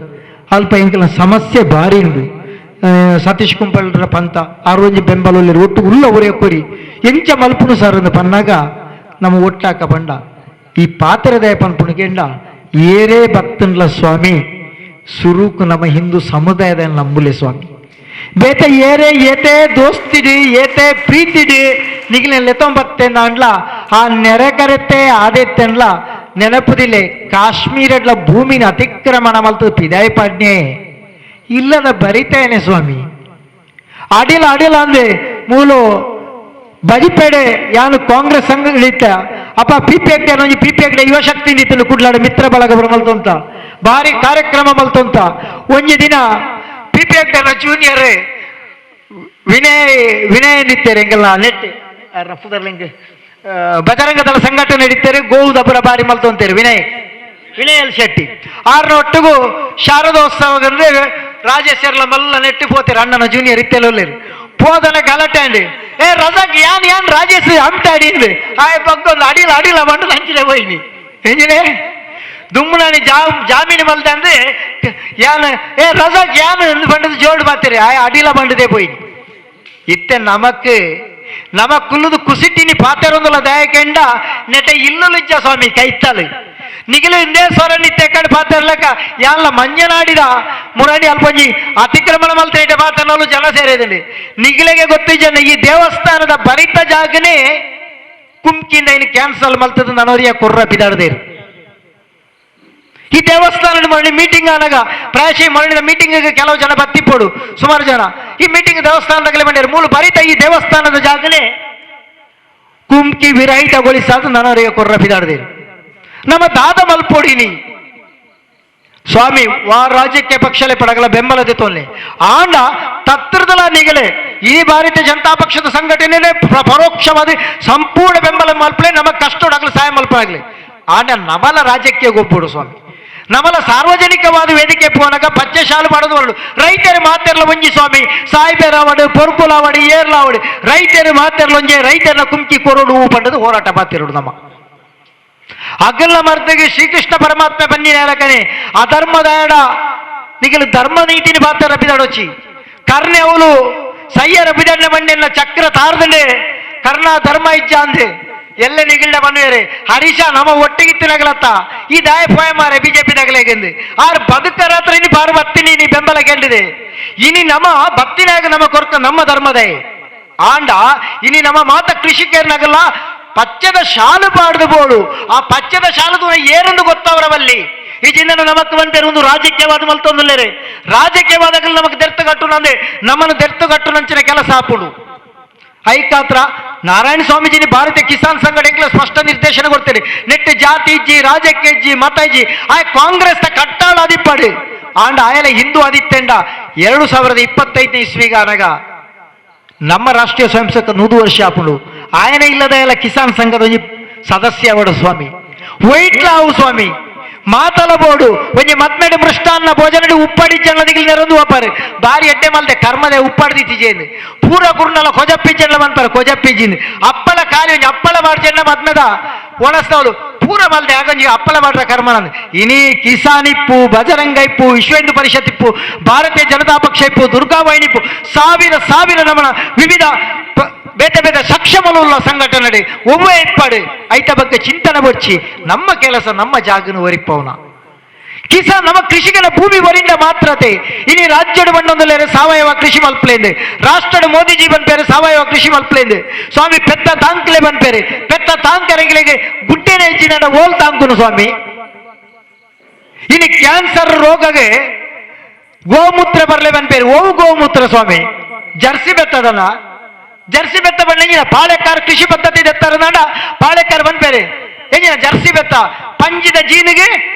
Speaker 5: ಅಲ್ಪ ಇಂಕಲ ಸಮಸ್ಯೆ ಭಾರಿ ಉಂಡು ಸತೀಶ್ ಕುಂಪಲ್ರ ಪಂತ ಆರೋಜಿ ಬೆಂಬಲ ಒಟ್ಟು ಉಲ್ಲ ಒರೆಯ ಕೊರಿ ಎಂಚ ಮಲ್ಪುನು ಸರ್ ಅಂದ್ ಪನ್ನಾಗ ನಮ್ಮ ಒಟ್ಟಾಕ ಬಂಡ ಈ ಪಾತ್ರೆದಯ ಪನ್ಪುಣಿಗೆಂಡ ಏರೇ ಭಕ್ತನ್ಲ ಸ್ವಾಮಿ ಸುರುಕು ನಮ್ಮ ಹಿಂದೂ ಸಮುದಾಯದ ನಂಬುಲೆ ಸ್ವಾಮಿ ಬೇತ ಏರೇ ಏತೆ ದೋಸ್ತಿಡಿ ಏತೆ ಪ್ರೀತಿಡಿ ನಿಗಿನ ಲೆತ್ತೊಂಬತ್ತೆಂದ ಆ ನೆರೆ ಕರೆತೆ ಆದೆತ್ತೆನ್ಲ ನೆನಪುದಿಲೆ ಕಾಶ್ಮೀರಡ್ಲ ಭೂಮಿನ ಅತಿಕ್ರಮಣ ಮಲ್ತದ ಪಿದಾಯ ಪಾಡ್ನೆ ಇಲ್ಲದ ಬರಿತೇನೆ ಸ್ವಾಮಿ ಅಡಿಲ ಅಡಿಲ ಅಂದೆ ಮೂಲು ಬಜಿಪೇಡೆ ಯಾನು ಕಾಂಗ್ರೆಸ್ ಸಂಘ ಇಳಿತ ಅಪ್ಪ P P F P P F ಯುವಶಕ್ತಿ ನಿಂತು ಕುಡ್ಲಾಡ ಮಿತ್ರ ಬಳಗ ಮಲ್ತಂತ ಭಾರಿ ಕಾರ್ಯಕ್ರಮ ಮಲ್ತಂತ ಒಂಜಿ ದಿನ P P F junior Vinay Vinay ನಿತ್ತಾರೆ ಎಂಗೆಲ್ಲ ನೆಟ್ ರಫುದರ್ಲಿಂಗ್ ಬಜರಂಗದಳ ಸಂಘಟನೆ ಹಿಡಿತಾರೆ ಗೋವು ದಬ್ಬರ ಬಾರಿ ಮಲ್ತಂತಾರೆ ವಿನಯ್ ವಿನಯ್ ಎಲ್ ಶೆಟ್ಟಿ ಆರ್ನ ಒಟ್ಟಿಗೂ ಶಾರದೋತ್ಸವ ಅಂದ್ರೆ ರಾಜೇಶ್ವರ್ಲ ಮಲ್ಲ ನೆಟ್ಟಿ ಪೋತಾರೆ ಅಣ್ಣನ ಜೂನಿಯರ್ ಇತ್ತೆಲ್ಲ ಪೋದನ ಗಲಾಟೆ ಅಂಡಿ ಏ ರಜಾಕ್ ಯಾನ್ ಯಾನ್ ರಾಜೇಶ್ ಅಮ್ಟಾಡಿ ಆಯ್ ಪಕ್ಕೊಂದು ಅಡಿಲ ಅಡಿಲ ಬಂದು ಹಂಚಿಲೆ ಹೋಯ್ನಿ ಎಂಜಿನೆ ದುಮ್ಮನಾನಿ ಜಾಮೀನು ಮಲ್ದೆ ಅಂದ್ರೆ ಯಾನ್ ಏ ರಜಾಕ್ ಯಾನ್ ಬಂಡದು ಜೋಡು ಬಾತೀರಿ ಆಯ್ ಅಡಿಲ ಬಂಡದೆ ಪೋಯ್ನಿ ಇತ್ತೆ ನಮಕ್ ನಮಕ್ಕುಲ್ಲದು ಕುಸಿಟ್ಟಿನಿ ಪಾತೆರೊಂದುಲ ದಯಕೆಂಡ ನೆಟ ಇಲ್ಲುಲಿಜ್ಜ ಸ್ವಾಮಿ ಕೈತ್ತಲು ನಿಗಿಲು ಇಂದೇ ಸ್ವರ ನಿತ್ಯ ಕಡೆ ಪಾತೆರ್ಲಕ್ಕ ಯಾನ್ಲ ಮಂಜನಾಡಿದ ಮುರಣಿ ಅಲ್ಪಂಜಿ ಅತಿಕ್ರಮಣ ಮಲ್ತೇಟೆ ಪಾತನಲು ಜನ ಸೇರಿದಂడి ನಿಗಿಲೆಗೆ ಗೊತ್ತಿಜ್ಜನ ಈ ದೇವಸ್ಥಾನದ ಬರಿತ ಜಾಗನೇ ಕುಮ್ಕಿಂದ ಇನ್ನು ಕ್ಯಾನ್ಸಲ್ ಮಲ್ತದ ನನೋರಿಯ ಕೊರ್ರ ಪಿದಾಡದೇರು. ಈ ದೇವಸ್ಥಾನದ ಮರಳಿ ಮೀಟಿಂಗ್ ಆನಾಗ ಪ್ರಾಯಶಃ ಮರಳಿದ ಮೀಟಿಂಗ್ ಕೆಲವು ಜನ ಬತ್ತಿಪ್ಪೋಡು ಸುಮಾರು ಜನ ಈ ಮೀಟಿಂಗ್ ದೇವಸ್ಥಾನದಾಗಲೇ ಬಂದಿರು ಮೂಲ ಬರಿತ ಈ ದೇವಸ್ಥಾನದ ಜಾಗನೇ ಕುಮ್ಕಿ ವಿರಹಿತಗೊಳಿಸಾದ ನನೋರಿಯ ಕೊರ್ರ ಪಿದಾಡದೇರು. ನಮ್ಮ ದಾದ ಮಲ್ಪೊಡಿನಿ ಸ್ವಾಮಿ ವಾ ರಾಜ್ಯಕ್ಕೆ ಪಕ್ಷಲೆ ಪಡಗಲ ಬೆಂಬಲದೆ ತೋಲ್ನೆ ಆಂಡ ತತ್ರದಲ ನಿಗಲೆ ಈ ಭಾರತೀಯ ಜನತಾ ಪಕ್ಷದ ಸಂಘಟನೆ ಪರೋಕ್ಷವಾದ ಸಂಪೂರ್ಣ ಬೆಂಬಲ ಮಲ್ಪಲೆ ನಮಗ್ ಕಷ್ಟೊಡಗಲು ಸಹಾಯ ಮಲ್ಪಾಗ್ಲಿ ಆಂಡ ನಮಲ ರಾಜ್ಯಕ್ಕೆ ಗೊಬ್ಬಡು ಸ್ವಾಮಿ ನಮಲ ಸಾರ್ವಜನಿಕವಾದ ವೇದಿಕೆ ಪೋನಗ ಪಚ್ಚೆ ಶಾಲು ಮಾಡೋದು ಹೊರಡು ರೈತರ ಮಾತೆರ್ಲ ಒಂಜಿ ಸ್ವಾಮಿ ಸಾಯಿಬೇರಾವಡು ಪೊರ್ಪುಲಾವಡಿ ಏರ್ಲಾವಡು ರೈತರು ಮಾತೆರ್ಲ ಒಂಜೆ ರೈತರನ್ನ ಕುಮ್ಕಿ ಕೊರಡು ಪಂಡದು ಹೋರಾಟ ಮಾತಿರೋಡು ನಮ್ಮ ಅಗಲ ಮರ್ದಿಗೆ ಶ್ರೀಕೃಷ್ಣ ಪರಮಾತ್ಮ ಬನ್ನಿ ನೇರಕನೆ ಅಧರ್ಮದಾಯಡ ನಿಗಲು ಧರ್ಮ ನೀತಿನಿ ಪಾತ್ರ ರಬಿದಾಡೋಚಿ ಕರ್ಣೆ ಅವಳು ಸಯ್ಯ ರಬಿದಣ್ಣ ಮಣ್ಣೆಲ್ಲ ಚಕ್ರ ತಾರದಂಡೆ ಕರ್ಣ ಧರ್ಮ ಇಜ್ಜ ಅಂದೆ ಎಲ್ಲ ನಿಗಿಲ್ಡ ಬನ್ನುವೇರೆ ಹರೀಶ ನಮ್ಮ ಒಟ್ಟಿಗಿತ್ತಿನಗಲತ್ತ ಈ ದಾಯ ಪೋಯ ಮಾರೆ ಬಿಜೆಪಿ ತಗಲೇಗೆಂದು ಆರ್ ಬದುಕರ ಹತ್ರ ಇನಿ ಬಾರು ಬತ್ತಿನಿ ನೀ ಬೆಂಬಲ ಕೇಳಿದೆ ಇನಿ ನಮ್ಮ ಬತ್ತಿನಾಗ ನಮ್ಮ ಕೊರ್ಕ ನಮ್ಮ ಧರ್ಮದೇ ಆಂಡ ಇನಿ ನಮ್ಮ ಮಾತ ಕೃಷಿಕರ್ನಾಗಲ್ಲ ಪಚ್ಚದ ಶಾಲು ಪಾಡ್ದು ಬೋಳು ಆ ಪಚ್ಚದ ಶಾಲು ಏರನ್ನು ಗೊತ್ತವರವಲ್ಲಿ ಈ ಜಿನ್ನ ನಮಕ್ ಬಂತೇರು ಒಂದು ರಾಜಕೀಯವಾದ ಮಲ್ತೊಂದುಲ್ಲೇರೆ ರಾಜಕೀಯವಾದಗಳು ನಮಕ್ ದೆರ್ತುಗಟ್ಟು ನಂದೆ ನಮ್ಮನ್ನು ದೆರ್ತುಗಟ್ಟು ನಂಚಿನ ಕೆಲಸ ಆಪುಡು ಐಕಾತ್ರ ನಾರಾಯಣ ಸ್ವಾಮೀಜಿನಿ ಭಾರತೀಯ ಕಿಸಾನ್ ಸಂಘಟನೆಗಳ ಸ್ಪಷ್ಟ ನಿರ್ದೇಶನ ಕೊಡ್ತೇನೆ ನೆಟ್ಟು ಜಾತಿ ಇಜ್ಜಿ ರಾಜಕೀಯ ಇಜ್ಜಿ ಮತ ಇಜ್ಜಿ ಆ ಕಾಂಗ್ರೆಸ್ ಕಟ್ಟಾಳ ಅದಿಪ್ಪಡು ಆಂಡ ಆಯಲ ಹಿಂದೂ ಆದಿತ್ತೆಂಡ 2025 ಇಸ್ವಿಗಾನಗ ನಮ್ಮ ರಾಷ್ಟ್ರೀಯ ಸ್ವಯಂ ಸೇವಕ 100 ವರ್ಷ ಆಪುಂಡು ಆಯನ ಇಲ್ಲದ ಎಲ್ಲ ಕಿಸಾನ್ ಸಂಘದ ಒಂಜಿ ಸದಸ್ಯ ಸ್ವಾಮಿ ವೈಟ್ಲಾವು ಸ್ವಾಮಿ ಮಾತಲ ಬೋಡು ಒಂಜಿ ಮತ್ಮೆಡು ಮೃಷ್ಟಾನ್ನ ಭೋಜನಡು ಉಪ್ಪಡಿ ಜನ ನೆರೊಂದು ವಾಪಾರು ಬಾರಿ ಎಡ್ಡೆ ಮಲ್ದೆ ಕರ್ಮದೆ ಉಪ್ಪಾಡಿ ತಿಜೇಂದು ಪೂರ ಕುರ್ನಲ ಕೊಜಪ್ಪಿ ಜನ ಮನ್ಪಾರು ಕೊಜಪ್ಪಿ ಜಿಂದು ಅಪ್ಪಳ ಖಾಲಿ ಒಂಜಿ ಅಪ್ಪಳ ಮಾಡಿ ಜನ ಮದ್ಮೆದ ಒಣಸ್ತವಳು ಪೂರ ಮಲ್ದೆ ಆಗಂಜಿ ಅಪ್ಪಳ ಮಾಡ್ರ ಕರ್ಮನಂದು ಇನಿ ಕಿಸಾನ್ ಇಪ್ಪು ಬಜರಂಗ ಇಪ್ಪು ವಿಶ್ವ ಹಿಂದೂ ಪರಿಷತ್ ಇಪ್ಪು ಭಾರತೀಯ ಜನತಾ ಪಕ್ಷ ಇಪ್ಪು ದುರ್ಗಾವಾಹಿನಿ ಇಪ್ಪು ಸಾವಿರ ಸಾವಿರ ನಮನ ವಿವಿಧ ಬೇತೆ ಬೇತೆ ಸಕ್ಷಮಲುಳ್ಳ ಸಂಘಟನೆ ಒವ್ವೆ ಇಪ್ಪಾಡು ಐತ ಬಗ್ಗೆ ಚಿಂತನೆ ಬಚ್ಚಿ ನಮ್ಮ ಕೆಲಸ ನಮ್ಮ ಜಾಗನು ಒರಿಪವನ ಕಿಸಾನ್ ನಮ್ಮ ಕೃಷಿಕನ ಭೂಮಿ ಒರಿಂದ ಮಾತ್ರತೆ ಇನಿ ರಾಜ್ಯಡು ಬಣ್ಣೊಂದುಲೇರು ಸಾವಯವ ಕೃಷಿ ಮಲ್ಪಲೇಂದು ರಾಷ್ಟ್ರಡು ಮೋದಿಜಿ ಬನ್ಪೇರು ಸಾವಯವ ಕೃಷಿ ಮಲ್ಪಲೇಂದು ಸ್ವಾಮಿ ಪೆತ್ತ ತಾಂಕ್ಲೆ ಬನ್ಪೇರು ಪೆತ್ತ ತಾಂಕರೆಗಳಿಗೆ ಗುಡ್ಡೆನೆ ಹೆಚ್ಚಿನ ಓಲ್ ತಾಂಕುನು ಸ್ವಾಮಿ. ಇನಿ ಕ್ಯಾನ್ಸರ್ ರೋಗಗೆ ಗೋಮೂತ್ರ ಬರ್ಲೆ ಬನ್ಪೇರು ಓವು ಗೋಮೂತ್ರ ಸ್ವಾಮಿ ಜರ್ಸಿ ಬೆತ್ತದನ ಜರ್ಸಿ ಬೆತ್ತ ಬಣ್ಣ ಪಾಳೆಕಾರ ಕೃಷಿ ಪದ್ಧತಿ ದೆತ್ತಾರ ಪಾಳೆಕಾರ ಬನ್ಪೇರೆ ಎಂಜಿನ ಜರ್ಸಿ ಬೆತ್ತ ಪಂಜಿದ ಜೀನಿಗೆ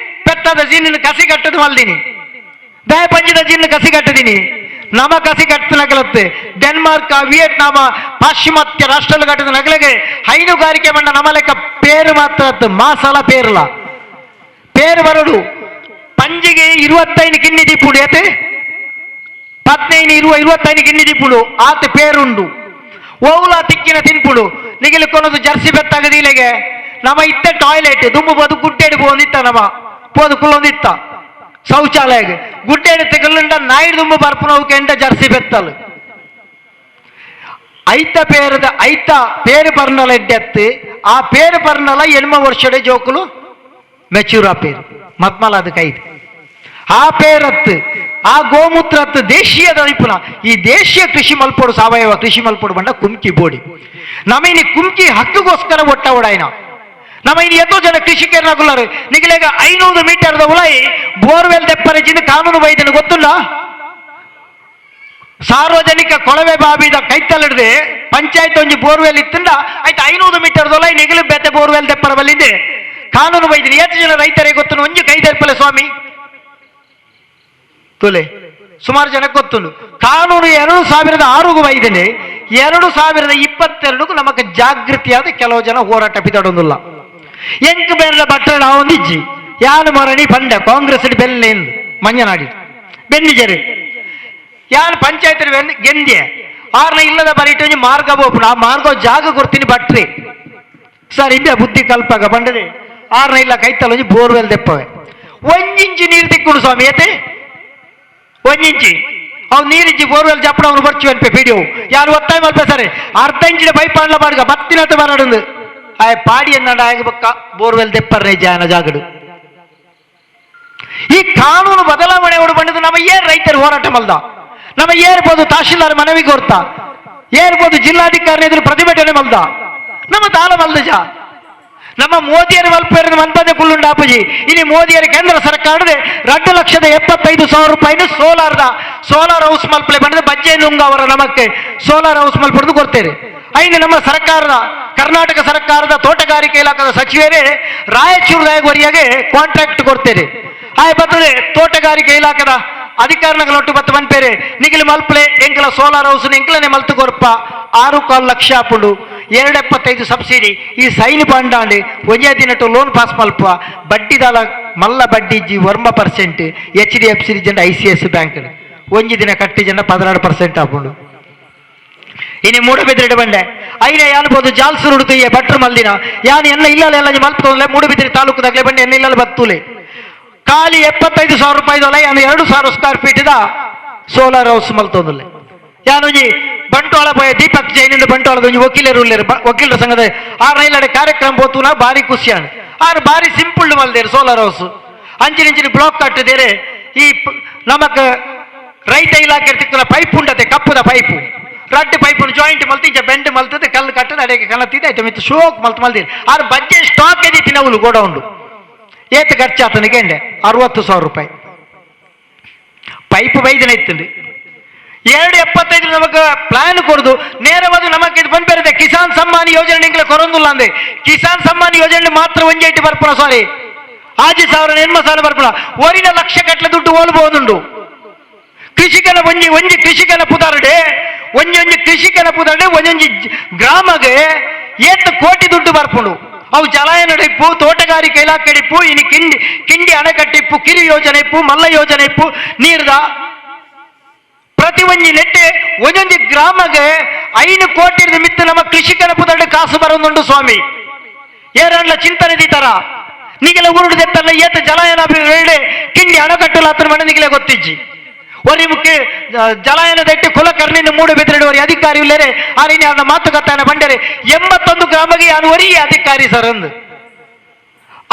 Speaker 5: ಪೆತ್ತದ ಜೀನಿನ ಕಸಿ ಕಟ್ಟದು ಮಲ್ದಿನಿ ದಯ ಪಂಜಿದ ಜೀನ ಕಸಿ ಕಟ್ಟದಿನಿ ನಮ ಕಸಿ ಕಟ್ಟ ನಗಲತ್ತೆ ಡೆನ್ಮಾರ್ಕ್ ವಿಯೆಟ್ನಾಮ ಪಾಶ್ಚಿಮಾತ್ಯ ರಾಷ್ಟ್ರలు ಕಟ್ಟದ ನಗಲಿಗೆ ಹೈನುಗಾರಿಕೆ ಮಂಡ ನಮ ಲೆಕ್ಕ ಪೇರು ಮಾತ್ರ ಮಾಸಲ ಪೇರ್ಲ ಪೇರು ಬರಡು ಪಂಜಿಗೆ 25 ಕಿನ್ನಿ ದೀಪುಡು ಏತೆ 15 25 ಕಿನ್ನಿ ದೀಪುಡು ಆತ ಪೇರುಂಡು ಓವುಲ ತಿಕ್ಕಿನ ತಿನ್ಪುಡು ನಿಗಿಲು ಕೊನದು ಜರ್ಸಿ ಬೆತ್ತಾಗದಿಲೆಗೆ ನಮ್ಮ ಇತ್ತ ಟಾಯ್ಲೆಟ್ ದುಂಬು ಬೋದು ಗುಡ್ಡೆಡು ಪೋಂದಿತ್ತ ನಮ್ಮ ಪೋದು ಕುಲ್ಲೊಂದಿತ್ತ ಶೌಚಾಲಯಗೆ ಗುಡ್ಡೆಡು ತೆಗಲುಂಡ ನಾಯಿಡು ದುಂಬು ಬರ್ಪುನವು ಎಂಡ ಜರ್ಸಿ ಬೆತ್ತಲು ಐತ ಪೇರದ ಐತ ಪೇರು ಪರ್ನಲ ಎಡ್ಡೆತ್ತು ಆ ಪೇರು ಪರ್ನಲ ಎಣ್ಮ ವರ್ಷಡೆ ಜೋಕುಲು ಮೆಚೂರ್ ಆ ಪೇರು ಮತ್ಮಲ ಅದಕ್ಕೆ ಐದು ಆ ಪೇರತ್ತು ಆ ಗೋಮೂತ್ರತ್ತು ದೇಶೀಯ ದರಿಪುನ ಈ ದೇಶೀಯ ಕೃಷಿ ಮಲ್ಪೋಡು ಸಾವಯವ ಕೃಷಿ ಮಲ್ಪೋಡು ಬಂಡ ಕುಮ್ಕಿ ಬೋಡಿ ನಮೈನಿ ಕುಮ್ಕಿ ಹಕ್ಕುಗೋಸ್ಕರ ಒಟ್ಟ ಓಡಾಯ್ನ ನಮೈನಿ ಎತ್ತೋ ಜನ ಕೃಷಿಕರನಾಗುಲ್ಲಾರು ನಿಗಲೇಗ 500 ಮೀಟರ್ದ ಉಲಾಯಿ ಬೋರ್ವೆಲ್ ದೆಪ್ಪರಿಜಿಂದ ಕಾನೂನು ಬೈದನು ಗೊತ್ತಿಲ್ಲ. ಸಾರ್ವಜನಿಕ ಕೊಳವೆ ಬಾವಿದ ಕೈತಲ್ಲಿಡದೆ ಪಂಚಾಯತ್ ಒಂಜಿ ಬೋರ್ವೆಲ್ ಇತ್ತಿಂದ ಆಯ್ತು 500 ಮೀಟರ್ದ ಉಲಾಯಿ ನಿಗಲು ಬೆತ್ತೆ ಬೋರ್ವೆಲ್ ದೆಪ್ಪರ ಬಲ್ಲಿಂದೆ ಕಾನೂನು ಬೈದಿನಿ ಎಷ್ಟು ಜನ ರೈತರಿಗೆ ಗೊತ್ತು ಒಂಜಿ ಕೈ ದೆಪ್ಪಲೆ ಸ್ವಾಮಿ ತುಲೆ ಸುಮಾರು ಜನಕ್ಕೆ ಗೊತ್ತುಂಡು ಕಾನೂನು 2006 ಬೈದೇನೆ 2022 ನಮಗೆ ಜಾಗೃತಿಯಾದ ಕೆಲವು ಜನ ಹೋರಾಟ ಪಿತಾಡೊಂದಿಲ್ಲ ಎಂಕ್ ಬೇರೆ ಬಟ್ಟೆ ನಾವೊಂದಿಜ್ಜಿ ಯಾನು ಮರಣಿ ಪಂಡ ಕಾಂಗ್ರೆಸ್ ಬೆಲ್ಲೆ ಎಂದು ಮಂಜನಾಡಿ ಬೆನ್ನಿಜರು ಯಾನು ಪಂಚಾಯತ್ ಗೆಂದ್ಯ ಆರ್ನ ಇಲ್ಲದ ಬರೀಟು ಮಾರ್ಗ ಬೋಪುಣ ಆ ಮಾರ್ಗ ಜಾಗ ಕೊಡ್ತೀನಿ ಬಟ್ರಿ ಸರ್ ಇಂಬೆ ಬುದ್ಧಿ ಕಲ್ಪಾಗ ಬಂಡದೆ ಆರ್ನ ಇಲ್ಲ ಕೈತಲೊಂಜಿ ಬೋರ್ವೆಲ್ ದೆಪ್ಪವೆ ಒಂಜಿಂಚಿ ನೀರು ತಿಕ್ಕೊಂಡು ಸ್ವಾಮಿ ಏತೆ ಒಂದಿಂಚಿ ಅವ್ನು ನೀರಿಂಚಿ ಬೋರ್ವೆಲ್ ಜಪ್ಪಡ ಅವನು ಬರ್ಚು ಅನ್ಪೆ ಪಿಡಿಯೋ ಯಾರು ಒತ್ತಾಯ ಮಲ್ಪೆ ಸರಿ ಅರ್ಧ ಇಂಚಿನ ಪೈಪ್ ಆಣ್ಲ ಬಾಡ್ಗ ಬತ್ತಿನತ ಬರಡುಂದು ಆಯ ಪಾಡಿ ಎನ್ನಡ ಆಗ ಬಕ್ಕ ಬೋರ್ವೆಲ್ ದೆಪ್ಪರ್ನೆ ಜಾನ ಜಾಗಡು. ಈ ಕಾನೂನು ಬದಲಾವಣೆ ಬಂದದ್ದು ನಮ್ಮ ಏರ್ ರೈತರು ಹೋರಾಟ ಮಲ್ದ ನಮ್ಮ ಏರ್ಬೋದು ತಹಶೀಲ್ದಾರ್ ಮನವಿ ಕೋರ್ತಾ ಏರ್ಬೋದು ಜಿಲ್ಲಾಧಿಕಾರಿ ಎದುರು ಪ್ರತಿಭಟನೆ ಮಲ್ದ ನಮ್ಮ ತಾಲ ಮಲ್ದಜ ನಮ್ಮ ಮೋದಿಯರ ಮಲ್ಪೇರದ ಮನ್ಪದೆ ಕುಲ್ಲುಂಡ ಅಪ್ಪಜಿ ಇಲ್ಲಿ ಮೋದಿಯರ ಕೇಂದ್ರ ಸರ್ಕಾರದ 2,75,000 ರೂಪಾಯಿನ ಸೋಲಾರ್ ಹೌಸ್ ಮಲ್ಪಲೆ ಬಂದ್ರೆ ಬಜ್ಜೆ ನುಂಗ ಅವರ ನಮಕ್ಕೆ ಸೋಲಾರ್ ಹೌಸ್ ಮಲ್ಪಡೆದು ಕೊಡ್ತೇವೆ. ಐದು ನಮ್ಮ ಸರ್ಕಾರದ ಕರ್ನಾಟಕ ಸರ್ಕಾರದ ತೋಟಗಾರಿಕೆ ಇಲಾಖೆದ ಸಚಿವರೇ ರಾಯಚೂರು ಕಾಂಟ್ರಾಕ್ಟ್ ಕೊಡ್ತೇವೆ. ಆಯ್ ಬರ್ತದೆ ತೋಟಗಾರಿಕೆ ಇಲಾಖೆದ ಅಧಿಕಾರಿಗಳೊಟ್ಟು ಬತ್ತ ಮನ್ಪೇರೆ ನಿಗಿಲು ಮಲ್ಪಲೆ ಎಂಕಲ ಸೋಲಾರ್ ಹೌಸ್ ಎಂಕಲನೆ ಮಲ್ತು ಕೊರ್ಪ 6.25 ಲಕ್ಷ ಆಪುಂಡು 2.75 ಸಬ್ಸಿಡಿ ಈ ಸೈನ್ ಪಂಡಾಂಡ್ ಒಂದೇ ದಿನಟ್ಟು ಲೋನ್ ಪಾಸ್ ಮಲ್ಪ ಬಡ್ಡಿದಾಲ ಮಲ್ಲ ಬಡ್ಡಿ G 1% HDFC ಜನ ICS bank ಒಂಜಿ ದಿನ ಕಟ್ಟಿ ಜನ 16% ಆಪುಂಡು. ಇನಿ ಮೂಡಬಿದ್ರಿ ಬಂಡೆ ಐನ ಯಾನ್ಬೋದು ಜಾಲ್ಸೂರು ಉಡುತಿಯೇ ಭಟ್ರು ಮಲ್ದಿನ ಯಾನ್ ಎಲ್ಲ ಇಲ್ಲ ಎಲ್ಲ ಮಲ್ಪಲೆ ಮೂಡಬಿದ್ರಿ ತಾಲೂಕುದಾಗಲೇ ಬಂಡೆ ಎನ್ನ ಇಲ್ಲ ಬತ್ತುಲೆ ಖಾಲಿ 75,000 ರೂಪಾಯಿದಲ್ಲ ಯಾನು 2,000 square feet solar house ಮಲ್ತೊಂದುಲ್ಲೆ ಯಾನೊಂಜಿ Bantwal ಪೋಯ Deepak ಜೈನಿಂದ ಬಂಟ್ವಾಳದ ಒಂಜಿ ವಕೀಲರು ಉಲ್ಲೇರು ವಕೀಲರ ಸಂಘದ ಆ ರೈಲಡೆ ಕಾರ್ಯಕ್ರಮ ಪೋತುನ ಭಾರಿ ಖುಷಿಯಾಣ ಆರು ಭಾರಿ ಸಿಂಪಲ್ ಮಲ್ದೇರು ಸೋಲಾರ್ ಹೌಸ್ ಅಂಚಿನಿಂಚಿನ ಬ್ಲಾಕ್ ಕಟ್ಟಿದೇರೆ ಈ ನಮಕ್ ರೈತ ಇಲಾಖೆ ತಿಕ್ಕುನ ಪೈಪ್ ಉಂಟತೆ ಕಪ್ಪುದ ಪೈಪು ರಡ್ಡು ಪೈಪು ಜಾಯಿಂಟ್ ಮಲ್ತಿ ಇಂಚ ಬೆಂಡ್ ಮಲ್ತದೆ ಕಲ್ಲು ಕಟ್ಟದ ಅಡಿಗೆ ಕಣತ್ತಿದೆ ಆಯ್ತು ಮಿತ್ತು ಶೋಕ್ ಮಲ್ತು ಮಲ್ದಿರಿ ಆರು ಬಜ್ಜೆ ಸ್ಟಾಕ್ ಎದಿ ತಿನ್ನವುಲು ಗೋಡೌಂಡು ಏತ್ ಖರ್ಚಾತನಿಗೆ ಎಂಡೆ 60,000 ರೂಪಾಯಿ ಪೈಪ್ ಬೈದನ ಇತ್ತಂడి 2.75 ನಮಗ ಪ್ಲಾನ್ ಕೊಡುದು ನೇರವಾದ ನಮಕ್ ಇದು ಬಂದ್ ಬೇರೆ ಕಿಸಾನ್ ಸಮ್ಮಾನ್ ಯೋಜನೆ ಇಂಗ್ಲ ಕೊರೊಂದುಲ್ಲ ಅಂದೆ ಕಿಸಾನ್ ಸಮ್ಮಾನ್ ಯೋಜನೆ ಮಾತ್ರ ಒಂಜೇಟಿ ಬರ್ಪುಣ ಸಾರಿ 6,000 8,000 ಬರ್ಪುಣ ಒರಿನ ಲಕ್ಷ ಕಟ್ಲೆ ದುಡ್ಡು ಓಲ್ಬಹುದುಂಡು ಕೃಷಿಕನ ಒಂಜಿ ಒಂಜಿ ಕೃಷಿಕನ ಪುದಾರಡೆ ಒಂಜಿ ಒಂಜಿ ಕೃಷಿಕನ ಪುದಾರಡೆ ಒಂಜೊಂಜಿ ಗ್ರಾಮಗೆ ಏತ್ ಕೋಟಿ ದುಡ್ಡು ಬರ್ಪುಂಡು ಅವು ಜಲಾಯನ ಇಪ್ಪು, ತೋಟಗಾರಿಕೆ ಇಲಾಖೆ ಇಪ್ಪು, ಇನಿ ಕಿಂಡಿ ಕಿಂಡಿ ಅಣೆಕಟ್ಟಿಪ್ಪು, ಕಿರಿ ಯೋಜನೆ ಇಪ್ಪು, ಮಲ್ಲ ಯೋಜನೆ ಇಪ್ಪು, ನೀರ್ದ ಪ್ರತಿ ಒಂಜಿ ನೆಟ್ಟೆ ಒಂದೊಂದು ಗ್ರಾಮಗೆ 5 ಕೋಟಿ ನಿಮಿತ್ತ ನಮ್ಮ ಕೃಷಿಕನ ಪುದರ್ಡು ಕಾಸು ಬರೋದುಂಡು ಸ್ವಾಮಿ. ಏರಣ್ಣ ಚಿಂತನೆ ದೀತರ ನಿಗೆಲ್ಲ ಊರುಡು ಏತ ಜಲಾಯನ ಕಿಂಡಿ ಅಣಕಟ್ಟುಲ ಹತ್ರ ಮನೆ ನಿಗಲೆ ಗೊತ್ತಿಜ್ಜಿ. ಒರಿ ಮುಖ್ಯ ಜಲಾಯನ ದಟ್ಟಿ ಕುಲಕರ್ಣಿನ ಮೂಡು ಬೆದರಿಡು ಒರಿ ಅಧಿಕಾರಿ ಇಲ್ಲೇರೆ ಆರಿನಿ ಅವನ ಮಾತುಕತೆಯನ್ನು ಬಂದರೆ 81 ಗ್ರಾಮಗೆ ಯಾನು ಒರಿಯೇ ಅಧಿಕಾರಿ ಸರ್ ಅಂದು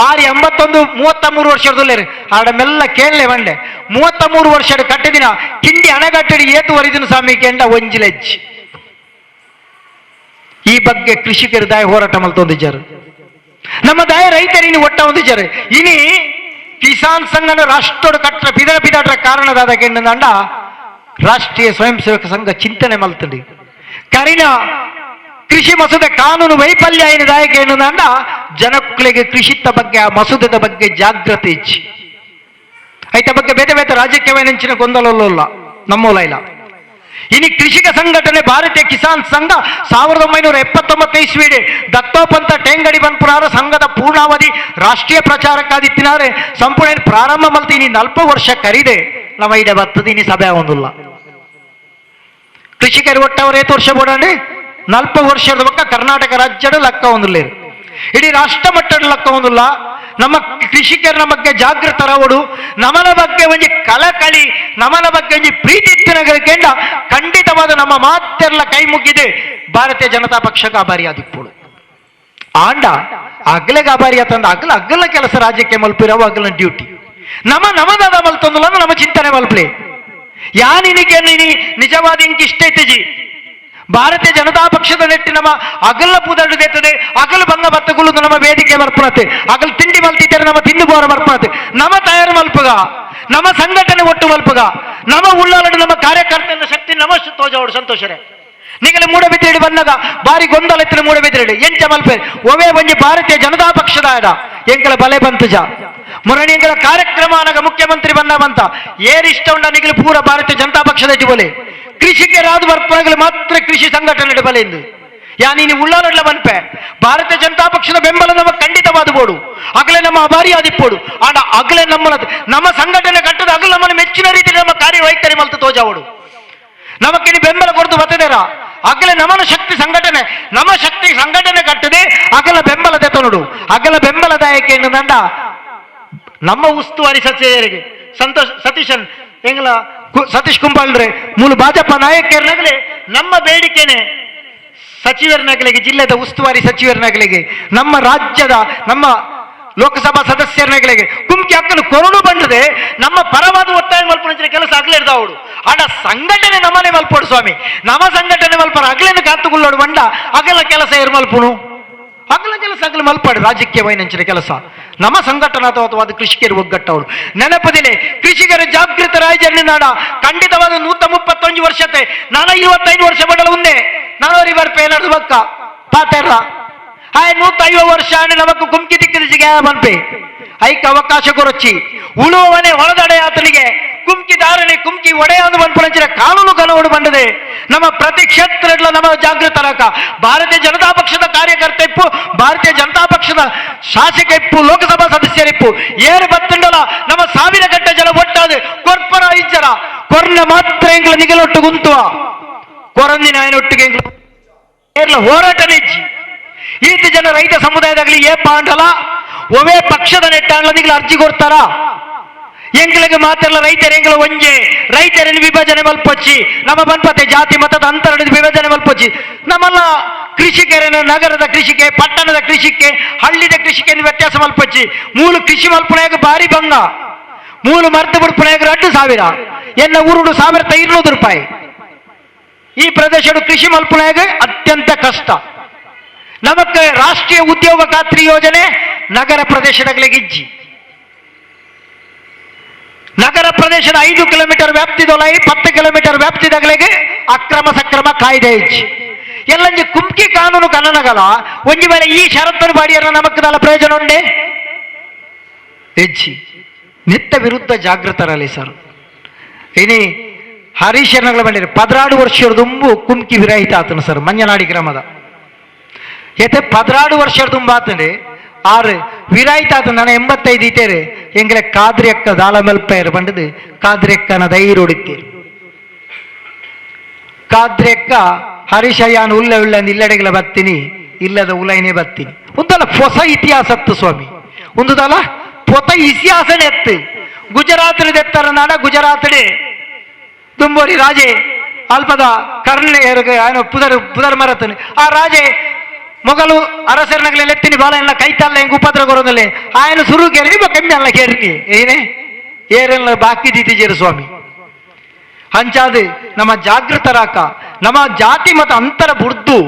Speaker 5: ಆರು 81 33 ವರ್ಷದಲ್ಲೇರಿ ಆಡ ಮೆಲ್ಲ ಕೇಳಲೆ ಬಂಡೆ 33 ವರ್ಷದ ಕಟ್ಟಿದಿನ ಕಿಂಡಿ ಅಣಗಟ್ಟಡಿ ಏತು ವರಿದಿನ ಸ್ವಾಮಿ ಕೆಂಡ ಒಂಜಿಲೆಜ್ಜಿ. ಈ ಬಗ್ಗೆ ಕೃಷಿಕರು ದಾಯ ಹೋರಾಟ ಮಲ್ತೊಂದಿದ್ದಾರೆ. ನಮ್ಮ ದಾಯ ರೈತರು ಇನಿ ಒಟ್ಟ ಹೊಂದಿದ್ದಾರೆ. ಇನಿ ಕಿಸಾನ್ ಸಂಘನ ರಾಷ್ಟ್ರೋಡು ಕಟ್ಟ ಪಿದರ ಪಿದಾಟ್ರ ಕಾರಣದಾದ ಕೆಂಡ ರಾಷ್ಟ್ರೀಯ ಸ್ವಯಂ ಸೇವಕ ಸಂಘ ಚಿಂತನೆ ಮಲ್ತಂಡಿ. ಕರಿನ ಕೃಷಿ ಮಸೂದೆ ಕಾನೂನು ವೈಫಲ್ಯ ಏನು ದಾಯಕ ಎನ್ನುವುದಂಡ ಜನಕ್ಕಳಿಗೆ ಕೃಷಿತ್ತ ಬಗ್ಗೆ ಆ ಮಸೂದೆದ ಬಗ್ಗೆ ಜಾಗ್ರತೆ ಇಚ್ಚಿ ಐತ ಬಗ್ಗೆ ಬೇತೆ ಬೇತೆ ರಾಜಕೀಯ ಗೊಂದಲಲ್ಲ ನಮ್ಮೂಲ ಇಲ್ಲ. ಇನಿ ಕೃಷಿಕ ಸಂಘಟನೆ ಭಾರತೀಯ ಕಿಸಾನ್ ಸಂಘ 1979 ಇಸ್ವಿಡೆ ದತ್ತೋಪಂತ ಟೇಂಗಡಿ ಬನ್ಪುರಾರ ಸಂಘದ ಪೂರ್ಣಾವಧಿ ರಾಷ್ಟ್ರೀಯ ಪ್ರಚಾರಕ್ಕಾದಿತ್ತಿನಾರೆ ಸಂಪೂರ್ಣ ಪ್ರಾರಂಭ ಮಲ್ತೀನಿ 40 ವರ್ಷ ಕರಿದೆ ನಮ್ಮ ಇಡೆ ಬರ್ತದೆ ಇನಿ ಸಭೆ ಒಂದಿಲ್ಲ. ಕೃಷಿಕರು ಒಟ್ಟವರು ಏತು ವರ್ಷ ಬೋಡಂడి 40 ವರ್ಷದ ಬಕ್ಕ ಕರ್ನಾಟಕ ರಾಜ್ಯದ ಲೆಕ್ಕ ಹೊಂದಿಲ್ಲ, ಇಡೀ ರಾಷ್ಟ್ರ ಮಟ್ಟದ ಲೆಕ್ಕ ಹೊಂದಿಲ್ಲ. ನಮ್ಮ ಕೃಷಿಕರ ಬಗ್ಗೆ ಜಾಗೃತರವಡು, ನಮನ ಬಗ್ಗೆ ಒಂಜಿ ಕಳಕಳಿ, ನಮನ ಬಗ್ಗೆ ಒಂಜಿ ಪ್ರೀತಿ ಇತ್ತಿನಗರಿಕೆಂಡ ಖಂಡಿತವಾದ ನಮ್ಮ ಮಾತೆಲ್ಲ ಕೈ ಮುಗಿದೆ ಭಾರತೀಯ ಜನತಾ ಪಕ್ಷ ಗಾಬಾರಿ ಆದಿಪ್ಪುಡು. ಆಂಡ ಅಗಲೆ ಗಾಬಾರಿ ಆತಂದ ಅಗಲ ಅಗಲ ಕೆಲಸ ರಾಜ್ಯಕ್ಕೆ ಮಲ್ಪಿರವು ಅಗಲ ಡ್ಯೂಟಿ ನಮ್ಮ ನಮದಾದ ಮಲ್ತೊಂದುಲ್ಲ ನಮ್ಮ ಚಿಂತನೆ ಮಲ್ಪ್ಲೆ ಯಾನಿನಿಗೆ ನಿನಿ ನಿಜವಾದ ಇಂಕ ಇಷ್ಟ ಐತೆಜಿ. ಭಾರತೀಯ ಜನತಾ ಪಕ್ಷದ ನೆಟ್ಟಿ ನಮ್ಮ ಅಗಲ ಪುದರ್ಡು ಅಗಲ ಬಂಗ ಬತ್ತಗುಲು ನಮ್ಮ ವೇದಿಕೆ ಬರ್ಪಣತೆ, ಅಗಲ ತಿಂಡಿ ಮಲ್ತಿದ್ದಾರೆ ನಮ್ಮ ತಿಂದು ಬೋರ ಬರ್ಪಣತೆ, ನಮ್ಮ ತಯಾರು ಮಲ್ಪಗ, ನಮ್ಮ ಸಂಘಟನೆ ಒಟ್ಟು ಮಲ್ಪಗ, ನಮ್ಮ ಉಳ್ಳಾಲಡು ನಮ್ಮ ಕಾರ್ಯಕರ್ತರ ಶಕ್ತಿ ನಮ್ಮ ತೋಜವಡು ಸಂತೋಷರೇ. ನಿಗಲ ಮೂಡಬಿದ್ರೆಡಿ ಬಂದಾಗ ಬಾರಿ ಗೊಂದಲ ಇತ್ತು ಮೂಡಬಿದ್ರೆಡಿ ಎಂಚ ಮಲ್ಪೆ ಒವೇ ಒಂಜಿ ಭಾರತೀಯ ಜನತಾ ಪಕ್ಷದ ಎಂಕಲ ಬಲೆ ಬಂತುಜ ಮುರಣಿ ಎಂಕಲ ಕಾರ್ಯಕ್ರಮ ಅನಗ ಮುಖ್ಯಮಂತ್ರಿ ಬಂದ ಬಂತ ಏರಿಷ್ಟ ಉಂಡ ನಿಗಲು ಪೂರ ಭಾರತೀಯ ಜನತಾ ಪಕ್ಷದ ಬೋಲೆ ಕೃಷಿಗೆ ರಾದು ಬರ್ಪಣಗಳು ಮಾತ್ರ ಕೃಷಿ ಸಂಘಟನೆ ಬಲೆ ಎಂದು ಯಾ ನೀನು ಉಳ್ಳಾಲಡ್ಲ ಬನ್ಪೆ ಭಾರತೀಯ ಜನತಾ ಪಕ್ಷದ ಬೆಂಬಲ ನಮ್ಮ ಖಂಡಿತವಾದ ಬೋಡು ಅಗಲೇ ನಮ್ಮ ಅಭಾರಿ ಆದಿಪ್ಪೋಡು ಆಡ ಅಗಲೇ ನಮ್ಮ ನಮ್ಮ ಸಂಘಟನೆ ಕಟ್ಟದ ಅಗಲ ನಮ್ಮನ್ನು ಮೆಚ್ಚಿನ ರೀತಿ ನಮ್ಮ ಕಾರ್ಯವೈಖರಿ ಮಲ್ತು ತೋಜಾವಡು ನಮಕ್ಕೆ ಬೆಂಬಲ ಕೊಡ್ತು ಬರ್ತದೇರ ಅಗಲ ನಮನ ಶಕ್ತಿ ಸಂಘಟನೆ ನಮ್ಮ ಶಕ್ತಿ ಸಂಘಟನೆ ಕಟ್ಟದೆ ಅಗಲ ಬೆಂಬಲ ತೆತ್ತನುಡು ಅಗಲ ಬೆಂಬಲದಾಯಕ ಎನ್ನುದಂಡ ನಮ್ಮ ಉಸ್ತುವಾರಿ ಸಚಿವರಿಗೆ ಸಂತೋಷ್ ಸತೀಶನ್ ಎಂಗ್ಲ ಸತೀಶ್ ಕುಂಬಾಳ್ರೆ ಮೂಲ ಭಾಜಪ ನಾಯಕರನಾಗಲೇ ನಮ್ಮ ಬೇಡಿಕೆನೆ ಸಚಿವರನಾಗಲಿಗೆ ಜಿಲ್ಲೆದ ಉಸ್ತುವಾರಿ ಸಚಿವರನಾಗಲಿಗೆ ನಮ್ಮ ರಾಜ್ಯದ ನಮ್ಮ ಲೋಕಸಭಾ ಸದಸ್ಯರನಾಗಲಿಗೆ ಕುಮ್ಕಿ ಹಕ್ಕಲು ಕೊರಡು ಬಂದದೆ ನಮ್ಮ ಪರವಾದ ಒತ್ತಾಯ ಮಲ್ಪನ ಕೆಲಸ ಆಗ್ಲೇ ಇರ್ತಾವಡು ಆಡ ಸಂಘಟನೆ ನಮ್ಮನೆ ಮಲ್ಪೋಡು ಸ್ವಾಮಿ ನಮ್ಮ ಸಂಘಟನೆ ಮಲ್ಪರ ಅಗ್ಲೇನು ಕಾತುಗುಳ್ಳೋಡು ಬಂಡ ಅಗಲ ಕೆಲಸ ಏರ್ ಮಲ್ಪುನು ಅಗಲ ಕೆಲಸ ಅಗಲ ಮಲ್ಪಾಡು ರಾಜಕೀಯ ವೈನಂಚಿನ ಕೆಲಸ ನಮ್ಮ ಸಂಘಟನಾತ್ಮಕವಾದ ಕೃಷಿಕರು ಒಗ್ಗಟ್ಟವರು ನೆನಪದಿಲೆ ಕೃಷಿಕರ ಜಾಗೃತ ರಾಜ್ಯ ನಾಡ ಖಂಡಿತವಾದ 131 ವರ್ಷತೆ ನಾನು 25 ವರ್ಷ ಬಡಲ ಉಂದೆ ನಾನು ಬರ್ಪೆ ಏನಾದ್ರು ಬಕ್ಕ ಪಾತೆರ್ರ ಆಯ್ 150 ವರ್ಷ ನಮಕ್ ಕುಮ್ಕಿ ದಿಕ್ಕಿದ ಬನ್ಪೆ ಐಕ್ ಅವಕಾಶ ಕೊರಚಿ ಉಳುವವನೇ ಹೊಳದಡೆ ಆತನಿಗೆ ಕುಮ್ಕಿ ದಾರಣೆ ಕುಮ್ಕಿ ಒಡೆಯ ಬನ್ಪುಣಂಚಿನ ಕಾನೂನು ಕನವಡು ಬಂದದೆ ನಮ್ಮ ಪ್ರತಿ ಕ್ಷೇತ್ರ ನಮ್ಮ ಜಾಗೃತರಾಕ ಭಾರತೀಯ ಜನತಾ ಪಕ್ಷದ ಕಾರ್ಯಕರ್ತ ಇಪ್ಪು ಭಾರತೀಯ ಜನತಾ ಪಕ್ಷದ ಶಾಸಕ ಇಪ್ಪು ಲೋಕಸಭಾ ಸದಸ್ಯರಿಪ್ಪು ಏರು ಬತ್ತುಂಡಲ ನಮ್ಮ ಸಾವಿರ ಗಂಟೆ ಜನ ಒಟ್ಟಾದ ಕೊರ್ಪರ ಇಜ್ಜರ ಕೊರ್ನ ಮಾತ್ರ ಎಂಗ್ಲ ನಿಗಲೊಟ್ಟು ಗುಂತುವ ಕೊರಂದಿನ ಒಟ್ಟಿಗೆ ಹೋರಾಟ ನಿಜ್ಜಿ ಈತ ಜನ ರೈತ ಸಮುದಾಯದಾಗಲಿ ಏ ಪಾಂಡಲ ಒವೇ ಪಕ್ಷದ ನೆಟ್ಟಾಂಡ್ಲ ನಿಗ್ಲ ಅರ್ಜಿ ಕೊಡ್ತಾರ ಎಂಗ್ಲಿಗೆ ಮಾತೆಲ್ಲ ರೈತರ ಎಂಗ್ಲ ಒಂಜೆ ರೈತರನ್ನು ವಿಭಜನೆ ಮಲ್ಪಚ್ಚಿ ನಮ್ಮ ಬನ್ಪತೆ ಜಾತಿ ಮತದ ಅಂತರ ವಿಭಜನೆ ಮಲ್ಪಚ್ಚಿ ನಮ್ಮಲ್ಲ ಕೃಷಿಕರನ್ನು ನಗರದ ಕೃಷಿಗೆ ಪಟ್ಟಣದ ಕೃಷಿಗೆ ಹಳ್ಳಿದ ಕೃಷಿಗೆ ವ್ಯತ್ಯಾಸ ಮಲ್ಪಚ್ಚಿ ಮೂಲ ಕೃಷಿ ಮಲ್ಪನಾಗ ಭಾರಿ ಭಂಗ ಮೂಲ ಮರ್ತು ಬಿಡ್ಪನಾಗ 2000 ಎನ್ನ ಊರುಡು 1200 ರೂಪಾಯಿ ಈ ಪ್ರದೇಶದ ಕೃಷಿ ಮಲ್ಪನಾಗ ಅತ್ಯಂತ ಕಷ್ಟ. ನಮಕ್ಕೆ ರಾಷ್ಟ್ರೀಯ ಉದ್ಯೋಗ ಖಾತ್ರಿ ಯೋಜನೆ ನಗರ ಪ್ರದೇಶದ ಇಜ್ಜಿ ನಗರ ಪ್ರದೇಶದ 5 ಕಿಲೋಮೀಟರ್ ವ್ಯಾಪ್ತಿದೊಲೈ 10 ಕಿಲೋಮೀಟರ್ ವ್ಯಾಪ್ತಿದಾಗಲಿಗೆ ಅಕ್ರಮ ಸಕ್ರಮ ಕಾಯ್ದೆ ಇಜ್ಜಿ ಎಲ್ಲಂಜಿ ಕುಮ್ಕಿ ಕಾನೂನು ಕನ್ನಡಗಲ ಒಂಜಿ ಮೇಲೆ ಈ ಷರತ್ತನ್ನು ಬಾಡಿಯರ ನಮಕ್ಕದಲ್ಲ ಪ್ರಯೋಜನ ಉಂಡೆ ಹೆಚ್ಚಿ ನಿತ್ಯ ವಿರುದ್ಧ ಜಾಗೃತರಲ್ಲಿ ಸರ್. ಇನಿ ಹರೀಶನಗಳ ಬಂದಿರಿ 16 ವರ್ಷದ ದುಂಬು ಕುಮ್ಕಿ ವಿರಹಿತ ಆತನು ಸರ್ ಮಂಜನಾಡಿ ಗ್ರಾಮದ. ಏತೆ 16 ವರ್ಷ ತುಂಬಾತಂಡೆ ಆರು ವಿರಾಯ್ತಾತ ನನ್ನ 85 ಇತೇರೆ ಎಂಗ್ಲೆ ಕಾದ್ರಿ ಅಕ್ಕ ದಾಲ ಮೆಲ್ಪೇರು ಬಂಡದು ಕಾದ್ರಿ ಅಕ್ಕನ ಧೈರ್ಯ ಕಾದ್ರಿ ಅಕ್ಕ ಹರಿಶಯಾನ್ ಉಲ್ಲ ಉಳ್ಳ ಇಲ್ಲಡೆಗಳ ಬತ್ತೀನಿ ಇಲ್ಲದ ಉಲೈನೇ ಬತ್ತೀನಿ. ಒಂದಲ್ಲ ಹೊಸ ಇತಿಹಾಸ ಅತ್ತು ಸ್ವಾಮಿ, ಒಂದುದಲ್ಲ ಪೊತ ಇತಿಹಾಸನೇ ಎತ್ತು. ಗುಜರಾತ್ ಎತ್ತರ ನಾಡ ಗುಜರಾತ್ ದುಂಬೋರಿ ರಾಜೆ ಅಲ್ಪದ ಕರ್ಣೆ ಪುದರ್ ಪುದರ್ ಮರತನೆ ಆ ರಾಜೆ ಮೊಗಲು ಅರಸರನಗಲೆಲ್ಲ ಎತ್ತಿನಿ ಬಾಲ ಎಲ್ಲ ಕೈತಲ್ಲ ಹೆಂಗ್ ಉಪದ್ರ ಕೊರೋದಲ್ಲಿ ಆಯನ ಸುರು ಕೇರಿ ಕಮ್ಮಿ ಅಲ್ಲ ಕೇರಿನಿ ಏನೇ ಏರೆಲ್ಲ ಬಾಕಿ ದೀತಿಜೇರು ಸ್ವಾಮಿ. ಹಂಚಾದ ನಮ್ಮ ಜಾಗೃತರಾಕ ನಮ್ಮ ಜಾತಿ ಮತ ಅಂತರ ಬುಡ್ದು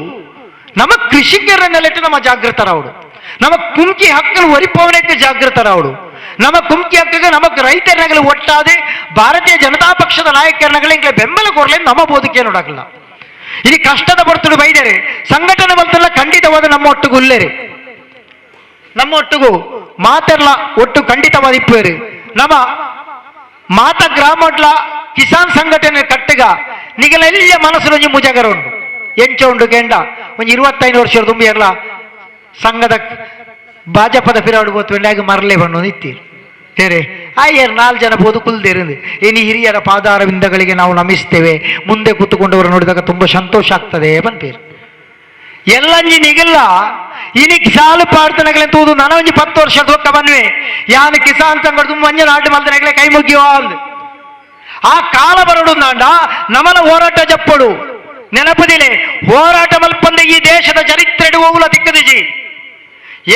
Speaker 5: ನಮ್ಮ ಕೃಷಿಕರ ನೆಲೆಟ್ಟು ನಮ್ಮ ಜಾಗೃತರಾವಡು, ನಮ್ಮ ಕುಂಕಿ ಹಕ್ಕನ್ನು ಒರಿಪವನಕ್ಕೆ ಜಾಗೃತರಾವಡು, ನಮ್ಮ ಕುಂಕಿ ಹಕ್ಕಿಗೆ ನಮಕ್ ರೈತರನಗಲು ಒಟ್ಟಾದೆ ಭಾರತೀಯ ಜನತಾ ಪಕ್ಷದ ನಾಯಕರನಗಲು ಇಂಗ್ಲೆ ಬೆಂಬಲ ಕೊರಲಿ ನಮ್ಮ ಬೋಧಕ್ಕೆ ನೋಡಾಕಲ್ಲ. ಇಲ್ಲಿ ಕಷ್ಟದ ಬರ್ತಡು ಬೈದರೆ ಸಂಘಟನೆ ಬರ್ತಲ್ಲ ಖಂಡಿತವಾದ ನಮ್ಮ ಒಟ್ಟಿಗೂ ಉಲ್ಲೇರಿ, ನಮ್ಮ ಒಟ್ಟಿಗೂ ಮಾತೆಲ್ಲ ಒಟ್ಟು ಖಂಡಿತವಾದ ಇಪ್ಪೇರಿ. ನಮ್ಮ ಮಾತ ಗ್ರಾಮಡ್ಲ ಕಿಸಾನ್ ಸಂಘಟನೆ ಕಟ್ಟಗ ನಿಗಲೆಲ್ಲ ಮನಸ್ಸು ಒಂಜಿ ಮುಜಗರ ಉಂಡು ಎಂಚ ಉಂಡು ಕೆಂಡ ಒಂಜಿ 25 ವರ್ಷ ತುಂಬಿ ಎಲ್ಲ ಸಂಘದ ಭಾಜಪದ ಫಿರಾಡು ಬೋತು ಮರಲೆ ಬಣ್ಣು ಇತ್ತೀರಿ ಹೇರೆ ಆಯ್ಯರ್ 4 ಜನ ಬೋದು ಕುಲ್ದೇರಿಂದು ಇನಿ ಹಿರಿಯರ ಪಾದಾರವಿಂದಗಳಿಗೆ ನಾವು ನಮಿಸ್ತೇವೆ, ಮುಂದೆ ಕೂತುಕೊಂಡವರು ನೋಡಿದಾಗ ತುಂಬಾ ಸಂತೋಷ ಆಗ್ತದೆ ಬಂತೀರಿ. ಎಲ್ಲಂಜಿ ನಿಗಲ್ಲ ಇನಿ ಸಾಲು ಪಾಡ್ತನಗಲೆ ತೂದು ನನ ಒಂಜಿ 10 ವರ್ಷ ತೋಕ್ಕ ಬನ್ವೆ ಯಾನು ಕಿಸಾನ್ ಸಂಘ ತುಂಬ ಮಂಜ ನಾಟು ಮಲ್ತನಗಲೆ ಕೈ ಮುಗಿಯೋ ಅಂದು ಆ ಕಾಲ ಬರಡು ನಾಂಡ ನಮನ ಹೋರಾಟ ಜಪ್ಪಡು ನೆನಪುದಿಲೆ ಹೋರಾಟ ಮಲ್ಪಂದೆ ಈ ದೇಶದ ಚರಿತ್ರೆ ಹೋಗುಲ ತಿಕ್ಕದಿಜಿ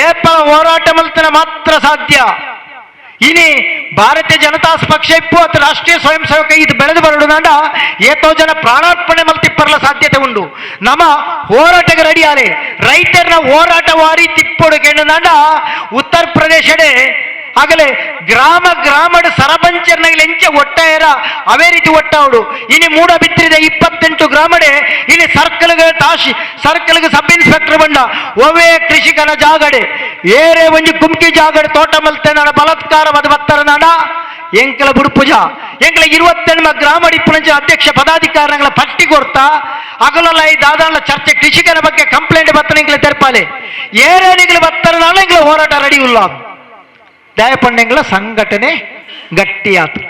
Speaker 5: ಏಪ ಹೋರಾಟ ಮಲ್ತನ ಮಾತ್ರ ಸಾಧ್ಯ. ಇನಿ ಭಾರತೀಯ ಜನತಾ ಪಕ್ಷ ಇಪ್ಪು ಅಥವಾ ರಾಷ್ಟ್ರೀಯ ಸ್ವಯಂ ಸೇವಕ ಇದು ಬೆಳೆದು ಬರಡು ನಾಂಡ ಏತೋ ಜನ ಪ್ರಾಣಾರ್ಪಣೆ ಮಲ್ತಿಪ್ಪರಲ ಸಾಧ್ಯತೆ ಉಂಡು. ನಮ್ಮ ಹೋರಾಟಕ್ಕೆ ರೆಡಿ ಆಲೆ ರೈತರನ್ನ ಹೋರಾಟ ವಾರಿ ತಿಪ್ಪೊಡು ಕೆಂಡು ಉತ್ತರ ಪ್ರದೇಶಡೆ ಆಗಲೇ ಗ್ರಾಮ ಗ್ರಾಮದ ಸರಪಂಚರ್ನಗಲ ಎಂಚೆ ಒಟ್ಟಾಯರ ಅವೇ ರೀತಿ ಒಟ್ಟಾವಡು. ಇನಿ ಮೂಡ ಬಿತ್ತಿರಿದ 28 ಗ್ರಾಮಡೆ ಇನಿ ಸರ್ಕಲ್ಗೆ ತಾಶಿ ಸರ್ಕಲ್ಗೆ ಸಬ್ ಇನ್ಸ್ಪೆಕ್ಟರ್ ಬಂಡ ಒವೇ ಕೃಷಿಕನ ಜಾಗಡೆ ಏರೇ ಒಂಜಿ ಕುಮ್ಕಿ ಜಾಗಡೆ ತೋಟ ಮಲ್ತೆ ನಾಡ ಬಲಾತ್ಕಾರ ಬದ ಬತ್ತರ ನಾಡ ಎಂಕಲ ಬುಡುಪುಜ ಎಂಕಲ 28 ಗ್ರಾಮಡಿ ಪುನಂಚ ಅಧ್ಯಕ್ಷ ಪದಾಧಿಕಾರಿಗಳ ಪಟ್ಟಿ ಕೊರ್ತಾ ಅಗಲಲ್ಲ ಈ ದಾದಾಳ ಚರ್ಚೆ ಕೃಷಿಕನ ಬಗ್ಗೆ ಕಂಪ್ಲೇಂಟ್ ಬತ್ತನ ಎಂಕಲ ತೆರಪಾಲೆ ಏರೇ ನಿಗಲು ಬತ್ತರ ನಾಡ ಎಂಕಲ ಹೋರಾಟ ರೆಡಿ ಉಲ್ಲ. ದಯಪಂಡೆಂಗಳ ಸಂಘಟನೆ ಗಟ್ಟಿಯಾತು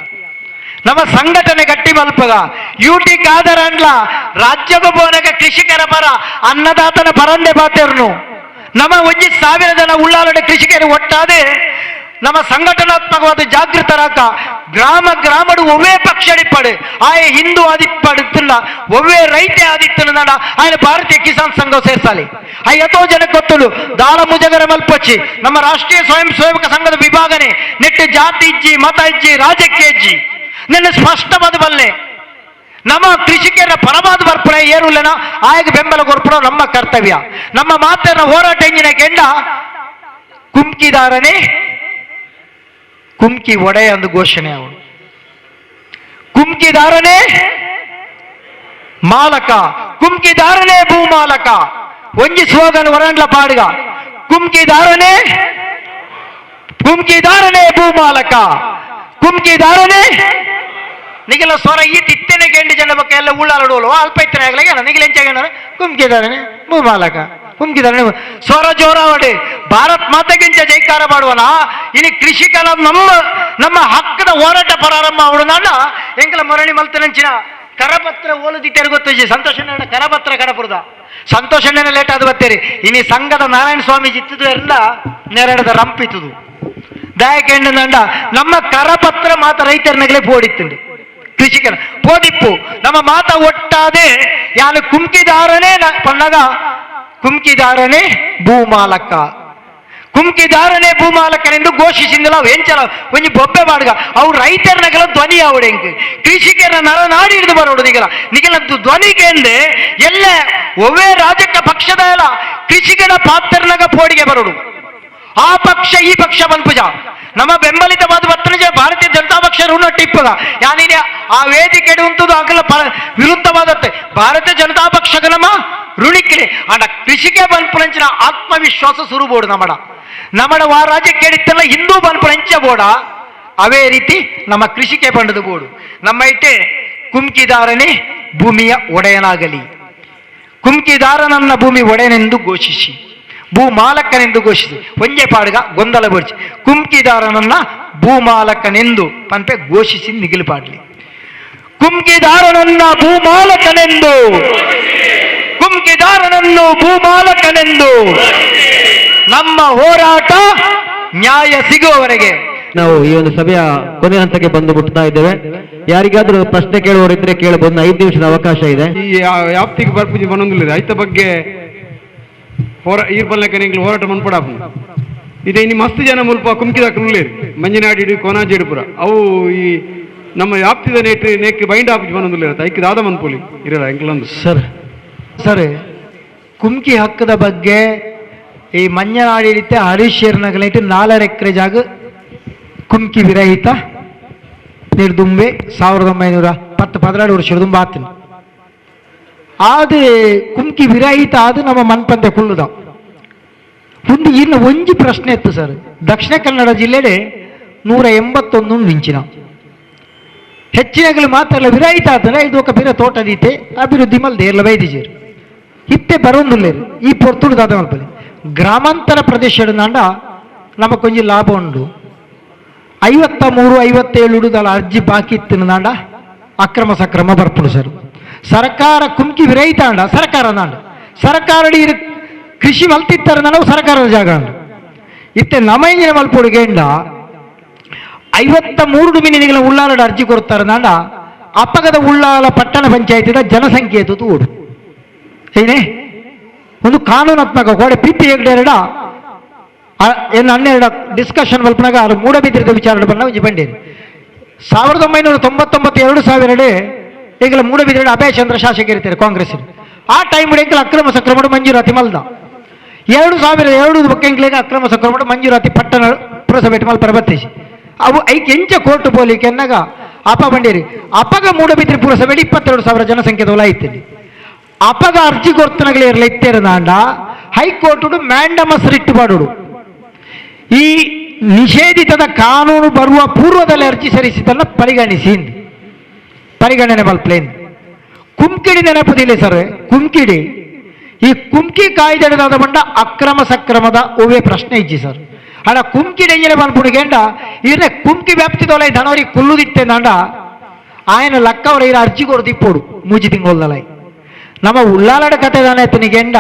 Speaker 5: ನಮ್ಮ ಸಂಘಟನೆ ಗಟ್ಟಿ ಮಲ್ಪಗ ಯೂಟಿ ಕಾದರ ಅಂಡ್ಲ ರಾಜ್ಯದ ಬೋನಗ ಕೃಷಿಕರ ಪರ ಅನ್ನದಾತನ ಪರಂದೆ ಬಾತೆರ್ನು ನಮ್ಮ ಒಂಜಿ 1000 ಜನ ಉಳ್ಳಾಲಡೆ ಕೃಷಿಕರು ಒಟ್ಟಾದೆ ನಮ್ಮ ಸಂಘಟನಾತ್ಮಕವಾದ ಜಾಗೃತರಾಕ ಗ್ರಾಮ ಗ್ರಾಮಡು ಒವ್ವೇ ಪಕ್ಷ ಅಡಿಪಡೆ ಆಯ ಹಿಂದೂ ಆದಿಪ್ಪಡುತ್ತಿಲ್ಲ ಒವ್ವೇ ರೈತೆ ಆದಿತ್ತನ ಆಯನ ಭಾರತೀಯ ಕಿಸಾನ್ ಸಂಘ ಸೇರ್ಸಾಲಿ ಆ ಎತೋ ಜನಕ್ಕೆ ಗೊತ್ತುಂಡು ದಾಳ ಮುಜಗರ ಮಲ್ಪಚ್ಚಿ ನಮ್ಮ ರಾಷ್ಟ್ರೀಯ ಸ್ವಯಂ ಸೇವಕ ಸಂಘದ ವಿಭಾಗನೆ ನೆಟ್ಟು ಜಾತಿ ಇಜ್ಜಿ ಮತ ಇಜ್ಜಿ ರಾಜಕೀಯ ಇಜ್ಜಿ ನಿನ್ನ ಸ್ಪಷ್ಟವಾದ ಬಲ್ಲೆ ನಮ್ಮ ಕೃಷಿಕರ ಪರವಾದ ಬರ್ಪಣೆ ಏರುಲ್ಲನ ಆಯಗ ಬೆಂಬಲ ಕೊರ್ಪಣ ನಮ್ಮ ಕರ್ತವ್ಯ. ನಮ್ಮ ಮಾತನ್ನ ಹೋರಾಟ ಎಂಜಿನ ಕೆಂಡ ಕುಮ್ಕಿದಾರನೇ ಕುಮ್ಕಿ ಒಡೆಯ ಅಂದು ಘೋಷಣೆ ಅವನು ಕುಮ್ಕಿದಾರನೇ ಮಾಲಕ ಕುಮ್ಕಿದಾರನೇ ಭೂಮಾಲಕ ಒಂಜಿ ಸ್ಲೋಗನ್ ವರಂಡ್ಲ ಪಾಡುಗ ಕುಮ್ಕಿದಾರನೇ ಕುಮ್ಕಿದಾರನೇ ಭೂಮಾಲಕ ಕುಮ್ಕಿದಾರನೇ ನಿಗಲ ಸ್ವರ ಈ ತಿತ್ತನೆ ಕೆಂಡು ಜನ ಬಕ್ಕ ಎಲ್ಲ ಉಳ್ಳಾಲಡೋಲು ಅಲ್ಪ ಇತ್ತನೆ ಆಗಲ ನಿಗಲ ಎಂಚಾಗ ಕುಮ್ಕಿದಾರನೇ ಭೂಮಾಲಕ ಕುಮ್ಕಿದಾರನೇ ಸ್ವರ ಜೋರಾವಡೆ ಭಾರತ್ ಮಾತೆಗಿಂತ ಜೈಕಾರ ಮಾಡುವನ ಇನಿ ಕೃಷಿಕನ ನಮ್ಮ ನಮ್ಮ ಹಕ್ಕದ ಹೋರಾಟ ಪ್ರಾರಂಭ ಅವಳು ಎಂಕಲ ಮರಣಿ ಮಲ್ತನಂಚಿನ ಕರಪತ್ರ ಓಲುದಿತ್ತೇರು ಗೊತ್ತಿಜಿ ಸಂತೋಷಣ್ಣ ಕರಪತ್ರ ಕಡಪುರದ ಸಂತೋಷಣ್ಣನ ಲೇಟ್ ಆದ ಬತ್ತೇರಿ ಇನಿ ಸಂಘದ ನಾರಾಯಣ ಸ್ವಾಮಿ ಜಿತ್ತದು ಎಲ್ಲ ನೆರಡದ ರಂಪಿತದು ದಾಯಕೆಂಡ ನಮ್ಮ ಕರಪತ್ರ ಮಾತ ರೈತರನಗಲೇ ಪೋಡಿತ್ತುಂಡು ಕೃಷಿಕನ ಪೋದಿಪ್ಪು ನಮ್ಮ ಮಾತ ಒಟ್ಟಾದೆ ಯಾನು ಕುಮ್ಕಿದಾರನೇ ಪಣ್ಣಗ ಕುಮ್ಕಿದಾರನೇ ಭೂಮಾಲಕ ಕುಮ್ಕಿದಾರನೇ ಭೂಮಾಲಕನೆಂದು ಘೋಷಿಸಿಂದಲ ಎಂಚಲ ಒಂಜಿ ಬೊಬ್ಬೆ ಮಾಡುಗ ಅವು ರೈತರನಗಲ ಧ್ವನಿ ಆವಡೆ ಎಂಕ್ ಕೃಷಿಕರ ನರನಾಡಿ ಹಿಡಿದು ಬರೋಡು ನಿಗಲ ನಿಗಲ ಧ್ವನಿಗೆ ಎಲ್ಲ ಒವ್ವೇ ರಾಜಕ ಪಕ್ಷದ ಎಲ್ಲ ಕೃಷಿಕನ ಪಾತ್ರನಗ ಪೋಡಿಗೆ ಬರೋಡು ಆ ಪಕ್ಷ ಈ ಪಕ್ಷ ಬನ್ಪುಜ ನಮ್ಮ ಬೆಂಬಲಿತವಾದ ಬತ್ತನ ಭಾರತೀಯ ಜನತಾ ಪಕ್ಷ ಋಣ ಟಿಪ್ಪಗ ಯಾನಿನ ಆ ವೇದಿಕೆ ಉಂಟುದು ಅಗಲ ವಿರುದ್ಧವಾದತ್ತೆ ಭಾರತೀಯ ಜನತಾ ಪಕ್ಷಗ ನಮ್ಮ ಋಣಿಕ್ಕಿಲೆ ಆಂಡ ಕೃಷಿಗೆ ಬನ್ಪುನಂಚಿನ ಆತ್ಮವಿಶ್ವಾಸ ಸುರುಬೋಡು ನಮ್ಮಡ ನಮ್ಮಡ ವಾ ರಾಜ್ಯಕ್ಕೆ ಕೇಳಿತ್ತಲ್ಲ ಹಿಂದೂ ಬನ್ಪುನಂಚ ಬೋಡ ಅವೇ ರೀತಿ ನಮ್ಮ ಕೃಷಿಗೆ ಬಂಡದು ಬೋಡು ನಮ್ಮ ಇಟ್ಟೆ ಕುಮ್ಕಿದಾರನೇ ಭೂಮಿಯ ಒಡೆಯನಾಗಲಿ ಕುಮ್ಕಿದಾರನನ್ನ ಭೂಮಿ ಒಡೆಯನೆಂದು ಘೋಷಿಸಿ. ಭೂಮಾಲಕನೆಂದು ಘೋಷಿಸಿ ಒಂಜೆ ಪಾಡುಗ ಗೊಂದಲ ಬೋಡ್ಚಿ ಕುಮ್ಕಿದಾರನನ್ನ ಭೂಮಾಲಕನೆಂದು ಪನ್ಪೆ ಘೋಷಿಸಿ ನಿಗಿಲು ಪಾಡ್ಲಿ. ಕುಮ್ಕಿದಾರನನ್ನ ಭೂಮಾಲಕನೆಂದು, ಕುಮ್ಕಿದಾರನನ್ನು ಭೂಮಾಲಕನೆಂದು ನಮ್ಮ ಹೋರಾಟ ನ್ಯಾಯ ಸಿಗುವವರೆಗೆ.
Speaker 3: ನಾವು ಈ ಒಂದು ಸಭೆಯ ಕೊನೆ ಹಂತಕ್ಕೆ ಬಂದು ಮುಟ್ತಾ ಇದ್ದೇವೆ. ಯಾರಿಗಾದ್ರೂ ಪ್ರಶ್ನೆ ಕೇಳುವವರಿದ್ರೆ ಕೇಳಬಹುದು, 5 ನಿಮಿಷದ ಅವಕಾಶ ಇದೆ.
Speaker 6: ಈ ವ್ಯಾಪ್ತಿಗೆ ಬರ್ಪುಜಿ ಬನ್ನೊಂದಿಲ್ಲ ಐತ ಬಗ್ಗೆ ಈರ್ಬಲ್ಲೆಕ್ಕ ನಿಂಗ್ಲು ಹೋರಾಟ ಮನ್ಪಡಾಪು ಇದೆ. ಇನ್ನು ಮಸ್ತ್ ಜನ ಮುಲ್ಪ ಕುಮ್ಕಿದಾಕುಲ್ಲೇರು ಮಂಜನಾಡಿ ಕೋನಾಜೇಡು ಪುರ ಅವು ಈ ನಮ್ಮ ವ್ಯಾಪ್ತಿದ ನೇಟ್ ನೇಕ್ ಬೈಂಡ್ ಆಪುಜಿ ಬನ್ನೊಂದಿಲ್ಲ ಐಕ್ ದಾದ ಮನ್ಪುಲಿ ಇರಲ್ಲ ಎಂಕ್ಲೊಂದು.
Speaker 5: ಸರ್ ಸರ್ ಕುಮ್ಕಿ ಹಕ್ಕದ ಬಗ್ಗೆ ಈ ಮಂಜನಾಡಿ ಹಿಡಿತೆ ಹರೀಶ್ ಶೇರ್ನಗಲೈಟ್ 4.5 ಎಕರೆ ಜಾಗ ಕುಮ್ಕಿ ವಿರಹಿತ ನಿರ್ದುಂಬೆ 1910 12 ವರ್ಷ ದುಂಬ ಆತನ ಅದು ಕುಮ್ಕಿ ವಿರಹಿತ ಅದು ನಮ್ಮ ಮನ್ಪಂತೆ ಕುಲ್ಲುದ. ಒಂದು ಇನ್ನು ಒಂಜಿ ಪ್ರಶ್ನೆ ಇತ್ತು ಸರ್. ದಕ್ಷಿಣ ಕನ್ನಡ ಜಿಲ್ಲೆಡೆ 181 ಮಿಂಚಿನ ಹೆಚ್ಚಿನಗಳು ಮಾತ್ರ ಅಲ್ಲ ವಿರಹಿತ ಆತನ ಇದು ఒక ಬೇರೆ ತೋಟದೀತೆ ಅಭಿವೃದ್ಧಿ ಮಲ್ದೆ ಎಲ್ಲ ಬೈದಿಜೇರು ಇತ್ತೆ ಬರೋಂದುಲ್ಲೇರು ಈ ಪೊರ್ತುಡು ದಾದ ಮಲ್ಪಲೆ ಗ್ರಾಮಾಂತರ ಪ್ರದೇಶ ನಾಂಡ ನಮಕೊಂಜಿ ಲಾಭ ಉಂಡು. 53 57 ಉಡುದಲ ಅರ್ಜಿ ಬಾಕಿ ಇತ್ತು ನಾಂಡ ಅಕ್ರಮ ಸಕ್ರಮ ಬರ್ಪುಡು ಸರ್. ಸರ್ಕಾರ ಕುಮ್ಕಿ ವಿರಹಿತ ಅಂಡ ಸರ್ಕಾರ ನಾಂಡ ಸರ್ಕಾರ ಕೃಷಿ ಮಲ್ತಿತ್ತಾರೆ ನಾವು ಸರ್ಕಾರದ ಜಾಗ ಅಂಡ ಇತ್ತೆ ನಮ್ಮ ಇಂಜಿನ ಮಲ್ಪೊಡುಗೆಂಡ 53 ಮಿನಿಗಳ ಉಳ್ಳಾಲಡ ಅರ್ಜಿ ಕೊಡ್ತಾರೆ ನಾಂಡ ಅಪ್ಪಗದ ಉಳ್ಳಾಲ ಪಟ್ಟಣ ಪಂಚಾಯತಿದ ಜನಸಂಖ್ಯೆ ತೂಡು ಏನೇ ಒಂದು ಕಾನೂನಾತ್ಮಕ ಗೋಡೆ ಪಿ ಪಿ ಹೆಗ್ಡೆ ಎರಡ ಏನು ಹನ್ನೆರಡ ಡಿಸ್ಕಷನ್ ಮಲ್ಪನಾಗ ಅದು ಮೂಡಬಿದ್ರಿದ ವಿಚಾರಣೆ ಬಂದ ಒಂಜಿ ಬಂಡೇರಿ 1999 2000 ಈಗಲ ಮೂಡಬಿದ್ರೆ ಅಭಯಚಂದ್ರ ಶಾಸಕ ಇರ್ತಾರೆ ಕಾಂಗ್ರೆಸ್. ಆ ಟೈಮ್ ಎಂಕಲ್ ಅಕ್ರಮ ಸಕ್ರಮ ಮಂಜೂರಾತಿ ಮಲ್ದ 2002 ಬೊಕ್ಕೆಂಕ್ಲೆಗ್ ಅಕ್ರಮ ಸಕ್ರಮ ಮಂಜೂರಾತಿ ಪಟ್ಟಣ ಪುರಸಭೆ ಮಲ್ಪರ ಬತ್ತಿಸಿ ಅವು ಐಕ್ ಎಂಚ ಕೋರ್ಟ್ ಪೋಲಿಕ್ಕೆ ಎನ್ನಾಗ ಅಪ ಬಂಡೇರಿ ಅಪಗ ಮೂಡಬಿದ್ರಿ ಪುರಸಭೆ 22,000 ಜನಸಂಖ್ಯೆದವಲ ಐತಿಲ್ಲಿ ಅಪಗ ಅರ್ಜಿ ಕೊರ್ತನಗಲಿ ಇರಲ ಇತ್ತೇರ ನಾಂಡ high court mandamus writ ಪಾಡೋಡು ಈ ನಿಷೇಧಿತದ ಕಾನೂನು ಬರುವ ಪೂರ್ವದಲ್ಲಿ ಅರ್ಜಿ ಸಲ್ಲಿಸಿದ್ದನ್ನು ಪರಿಗಣಿಸಿ ಪರಿಗಣನೆ ಮಲ್ಪ್ಲೇನ್. ಕುಮ್ಕಿಡಿ ನೆನಪುದಿಲ್ಲ ಸರ್. ಕುಮ್ಕಿಡಿ ಈ ಕುಮ್ಕಿ ಕಾಯ್ದೆಡದಾದ ಬಂಡ ಅಕ್ರಮ ಸಕ್ರಮದ ಒವೇ ಪ್ರಶ್ನೆ ಇಜ್ಜಿ ಸರ್. ಅಡ ಕುಮ್ಕಿ ಎಂಜಿನ ಬಂದ್ಬಿಡುಗೆಂಡ ಇರ್ನೆ ಕುಮ್ಕಿ ವ್ಯಾಪ್ತಿದೊಲ ಧನವರಿಗೆ ಕುಲ್ಲುದಿತ್ತೆ ನಾಂಡ ಆಯನ ಲಕ್ಕವರ ಇರ ಅರ್ಜಿ ಕೊಡು ದಿಪ್ಪೋಡು ಮೂಜಿ ತಿಂಗೊಲ್ದಲೈ ನಮ್ಮ ಉಳ್ಳಾಲಡ ಕತೆ ದಾನೆ ಗೆಂಡ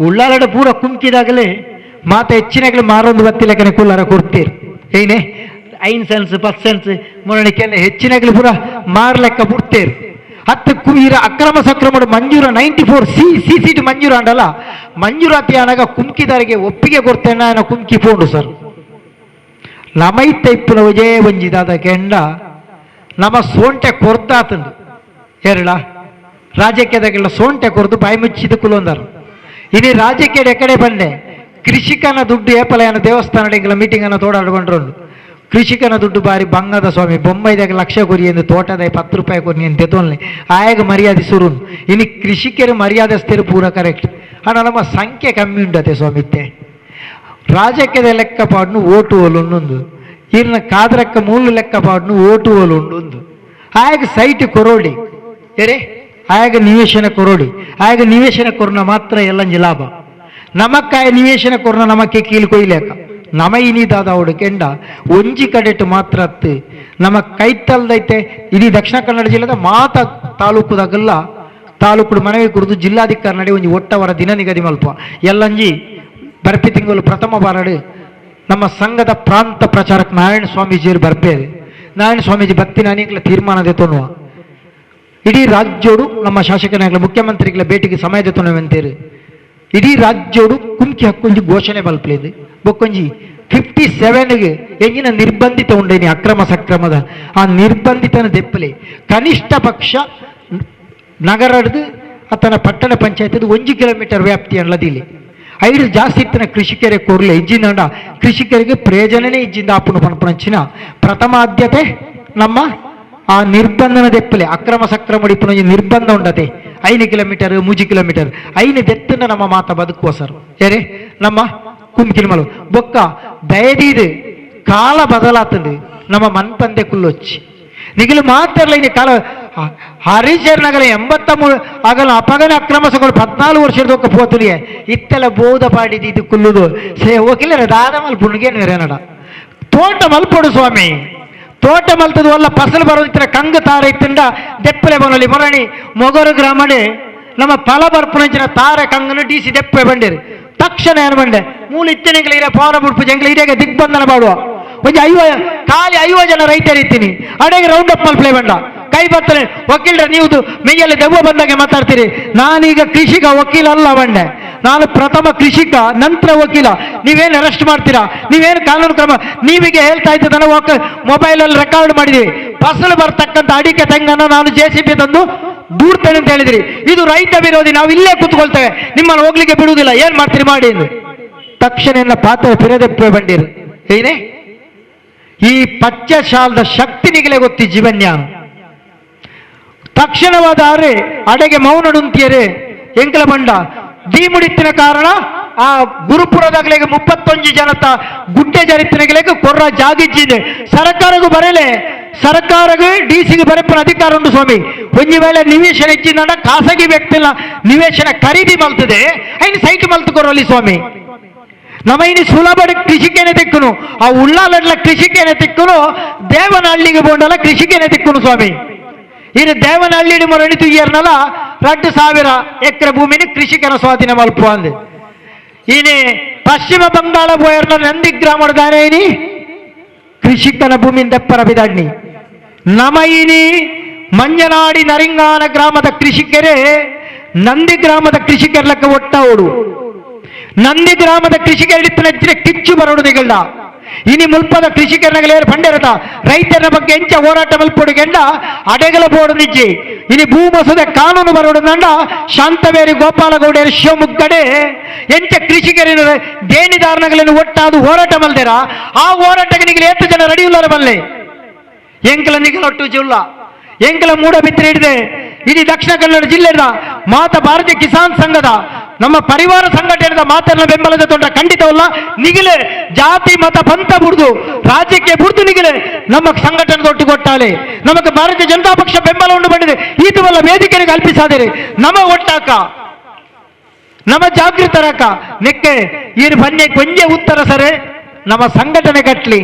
Speaker 5: ಉಳ್ಳಾಲಡ ಪೂರ ಕುಮ್ಕಿದಾಗಲೇ ಮಾತ ಹೆಚ್ಚಿನಗಲು ಮಾರೊಂದು ಬತ್ತಿಲಕನೆ ಕುಲ್ಲಾರ ಕೊಡ್ತೀರಿ ಏನೇ 5 ಸೆನ್ಸ್ 10 ಸೆನ್ಸ್ ಮೊರಣಿಕೆಲ್ಲ ಹೆಚ್ಚಿನಗಲು ಪೂರ ಮಾರ್ಲೆಕ್ಕ ಬಿಡ್ತೇರು. ಹತ್ತು ಕುಮೀರ ಅಕ್ರಮ ಸಕ್ರಮ ಮಂಜೂರ 94 C C seat ಮಂಜೂರ ಅಂಡಲ್ಲ ಮಂಜೂರಾತಿ ಆನಾಗ ಕುಮ್ಕಿದಾರಿಗೆ ಒಪ್ಪಿಗೆ ಕೊಡ್ತೇನೆ ఆయన ಕುಮ್ಕಿ ಪೋಂಡು ಸರ್. ನಮೈತ ಇಪ್ಪುನ ವಿಜಯ ಒಂಜಿದಾದ ಕೆಂಡ ನಮ್ಮ ಸೋಂಟೆ ಕೊರ್ದಾತಂದು ಹೇರಳ ರಾಜಕೀಯದಾಗೆಲ್ಲ ಸೋಂಟೆ ಕೊರ್ದು ಬಾಯಿ ಮುಚ್ಚಿದ ಕುಲೊಂದಾರು. ಇನಿ ರಾಜಕೀಯ ಎಕಡೆ ಬಂಡೆ ಕೃಷಿಕನ ದುಡ್ಡು ಏಪಲಯನ ದೇವಸ್ಥಾನ ಮೀಟಿಂಗ್ ಅನ್ನು ತೋಡಾಡ್ಕೊಂಡ್ರು ಕೃಷಿಕನ ದುಡ್ಡು ಬಾರಿ ಬಂಗದ ಸ್ವಾಮಿ ಬೊಂಬೈದಾಗ ಲಕ್ಷ ಕೊರಿ ಎಂದು ತೋಟದ 10 ರೂಪಾಯಿ ಕೊರಿ ಅಂತ ತೆತ್ತೊನ್ಲೆ ಆಯಾಗ ಮರ್ಯಾದೆ ಸುರುನ್ ಇನ್ನು ಕೃಷಿಕರು ಮರ್ಯಾದಸ್ಥರು ಪೂರ ಕರೆಕ್ಟ್. ಅಣ್ಣ ನಮ್ಮ ಸಂಖ್ಯೆ ಕಮ್ಮಿ ಉಂಡತೆ ಸ್ವಾಮಿ ಇತ್ತೆ ರಾಜಕೀಯದ ಲೆಕ್ಕ ಪಾಡ್ನು ಓಟು ಒಲುಂಡು ಇರ್ನ ಕಾದ್ರಕ್ಕ ಮೂಲು ಲೆಕ್ಕ ಪಾಡ್ನು ಓಟು ಒಲುಂಡು ಆಯಾಗ ಸೈಟ್ ಕೊರೋಡಿ ಏರೇ ಆಯಾಗ ನಿವೇಶನ ಕೊರೋಡಿ ಆಯಾಗ ನಿವೇಶನ ಕೊರೋನ ಮಾತ್ರ ಎಲ್ಲಂಜಿ ಲಾಭ ನಮಕ್ಕಾಯ ನಿವೇಶನ ಕೊರೋನ ನಮಕ್ಕೆ ಕೀಲು ಕೊಯ್ಲೇಕ ನಮ ಇನಿದಾದ ಅವಡು ಕೆಂಡ ಒಂಜಿ ಕಡೆಟು ಮಾತ್ರ ಅತ್ತು ನಮ್ಮ ಕೈತಲ್ದೈತೆ ಇಡೀ ದಕ್ಷಿಣ ಕನ್ನಡ ಜಿಲ್ಲೆದ ಮಾತ ತಾಲೂಕುದಾಗಲ್ಲ ತಾಲೂಕು ಮನವಿ ಕುರಿತು ಜಿಲ್ಲಾಧಿಕಾರಿ ನಡೆ ಒಂಜಿ ಒಟ್ಟವರ ದಿನ ನಿಗದಿ ಮಲ್ಪ ಎಲ್ಲಂಜಿ ಬರ್ಪಿ ತಿಂಗಳು ಪ್ರಥಮ ಬಾರಡು ನಮ್ಮ ಸಂಘದ ಪ್ರಾಂತ ಪ್ರಚಾರಕ ನಾರಾಯಣ ಸ್ವಾಮೀಜಿಯವರು ಬರ್ಪೇರು. ನಾರಾಯಣ ಸ್ವಾಮೀಜಿ ಬತ್ತಿನ ಅನೇಕ ತೀರ್ಮಾನದ ತೊನ್ನುವ ಇಡೀ ರಾಜ್ಯೋಡು ನಮ್ಮ ಶಾಸಕನಾಗಲಿ ಮುಖ್ಯಮಂತ್ರಿಗಳ ಭೇಟಿಗೆ ಸಮಯದ ತೊನ್ನುವಂತೇರು ಇಡೀ ರಾಜ್ಯೋಡು ಕುಮ್ಕಿ ಹಕ್ಕೊಂಜಿ ಘೋಷಣೆ ಬಲ್ಪಲೇದು ಬೊಕ್ಕೊಂಜಿ 57ಗೆ ಎಂಜಿನ ನಿರ್ಬಂಧಿತ ಉಂಡೇನಿ ಅಕ್ರಮ ಸಕ್ರಮದ ಆ ನಿರ್ಬಂಧಿತನ ದೆಪ್ಪಲೆ ಕನಿಷ್ಠ ಪಕ್ಷ ನಗರದ್ದು ಆತನ ಪಟ್ಟಣ ಪಂಚಾಯತ್ 1 ಕಿಲೋಮೀಟರ್ ವ್ಯಾಪ್ತಿ ಅಲ್ಲದಿಲ್ಲ ಐದು ಜಾಸ್ತಿ ಇತ್ತನ ಕೃಷಿಕರೆ ಕೊರ್ಲೆ ಇಜ್ಜಿಂದ ಕೃಷಿಕರಿಗೆ ಪ್ರಯೋಜನನೇ ಇಜ್ಜಿಂದ ಆಪುನ ಪಣಪಣಂಚಿನ ಪ್ರಥಮ ಆದ್ಯತೆ ನಮ್ಮ ಆ ನಿರ್ಬಂಧನ ದೆಪ್ಪಲೆ ಅಕ್ರಮ ಸಕ್ರಮ ಇಪ್ಪುನ ನಿರ್ಬಂಧ ಉಂಡತೆ 5 ಕಿಲೋಮೀಟರ್ 3 ಕಿಲೋಮೀಟರ್ ಐನು ದೆತ್ತನ ನಮ್ಮ ಮಾತ ಬದುಕುವ ಸರ್ ಏರೇ ನಮ್ಮ ಕುಮ್ಕಿನ ಮಲು ಬೊಕ್ಕ ದಯದೀದು ಕಾಲ ಬದಲಾತಂದು ನಮ್ಮ ಮನ್ಪಂದೆ ಕುಲ್ಲೊಚ್ಚಿ ನಿಗಿಲು ಮಾತ್ರಲ್ಲ ಇನ್ನು ಕಾಲ ಹರಿಶರ್ನಗಲ 83 ಆಗಲ ಅಪಗನ ಅಕ್ರಮ ಸಗಳು 14 ವರ್ಷದ ಪೋತುಲಿಯೆ ಇತ್ತೆಲ್ಲ ಬೋಧ ಪಾಡಿದ್ದು ಇದು ಕುಲ್ಲುದು ಸೇ ವಕೀಲರ ದಾದ ಮಲ್ಪುಣಿಗೆ ನಡ ತೋಟ ಮಲ್ಪೊಡು ಸ್ವಾಮಿ ತೋಟ ಮಲ್ತದು ಅಲ್ಲ ಫಸಲು ಬರೋದಿತ್ರ ಕಂಗು ತಾರೆ ಇತ್ತಿಂದ ದೆಪ್ಪಲೆ ಬನಲಿ ಮೊರಣಿ ಮೊಗರು ಗ್ರಾಮಡೆ ನಮ್ಮ ಫಲ ಬರ್ಪುನಂಚಿನ ತಾರೆ ಕಂಗನು ಡಿ ಸಿ ದೆಪ್ಪೆ ಬಂಡಿರು ತಕ್ಷಣ ಏನು ಬಂಡೆ ಮೂಲ ಇತ್ತನೆಗಳ ಇರ ಪೋರ ಬುಡ್ಪು ಜಂಗ್ಲ ಇಡೀಗ ದಿಗ್ಬಂಧನ ಮಾಡುವ ಒಂಜಿ 50 ಖಾಲಿ 50 ಜನ ರೈತರು ಇತ್ತೀನಿ ಅಡೆಗೆ ರೌಂಡ್ ಅಪ್ ಮಲ್ಪ್ಲೆ ಬಂಡ ಕೈ ಬರ್ತಾರೆ ವಕೀಲರ ನೀವು ಮೈಯಲ್ಲಿ ದೆವ್ವ ಬಂದಾಗೆ ಮಾತಾಡ್ತೀರಿ. ನಾನೀಗ ಕೃಷಿಕ ವಕೀಲ ಅಲ್ಲ ಬಂಡೆ, ನಾನು ಪ್ರಥಮ ಕೃಷಿಕ ನಂತರ ವಕೀಲ. ನೀವೇನು ಅರೆಸ್ಟ್ ಮಾಡ್ತೀರಾ, ನೀವೇನು ಕಾನೂನು ಕ್ರಮ ನೀವೀಗ ಹೇಳ್ತಾ ಇದ್ದದನ್ನು ಮೊಬೈಲಲ್ಲಿ ರೆಕಾರ್ಡ್ ಮಾಡಿದ್ದೀವಿ. ಫಸಲು ಬರ್ತಕ್ಕಂಥ ಅಡಿಕೆ ತೆಂಗನ್ನು ನಾನು JCB ತಂದು ದೂಡ್ತೇನೆ ಅಂತ ಹೇಳಿದ್ರಿ. ಇದು ರೈತ ವಿರೋಧಿ, ನಾವು ಇಲ್ಲೇ ಕೂತ್ಕೊಳ್ತೇವೆ, ನಿಮ್ಮನ್ನು ಹೋಗ್ಲಿಕ್ಕೆ ಬಿಡುವುದಿಲ್ಲ, ಏನ್ ಮಾಡ್ತೀರಿ ಮಾಡಿ ಎಂದು ತಕ್ಷಣ ಎಲ್ಲ ಪಾತ್ರ ಫಿರದೆಪ್ಪೆ ಬಂದಿರು. ಏನೇ ಈ ಪಚ್ಚ ಶಾಲದ ಶಕ್ತಿ ನಿಗಲೆ ಗೊತ್ತಿ ಜೀವನ್ಯಾನ ತಕ್ಷಣವಾದ ಆರೆ ಅಡೆಗೆ ಮೌನಡುಂತಿಯರೆ ಎಂಕಲ ಬಂಡ ದೀಮುಡಿತ್ತಿನ ಕಾರಣ ಆ ಗುರುಪುರದಾಗಲಿಗೆ 31 ಜನತ ಗುಡ್ಡೆ ಜರಿತ್ತಿನಗಳಿಗೆ ಕೊರ್ರ ಜಾಗಿಜ್ಜಿದೆ. ಸರ್ಕಾರಗೂ ಬರಲೆ, ಸರ್ಕಾರಗೂ ಡಿ ಸಿಗೆ ಬರಪ್ಪನ ಅಧಿಕಾರ ಉಂಟು ಸ್ವಾಮಿ. ಒಂಜಿ ವೇಳೆ ನಿವೇಶನ ಹೆಚ್ಚಿನ ಖಾಸಗಿ ವ್ಯಕ್ತಿಲ್ಲ ನಿವೇಶನ ಖರೀದಿ ಮಲ್ತದೆ ಐನು ಸೈಟ್ ಮಲ್ತು ಕೊರಲಿ ಸ್ವಾಮಿ. ನಮ್ಮ ಇನ್ನು ಸುಲಭ ಕೃಷಿಕೇನೆ ತಿಕ್ಕುನು, ಆ ಉಳ್ಳಾಲಡ್ಲ ಕೃಷಿಕೇನೆ ತಿಕ್ಕುನು, ದೇವನಹಳ್ಳಿಗೆ ಬೋಂಡಲ ಕೃಷಿಕೇನೆ ತಿಕ್ಕುನು ಸ್ವಾಮಿ. ಇನ್ನು ದೇವನಹಳ್ಳಿ ಮೊರಣಿತು ಇಯರ್ನಲ್ಲ 2000 ಎಕರೆ ಭೂಮಿನ ಕೃಷಿಕನ ಸ್ವಾಧೀನ ಮಲ್ಪ ಅಂದೆ. ಇನಿ ಪಶ್ಚಿಮ ಬಂಗಾಳ ಬೋಯರ್ನ ನಂದಿ ಗ್ರಾಮದಾನೆ ಇನಿ ಕೃಷಿಕನ ಭೂಮಿಯಿಂದ ದೆಪ್ಪರ ಬಿದಾಡ್ನಿ. ನಮ ಇನಿ ಮಂಜನಾಡಿ ನರಿಂಗಾನ ಗ್ರಾಮದ ಕೃಷಿಕರೇ ನಂದಿ ಗ್ರಾಮದ ಕೃಷಿಕರ್ಲಕ್ಕ ಒಟ್ಟಾವುಡು. ನಂದಿ ಗ್ರಾಮದ ಕೃಷಿಕರಿಡಿತ್ತಿನ ಕಿಚ್ಚು ಬರೋಡು ನಿಗಲ್ದ. ಇನಿ ಮುಲ್ಪದ ಕೃಷಿಕರನಗಲೇರು ಪಂಡೆರತ ರೈತರ ಬಗ್ಗೆ ಎಂಚ ಹೋರಾಟ ಮಲ್ಪೊಡು ಗೆಂಡ ಅಡೆಗಲ ಬೋಡು ನಿಜ್ಜಿ. ಇನಿ ಭೂ ಮಸೂದೆ ಕಾನೂನು ಬರೋಡು ನಂಡ ಶಾಂತವೇರಿ ಗೋಪಾಲಗೌಡರು ಶಿವಮೊಗ್ಗಡೆ ಎಂಚ ಕೃಷಿಕರಿನ ದೇಣಿದಾರನಗಳನ್ನು ಒಟ್ಟಾದು ಹೋರಾಟ ಮಲ್ದೇರ. ಆ ಹೋರಾಟಕ್ಕೆ ನಿಗಲ ಏತು ಜನ ರೆಡಿ ಉಲ್ಲಾರ ಬಲ್ಲೆ ಎಂಕಲ ನಿಗಲೊಟ್ಟು ಜಿಲ್ಲ ಎಂಕಲ ಮೂಡಬಿದ್ರೆ ಹಿಡಿದೆ. ಇಡೀ ದಕ್ಷಿಣ ಕನ್ನಡ ಜಿಲ್ಲೆದ ಮಾತ ಭಾರತೀಯ ಕಿಸಾನ್ ಸಂಘದ ನಮ್ಮ ಪರಿವಾರ ಸಂಘಟನೆದ ಮಾತನ್ನ ಬೆಂಬಲದ ತೊಂಡ ಖಂಡಿತವಲ್ಲ. ನಿಗಿಲೆ ಜಾತಿ ಮತ ಪಂಥ ಬುಡ್ದು ರಾಜ್ಯಕ್ಕೆ ಬುಡ್ದು ನಿಗಿಲೆ ನಮ್ಮ ಸಂಘಟನೆ ದೊಡ್ಡ ಕೊಟ್ಟಾಲೆ ನಮಗೆ ಭಾರತೀಯ ಜನತಾ ಪಕ್ಷ ಬೆಂಬಲವನ್ನು ಬಂದಿದೆ. ಈತವಲ್ಲ ವೇದಿಕೆಗೆ ಕಲ್ಪಿಸಾದಿರಿ ನಮ್ಮ ಒಟ್ಟಾಕ ನಮ್ಮ ಜಾಗೃತರಾಕ ನೆಕ್ಕೆ ಈರು ಬನ್ನಿ ಕೊಂಜೆ ಉತ್ತರ ಸರೆ ನಮ್ಮ ಸಂಘಟನೆ ಕಟ್ಲಿ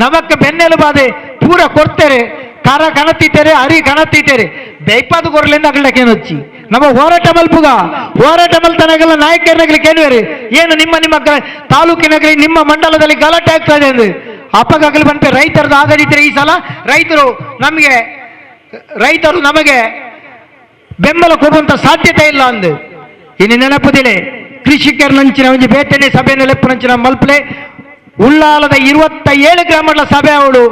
Speaker 5: ನಮಕ್ಕೆ ಬೆನ್ನೆಲುಬಾದೆ ಪೂರ ಕೊಡ್ತೇರೆ ಕರ ಕಣತಿತ್ತೇರೆ ಅರಿ ಕಣತಿತ್ತೇರೆ ಬೇಪಾದ ಕೊರಲಿಂದ ಅಗಲಕ್ಕೇನೊಚ್ಚಿ ನಮ್ಮ ಹೋರಾಟ ಮಲ್ಪುಗ ಹೋರಾಟ ಮಲ್ತನಗಲ್ಲ ನಾಯಕರನಗಲಿಕ್ಕೆ ಏನುವೇರಿ ಏನು ನಿಮ್ಮ ನಿಮ್ಮ ತಾಲೂಕಿನಗಲಿ ನಿಮ್ಮ ಮಂಡಲದಲ್ಲಿ ಗಲಾಟೆ ಆಗ್ತಾ ಇದೆ ಅಂದ್ರೆ ಅಪ್ಪಗಾಗಲಿ ಬಂತೆ ರೈತರದ್ದು ಆಗದಿದ್ದರೆ ಈ ಸಲ ರೈತರು ನಮಗೆ ಬೆಂಬಲ ಕೊಡುವಂತ ಸಾಧ್ಯತೆ ಇಲ್ಲ ಅಂದು. ಇನ್ನು ನೆನಪುದಿಲೆ ಕೃಷಿಕರ ನಂಚಿನ ಒಂಜಿ ಬೇತನೆ ಸಭೆಯನ್ನು ಲೆಪ್ಪುನಂಚಿನ ಮಲ್ಪಲೆ ಉಳ್ಳಾಲದ 27 ಗ್ರಾಮಗಳ ಸಭೆ ಅವಳು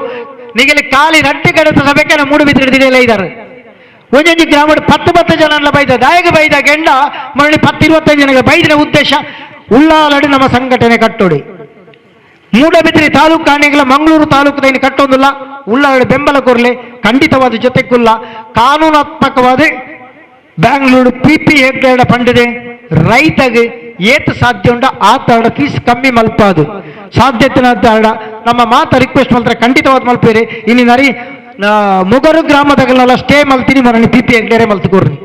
Speaker 5: ನಿಗಲಿ ಖಾಲಿ ರಟ್ಟಿ ಕಡೆತ ಸಭೆಗೆ ಮೂಡು ಬಿದ್ದಿಡಿದಿಲ್ಲ ಇದ್ದಾರೆ. ಒಂದೊಂದು ಗ್ರಾಮ 10 10 ಜನ ಬೈದ ದಾಯಗ ಬೈದ ಗೆಂಡ ಮರಳಿ 10 25 ಜನಗಳ ಬೈದಿನ ಉದ್ದೇಶ ಉಳ್ಳಾಲಡಿ ನಮ್ಮ ಸಂಘಟನೆ ಕಟ್ಟೋಡಿ. ಮೂಡಬಿದ್ರಿ ತಾಲೂಕು ಕಾಣಿಗಳ ಮಂಗಳೂರು ತಾಲೂಕು ಇನ್ನು ಕಟ್ಟೋದಿಲ್ಲ. ಉಳ್ಳಾಲಡಿ ಬೆಂಬಲ ಕೊರಲೆ ಖಂಡಿತವಾದ ಜೊತೆಗುಲ್ಲ ಕಾನೂನಾತ್ಮಕವಾದ ಬ್ಯಾಂಗ್ಳೂರು ಪಿಪಿ ಹೆಗ್ಗಡ ಪಂಡಿದೆ ರೈತಗೆ ಏತು ಸಾಧ್ಯ ಉಂಡ ಆ ತರಡ ಫೀಸ್ ಕಮ್ಮಿ ಮಲ್ಪಾದು ಸಾಧ್ಯತೆ ನಮ್ಮ ಮಾತ ರಿಕ್ವೆಸ್ಟ್ ಮಲ್ತಾರೆ ಖಂಡಿತವಾದ ಮಲ್ಪೇರಿ. ಇನ್ನು ನರಿ ಮುಗರು ಗ್ರಾಮದಾಗಲೆಲ್ಲ ಸ್ಟೇ ಮಲ್ತೀನಿ ಮರಣಿ ಪಿಪಿ ಹೆಗ್ಡೇರೆ ಮಲ್ತುಕೋರ್ರಿ.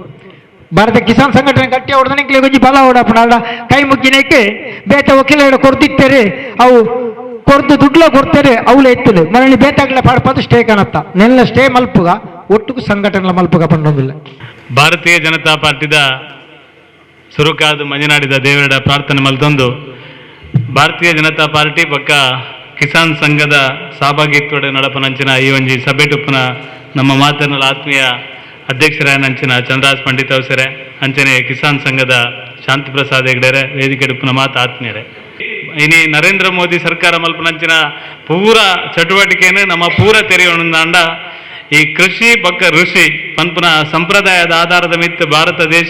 Speaker 5: ಭಾರತ ಕಿಸಾನ್ ಸಂಘಟನೆ ಗಟ್ಟಿ ಹೊಡೆದ ಒಂಜಿ ಬಲ ಹೊಡಪನಾಡ ಕೈ ಮುಗ್ಗಿನಕ್ಕೆ ಬೇತ ವಕೀಲ ಕೊರ್ದಿತ್ತೇರೆ ಅವು ಕೊರ್ದು ದುಡ್ಲ ಕೊಡ್ತೇರೆ ಅವಳು ಎತ್ತಲೆ ಮರಣಿ ಬೇತಾಗಲ ಪಾಡ್ಪದು ಸ್ಟೇ ಕಾಣತ್ತ ನೆಲ್ಲ ಸ್ಟೇ ಮಲ್ಪುಗ ಒಟ್ಟುಕು ಸಂಘಟನೆ ಮಲ್ಪುಗ ಪಂಡೊಂದಿಲ್ಲ.
Speaker 7: ಭಾರತೀಯ ಜನತಾ ಪಾರ್ಟಿದ ಸುರುಕಾದ ಮಂಜನಾಡಿದ ದೇವರ ಪ್ರಾರ್ಥನೆ ಮಲ್ತೊಂದು ಭಾರತೀಯ ಜನತಾ ಪಾರ್ಟಿ ಪಕ್ಕ ಕಿಸಾನ್ ಸಂಘದ ಸಹಭಾಗಿತ್ವದ ನಡಪನಂಚಿನ ಈ ಒಂಜಿ ಸಭೆಟುಪ್ಪುನ ನಮ್ಮ ಮಾತನ್ನ ಆತ್ಮೀಯ ಅಧ್ಯಕ್ಷರಾಯನಂಚಿನ ಚಂದ್ರರಾಜ್ ಪಂಡಿತ್ ಅವಸರೆ ಅಂಚನೆ ಕಿಸಾನ್ ಸಂಘದ ಶಾಂತಿ ಪ್ರಸಾದ್ ಹೆಗ್ಡೆರೆ ವೇದಿಕೆ ಡುಪ್ಪುನ ಮಾತು ಆತ್ಮೀಯರೇ. ಇನಿ ನರೇಂದ್ರ ಮೋದಿ ಸರ್ಕಾರ ಮಲ್ಪನಂಚಿನ ಪೂರ ಚಟುವಟಿಕೆಯನ್ನು ನಮ್ಮ ಪೂರ ತೆರೆಯೋಣ ಈ ಕೃಷಿ ಬಕ್ಕ ಋಷಿ ಪನ್ಪುನ ಸಂಪ್ರದಾಯದ ಆಧಾರದ ಮಿತ್ತು ಭಾರತ ದೇಶ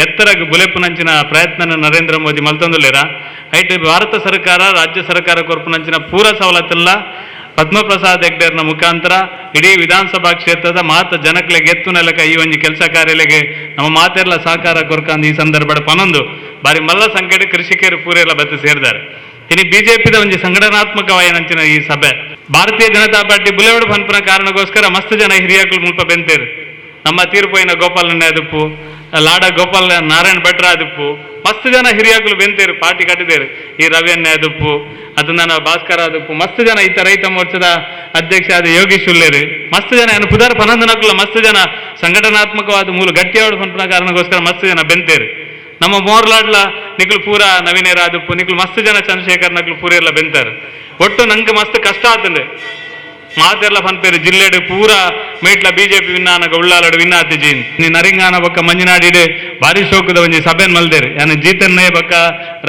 Speaker 7: ಎತ್ತರ ಬುಲೆಪುನಂಚಿನ ಪ್ರಯತ್ನ ನರೇಂದ್ರ ಮೋದಿ ಮಲ್ತೊಂದುಲ್ಲೇರ. ಐಟ್ ಭಾರತ ಸರ್ಕಾರ ರಾಜ್ಯ ಸರ್ಕಾರ ಕೊರ್ಪುನಂಚಿನ ಪೂರ ಸವಲತ್ತಲ್ಲ ಪದ್ಮಪ್ರಸಾದ್ ಹೆಗ್ಡೇರ್ನ ಮುಖಾಂತರ ಇಡೀ ವಿಧಾನಸಭಾ ಕ್ಷೇತ್ರದ ಮಾತ ಜನಕ್ಲೆಗೆ ಎತ್ತು ನೆಲಕ ಈ ಒಂಜಿ ಕೆಲಸ ಕಾರ್ಯಲೆಗೆ ನಮ್ಮ ಮಾತೆಲ್ಲ ಸಹಕಾರ ಕೊರ್ಕಂದು ಈ ಸಂದರ್ಭ ಪನೊಂದು ಬಾರಿ ಮಲ್ಲ ಸಂಕಟ ಕೃಷಿಕರು ಪೂರೆಲ್ಲ ಬತ್ತು ಸೇರಿದ್ದಾರೆ. ಇನ್ನು ಬಿಜೆಪಿದ ಒಂಜಿ ಸಂಘಟನಾತ್ಮಕವಾಯಿನಂಚಿನ ಈ ಸಭೆ ಭಾರತೀಯ ಜನತಾ ಪಾರ್ಟಿ ಬುಲೆವಡ್ ಪನ್ಪುನ ಕಾರಣಕ್ಕೋಸ್ಕರ ಮಸ್ತ್ ಜನ ಹಿರಿಯಾಕುಲು ಮುಲ್ಪ ಬೆಂತೇರು. ನಮ್ಮ ತೀರ್ಪೋಯಿನ ಗೋಪಾಲಣ್ಣ ಆದಿಪ್ಪು, ಲಾಡ ಗೋಪಾಲ ನಾರಾಯಣ ಭಟ್ರ ಆದಿಪ್ಪು, ಮಸ್ತ್ ಜನ ಹಿರಿಯಾಗ್ಲು ಬೆಂತೇರು ಪಾರ್ಟಿ ಕಟ್ಟಿದೇರು. ಈ ರವಿಯನ್ನೇ ಆದಿಪ್ಪು, ಅದನ್ನ ಭಾಸ್ಕರ ಆದಿಪ್ಪು, ಮಸ್ತ್ ಜನ ಇತ್ತ ರೈತ ಮೋರ್ಚಾದ ಅಧ್ಯಕ್ಷ ಆದ ಯೋಗೀಶ್ ಉಲ್ಲೇರು, ಮಸ್ತ್ ಜನ ಏನು ಪುದಾರ್ ಪನಂದನಕುಲ ಮಸ್ತ್ ಜನ ಸಂಘಟನಾತ್ಮಕವಾದ ಮೂಲ ಗಟ್ಟಿಯಾವಡು ಪನ್ಪುನ ಕಾರಣಕ್ಕೋಸ್ಕರ ಮಸ್ತ್ ಜನ ಬೆಂತೇರು. ನಮ್ಮ ಮೋರ್ಲಾಡ್ಲ ನಿಕ್ಲು ಪೂರ ನವೀನೇರ ಆದಿಪ್ಪು, ನಿಕ್ಲು ಮಸ್ತ್ ಜನ ಚಂದ್ರಶೇಖರ್ ನಕ್ಲು ಪೂರ ಎಲ್ಲ ಬೆಂತಾರೆ. ಒಟ್ಟು ನಂಗೆ ಮಸ್ತ್ ಕಷ್ಟ ಆತಂದೆ ಮಾತೆಲ್ಲ ಪನ್ಪೇರು ಜಿಲ್ಲೆಡು ಪೂರ ಮೇಟ್ಲ ಬಿಜೆಪಿ ವಿನ್ನಾನಗ ಉಳ್ಳಾಲಡು ವಿನ್ನ ಆತಿಜಿ. ನೀ ನರಿಂಗಾನ ಬಕ್ಕ ಮಂಜನಾಡಿಡು ಭಾರಿ ಶೋಕದ ಒಂಜಿ ಸಭೆನ್ ಮಲ್ದೇರು. ಯಾನ ಜೀತನ್ನೇ ಬಕ್ಕ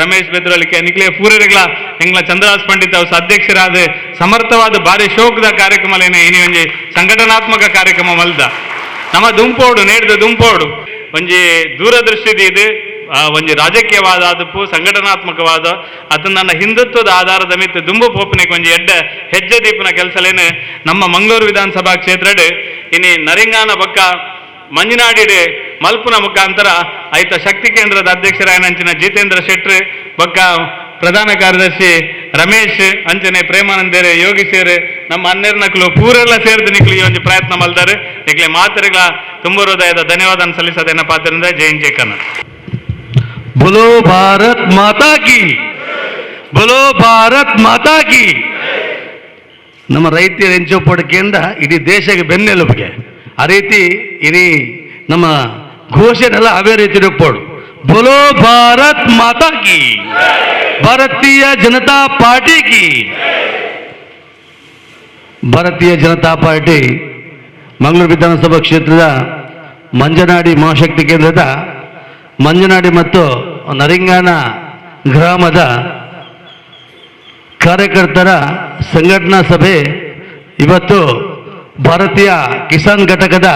Speaker 7: ರಮೇಶ್ ಬೆದ್ರಲಿಕ್ಕೆ ನಿಕ್ಲೆ ಪೂರರಿಗ್ಲ ಎಂಗ್ಲ ಚಂದ್ರದಾಸ್ ಪಂಡಿತ್ ಅವ್ರ ಅಧ್ಯಕ್ಷರಾದ ಸಮರ್ಥವಾದ ಭಾರಿ ಶೋಕದ ಕಾರ್ಯಕ್ರಮ ಇನಿ ಒಂಜಿ ಸಂಘಟನಾತ್ಮಕ ಕಾರ್ಯಕ್ರಮ ಮಲ್ದ. ನಮ್ಮ ದುಂಪೋಡು ನೇಡ್ದ ದುಂಪೋಡು ಒಂಜಿ ದೂರದೃಷ್ಟಿ ಇದು ಒಂಜಿ ರಾಜಕೀಯವಾದ ಆದಪ್ಪು ಸಂಘಟನಾತ್ಮಕವಾದ ಅದು ನನ್ನ ಹಿಂದುತ್ವದ ಆಧಾರದ ಮಿತ್ತು ದುಂಬು ಪೋಪನೆಗೆ ಒಂಜಿ ಎಡ್ಡ ಹೆಜ್ಜೆ ದೀಪನ ಕೆಲಸಲೇನೆ ನಮ್ಮ ಮಂಗಳೂರು ವಿಧಾನಸಭಾ ಕ್ಷೇತ್ರಡ್ ಇನಿ ನರಿಂಗಾನ ಬಕ್ಕ ಮಂಜನಾಡಿಡೆ ಮಲ್ಪುನ ಮುಖಾಂತರ ಐತ ಶಕ್ತಿ ಕೇಂದ್ರದ ಅಧ್ಯಕ್ಷರಾಯನಂಚಿನ ಜಿತೇಂದ್ರ ಶೆಟ್ರ್ ಬಕ್ಕ ಪ್ರಧಾನ ಕಾರ್ಯದರ್ಶಿ ರಮೇಶ್ ಅಂಚನೆ ಪ್ರೇಮಾನಂದೇರೆ ಯೋಗೀಶೇರು ನಮ್ಮ ಹನ್ನೆರಡು ಪೂರೆಲ್ಲ ಸೇರಿದು ನಿಕ್ಲು ಈ ಒಂದು ಪ್ರಯತ್ನ ಮಲ್ದಾರೆ. ನಿಕ್ಲೆ ಮಾತ್ರೆಗಳ ತುಂಬ ಹೃದಯದ ಧನ್ಯವಾದ ಸಲ್ಲಿಸೋದೇನಪ್ಪ ಆದ್ದರಿಂದ ಜೈ ಹಿಂದ್, ಜೈ ಕನ್ನಡ.
Speaker 8: बोलो भारत माता की, बोलो ಭಾರತ್ ಮಾತಾ ಕಿ. ನಮ್ಮ ರೈತರ ಹೆಂಚೋಪಡಿಕೆಯಿಂದ ಇಡೀ ದೇಶಕ್ಕೆ ಬೆನ್ನೆಲುಬಿಗೆ ಆ ರೀತಿ ಇಡೀ ನಮ್ಮ ಘೋಷಣೆಲ್ಲ ಅವೇ ರೀತಿ ರೂಪೋಡು. ಬೋಲೋ ಭಾರತ್ ಮಾತಾ ಕಿ, ಭಾರತೀಯ ಜನತಾ ಪಾರ್ಟಿ ಕಿ. ಭಾರತೀಯ ಜನತಾ ಪಾರ್ಟಿ ಮಂಗಳೂರು ವಿಧಾನಸಭಾ ಕ್ಷೇತ್ರದ ಮಂಜನಾಡಿ ಮಹಾಶಕ್ತಿ ಕೇಂದ್ರದ ಮಂಜನಾಡಿ ಮತ್ತು ನರಿಂಗಾನ ಗ್ರಾಮದ ಕಾರ್ಯಕರ್ತರ ಸಂಘಟನಾ ಸಭೆ ಇವತ್ತು ಭಾರತೀಯ ಕಿಸಾನ್ ಘಟಕದ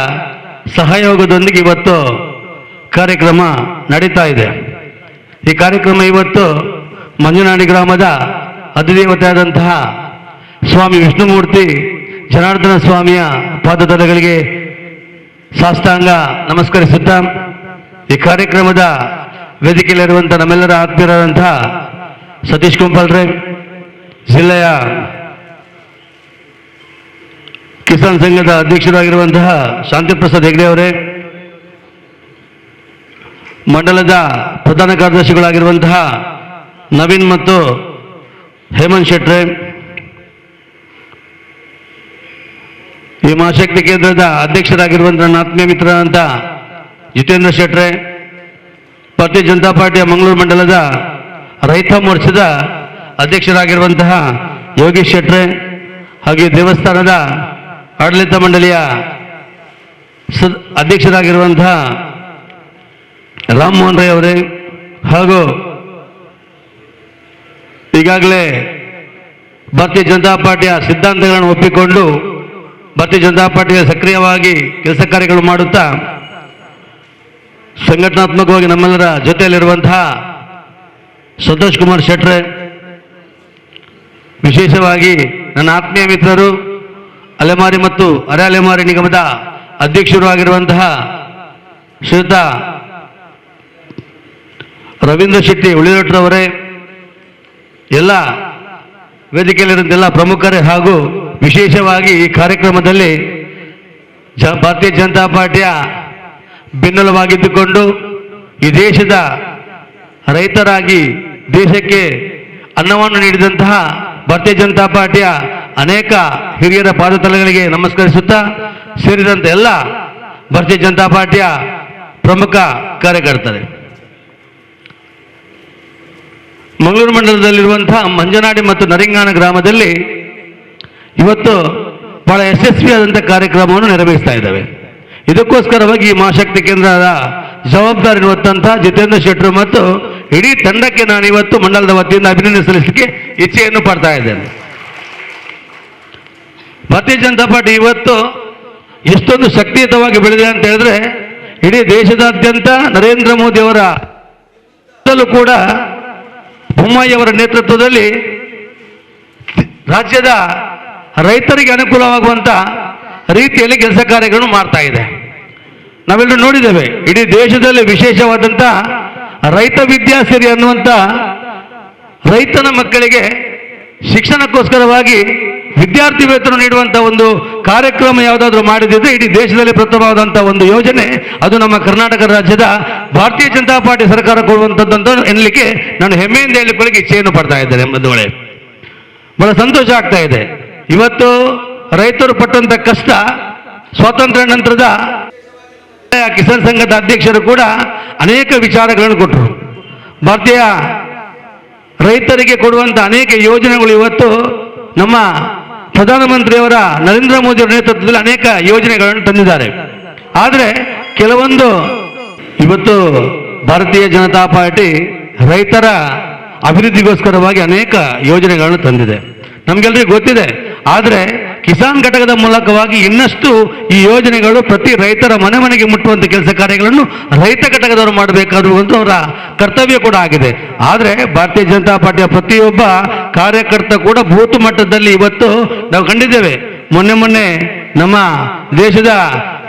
Speaker 8: ಸಹಯೋಗದೊಂದಿಗೆ ಇವತ್ತು ಕಾರ್ಯಕ್ರಮ ನಡೀತಾ ಇದೆ. ಈ ಕಾರ್ಯಕ್ರಮ ಇವತ್ತು ಮಂಜನಾಡಿ ಗ್ರಾಮದ ಅಧಿದೇವತೆಯಾದಂತಹ ಸ್ವಾಮಿ ವಿಷ್ಣುಮೂರ್ತಿ ಜನಾರ್ದನ ಸ್ವಾಮಿಯ ಪಾದತಲಗಳಿಗೆ ಸಾಷ್ಟಾಂಗ ನಮಸ್ಕರಿಸುತ್ತಾ ಈ ಕಾರ್ಯಕ್ರಮದ ವೇದಿಕೆಯಲ್ಲಿರುವಂಥ ನಮ್ಮೆಲ್ಲರ ಆತ್ಮೀಯರಾದಂತಹ ಸತೀಶ್ ಕುಂಪಲ್ರೆ, ಜಿಲ್ಲೆಯ ಕಿಸಾನ್ ಸಂಘದ ಅಧ್ಯಕ್ಷರಾಗಿರುವಂತಹ ಶಾಂತಿಪ್ರಸಾದ್ ಹೆಗ್ಡೆ ಅವರೇ, ಮಂಡಲದ ಪ್ರಧಾನ ಕಾರ್ಯದರ್ಶಿಗಳಾಗಿರುವಂತಹ ನವೀನ್ ಮತ್ತು ಹೇಮಂತ್ ಶೆಟ್ರೆ, ಈ ಮಹಾಶಕ್ತಿ ಕೇಂದ್ರದ ಅಧ್ಯಕ್ಷರಾಗಿರುವಂತಹ ನನ್ನ ಆತ್ಮೀಯ ಮಿತ್ರರಾದಂಥ ಜಿತೇಂದ್ರ ಶೆಟ್ರೆ, ಭಾರತೀಯ ಜನತಾ ಪಾರ್ಟಿಯ ಮಂಗಳೂರು ಮಂಡಲದ ರೈತ ಮೋರ್ಚಾದ ಅಧ್ಯಕ್ಷರಾಗಿರುವಂತಹ ಯೋಗೀಶ್ ಶೆಟ್ರೆ, ಹಾಗೆ ದೇವಸ್ಥಾನದ ಆಡಳಿತ ಮಂಡಳಿಯ ಅಧ್ಯಕ್ಷರಾಗಿರುವಂತಹ ರಾಮಮೋಹನ್ ರೈ ಅವರೇ, ಹಾಗೂ ಈಗಾಗಲೇ ಭಾರತೀಯ ಜನತಾ ಪಾರ್ಟಿಯ ಸಿದ್ಧಾಂತಗಳನ್ನು ಒಪ್ಪಿಕೊಂಡು ಭಾರತೀಯ ಜನತಾ ಪಾರ್ಟಿಯ ಸಕ್ರಿಯವಾಗಿ ಕೆಲಸ ಕಾರ್ಯಗಳು ಮಾಡುತ್ತಾ ಸಂಘಟನಾತ್ಮಕವಾಗಿ ನಮ್ಮೆಲ್ಲರ ಜೊತೆಯಲ್ಲಿರುವಂತಹ ಸಂತೋಷ್ ಕುಮಾರ್ ಶೆಟ್ರೆ, ವಿಶೇಷವಾಗಿ ನನ್ನ ಆತ್ಮೀಯ ಮಿತ್ರರು ಅಲೆಮಾರಿ ಮತ್ತು ಅರೆ ಅಲೆಮಾರಿ ನಿಗಮದ ಅಧ್ಯಕ್ಷರು ಆಗಿರುವಂತಹ ಶ್ರೀಯುತ ರವೀಂದ್ರ ಶೆಟ್ಟಿ ಉಳಿರೊಟ್ರವರೇ, ಎಲ್ಲ ವೇದಿಕೆಯಲ್ಲಿರುವಂಥ ಎಲ್ಲ ಪ್ರಮುಖರೇ, ಹಾಗೂ ವಿಶೇಷವಾಗಿ ಈ ಕಾರ್ಯಕ್ರಮದಲ್ಲಿ ಭಾರತೀಯ ಜನತಾ ಪಾರ್ಟಿಯ ಬೆನ್ನೆಲುಬಾಗಿದ್ದುಕೊಂಡು ಈ ದೇಶದ ರೈತರಾಗಿ ದೇಶಕ್ಕೆ ಅನ್ನವನ್ನು ನೀಡಿದಂತಹ ಭಾರತೀಯ ಜನತಾ ಪಾರ್ಟಿಯ ಅನೇಕ ಹಿರಿಯರ ಪಾದತಲಗಳಿಗೆ ನಮಸ್ಕರಿಸುತ್ತಾ ಸೇರಿದಂತೆ ಎಲ್ಲ ಭಾರತೀಯ ಜನತಾ ಪಾರ್ಟಿಯ ಪ್ರಮುಖ ಕಾರ್ಯಕರ್ತರೆ, ಮಂಗಳೂರು ಮಂಡಲದಲ್ಲಿರುವಂತಹ ಮಂಜನಾಡಿ ಮತ್ತು ನರಿಂಗಾನ ಗ್ರಾಮದಲ್ಲಿ ಇವತ್ತು ಬಹಳ ಯಶಸ್ವಿಯಾದಂಥ ಕಾರ್ಯಕ್ರಮವನ್ನು ನೆರವೇರಿಸ್ತಾ ಇದ್ದಾವೆ. ಇದಕ್ಕೋಸ್ಕರವಾಗಿ ಈ ಮಹಾಶಕ್ತಿ ಕೇಂದ್ರದ ಜವಾಬ್ದಾರಿ ಹೊತ್ತಂತಹ ಜಿತೇಂದ್ರ ಶೆಟ್ಟರು ಮತ್ತು ಇಡೀ ತಂಡಕ್ಕೆ ನಾನು ಇವತ್ತು ಮಂಡಲದ ವತಿಯಿಂದ ಅಭಿನಂದನೆ ಸಲ್ಲಿಸಲಿಕ್ಕೆ ಇಚ್ಛೆಯನ್ನು ಪಡ್ತಾ ಇದ್ದೇನೆ. ಭಾರತೀಯ ಜನತಾ ಪಾರ್ಟಿ ಇವತ್ತು ಎಷ್ಟೊಂದು ಶಕ್ತಿಯುತವಾಗಿ ಬೆಳೆದಿದೆ ಅಂತ ಹೇಳಿದ್ರೆ, ಇಡೀ ದೇಶದಾದ್ಯಂತ ನರೇಂದ್ರ ಮೋದಿ ಅವರ ಕೂಡ ಬೊಮ್ಮಾಯಿಯವರ ನೇತೃತ್ವದಲ್ಲಿ ರಾಜ್ಯದ ರೈತರಿಗೆ ಅನುಕೂಲವಾಗುವಂಥ ರೀತಿಯಲ್ಲಿ ಕೆಲಸ ಕಾರ್ಯಗಳನ್ನು ಮಾಡ್ತಾ ಇದೆ. ನಾವೆಲ್ಲರೂ ನೋಡಿದ್ದೇವೆ, ಇಡೀ ದೇಶದಲ್ಲಿ ವಿಶೇಷವಾದಂಥ ರೈತ ವಿದ್ಯಾಸಿರಿ ಅನ್ನುವಂಥ ರೈತನ ಮಕ್ಕಳಿಗೆ ಶಿಕ್ಷಣಕ್ಕೋಸ್ಕರವಾಗಿ ವಿದ್ಯಾರ್ಥಿ ವೇತನ ನೀಡುವಂಥ ಒಂದು ಕಾರ್ಯಕ್ರಮ ಯಾವುದಾದ್ರೂ ಮಾಡಿದಿದ್ರೆ ಇಡೀ ದೇಶದಲ್ಲಿ ಪ್ರಥಮವಾದಂಥ ಒಂದು ಯೋಜನೆ ಅದು ನಮ್ಮ ಕರ್ನಾಟಕ ರಾಜ್ಯದ ಭಾರತೀಯ ಜನತಾ ಪಾರ್ಟಿ ಸರ್ಕಾರ ಕೊಡುವಂಥದ್ದು ಅಂತ ಎನ್ನಲಿಕ್ಕೆ ನಾನು ಹೆಮ್ಮೆಯಿಂದ ಹೇಳಿಕೊಳ್ಳಿಕ್ಕೆ ಇಚ್ಛೆಯನ್ನು ಪಡ್ತಾ ಇದ್ದೇನೆ. ಬಂಧುಗಳೇ, ಬಹಳ ಸಂತೋಷ ಆಗ್ತಾ ಇದೆ. ಇವತ್ತು ರೈತರು ಪಟ್ಟಂಥ ಕಷ್ಟ ಸ್ವಾತಂತ್ರ್ಯ ನಂತರದ ಕಿಸಾನ್ ಸಂಘದ ಅಧ್ಯಕ್ಷರು ಕೂಡ ಅನೇಕ ವಿಚಾರಗಳನ್ನು ಕೊಟ್ಟರು. ಭಾರತೀಯ ರೈತರಿಗೆ ಕೊಡುವಂಥ ಅನೇಕ ಯೋಜನೆಗಳು ಇವತ್ತು ನಮ್ಮ ಪ್ರಧಾನಮಂತ್ರಿಯವರ ನರೇಂದ್ರ ಮೋದಿಯವರ ನೇತೃತ್ವದಲ್ಲಿ ಅನೇಕ ಯೋಜನೆಗಳನ್ನು ತಂದಿದ್ದಾರೆ. ಆದರೆ ಕೆಲವೊಂದು ಇವತ್ತು ಭಾರತೀಯ ಜನತಾ ಪಾರ್ಟಿ ರೈತರ ಅಭಿವೃದ್ಧಿಗೋಸ್ಕರವಾಗಿ ಅನೇಕ ಯೋಜನೆಗಳನ್ನು ತಂದಿದೆ, ನಮಗೆಲ್ಲರಿಗೂ ಗೊತ್ತಿದೆ. ಆದರೆ ಕಿಸಾನ್ ಘಟಕದ ಮೂಲಕವಾಗಿ ಇನ್ನಷ್ಟು ಈ ಯೋಜನೆಗಳು ಪ್ರತಿ ರೈತರ ಮನೆ ಮನೆಗೆ ಮುಟ್ಟುವಂಥ ಕೆಲಸ ಕಾರ್ಯಗಳನ್ನು ರೈತ ಘಟಕದವರು ಮಾಡಬೇಕಾಗುವಂಥ ಅವರ ಕರ್ತವ್ಯ ಕೂಡ ಆಗಿದೆ. ಆದರೆ ಭಾರತೀಯ ಜನತಾ ಪಾರ್ಟಿಯ ಪ್ರತಿಯೊಬ್ಬ ಕಾರ್ಯಕರ್ತ ಕೂಡ ಬೂತ್ ಮಟ್ಟದಲ್ಲಿ ಇವತ್ತು ನಾವು ಕಂಡಿದ್ದೇವೆ. ಮೊನ್ನೆ ಮೊನ್ನೆ ನಮ್ಮ ದೇಶದ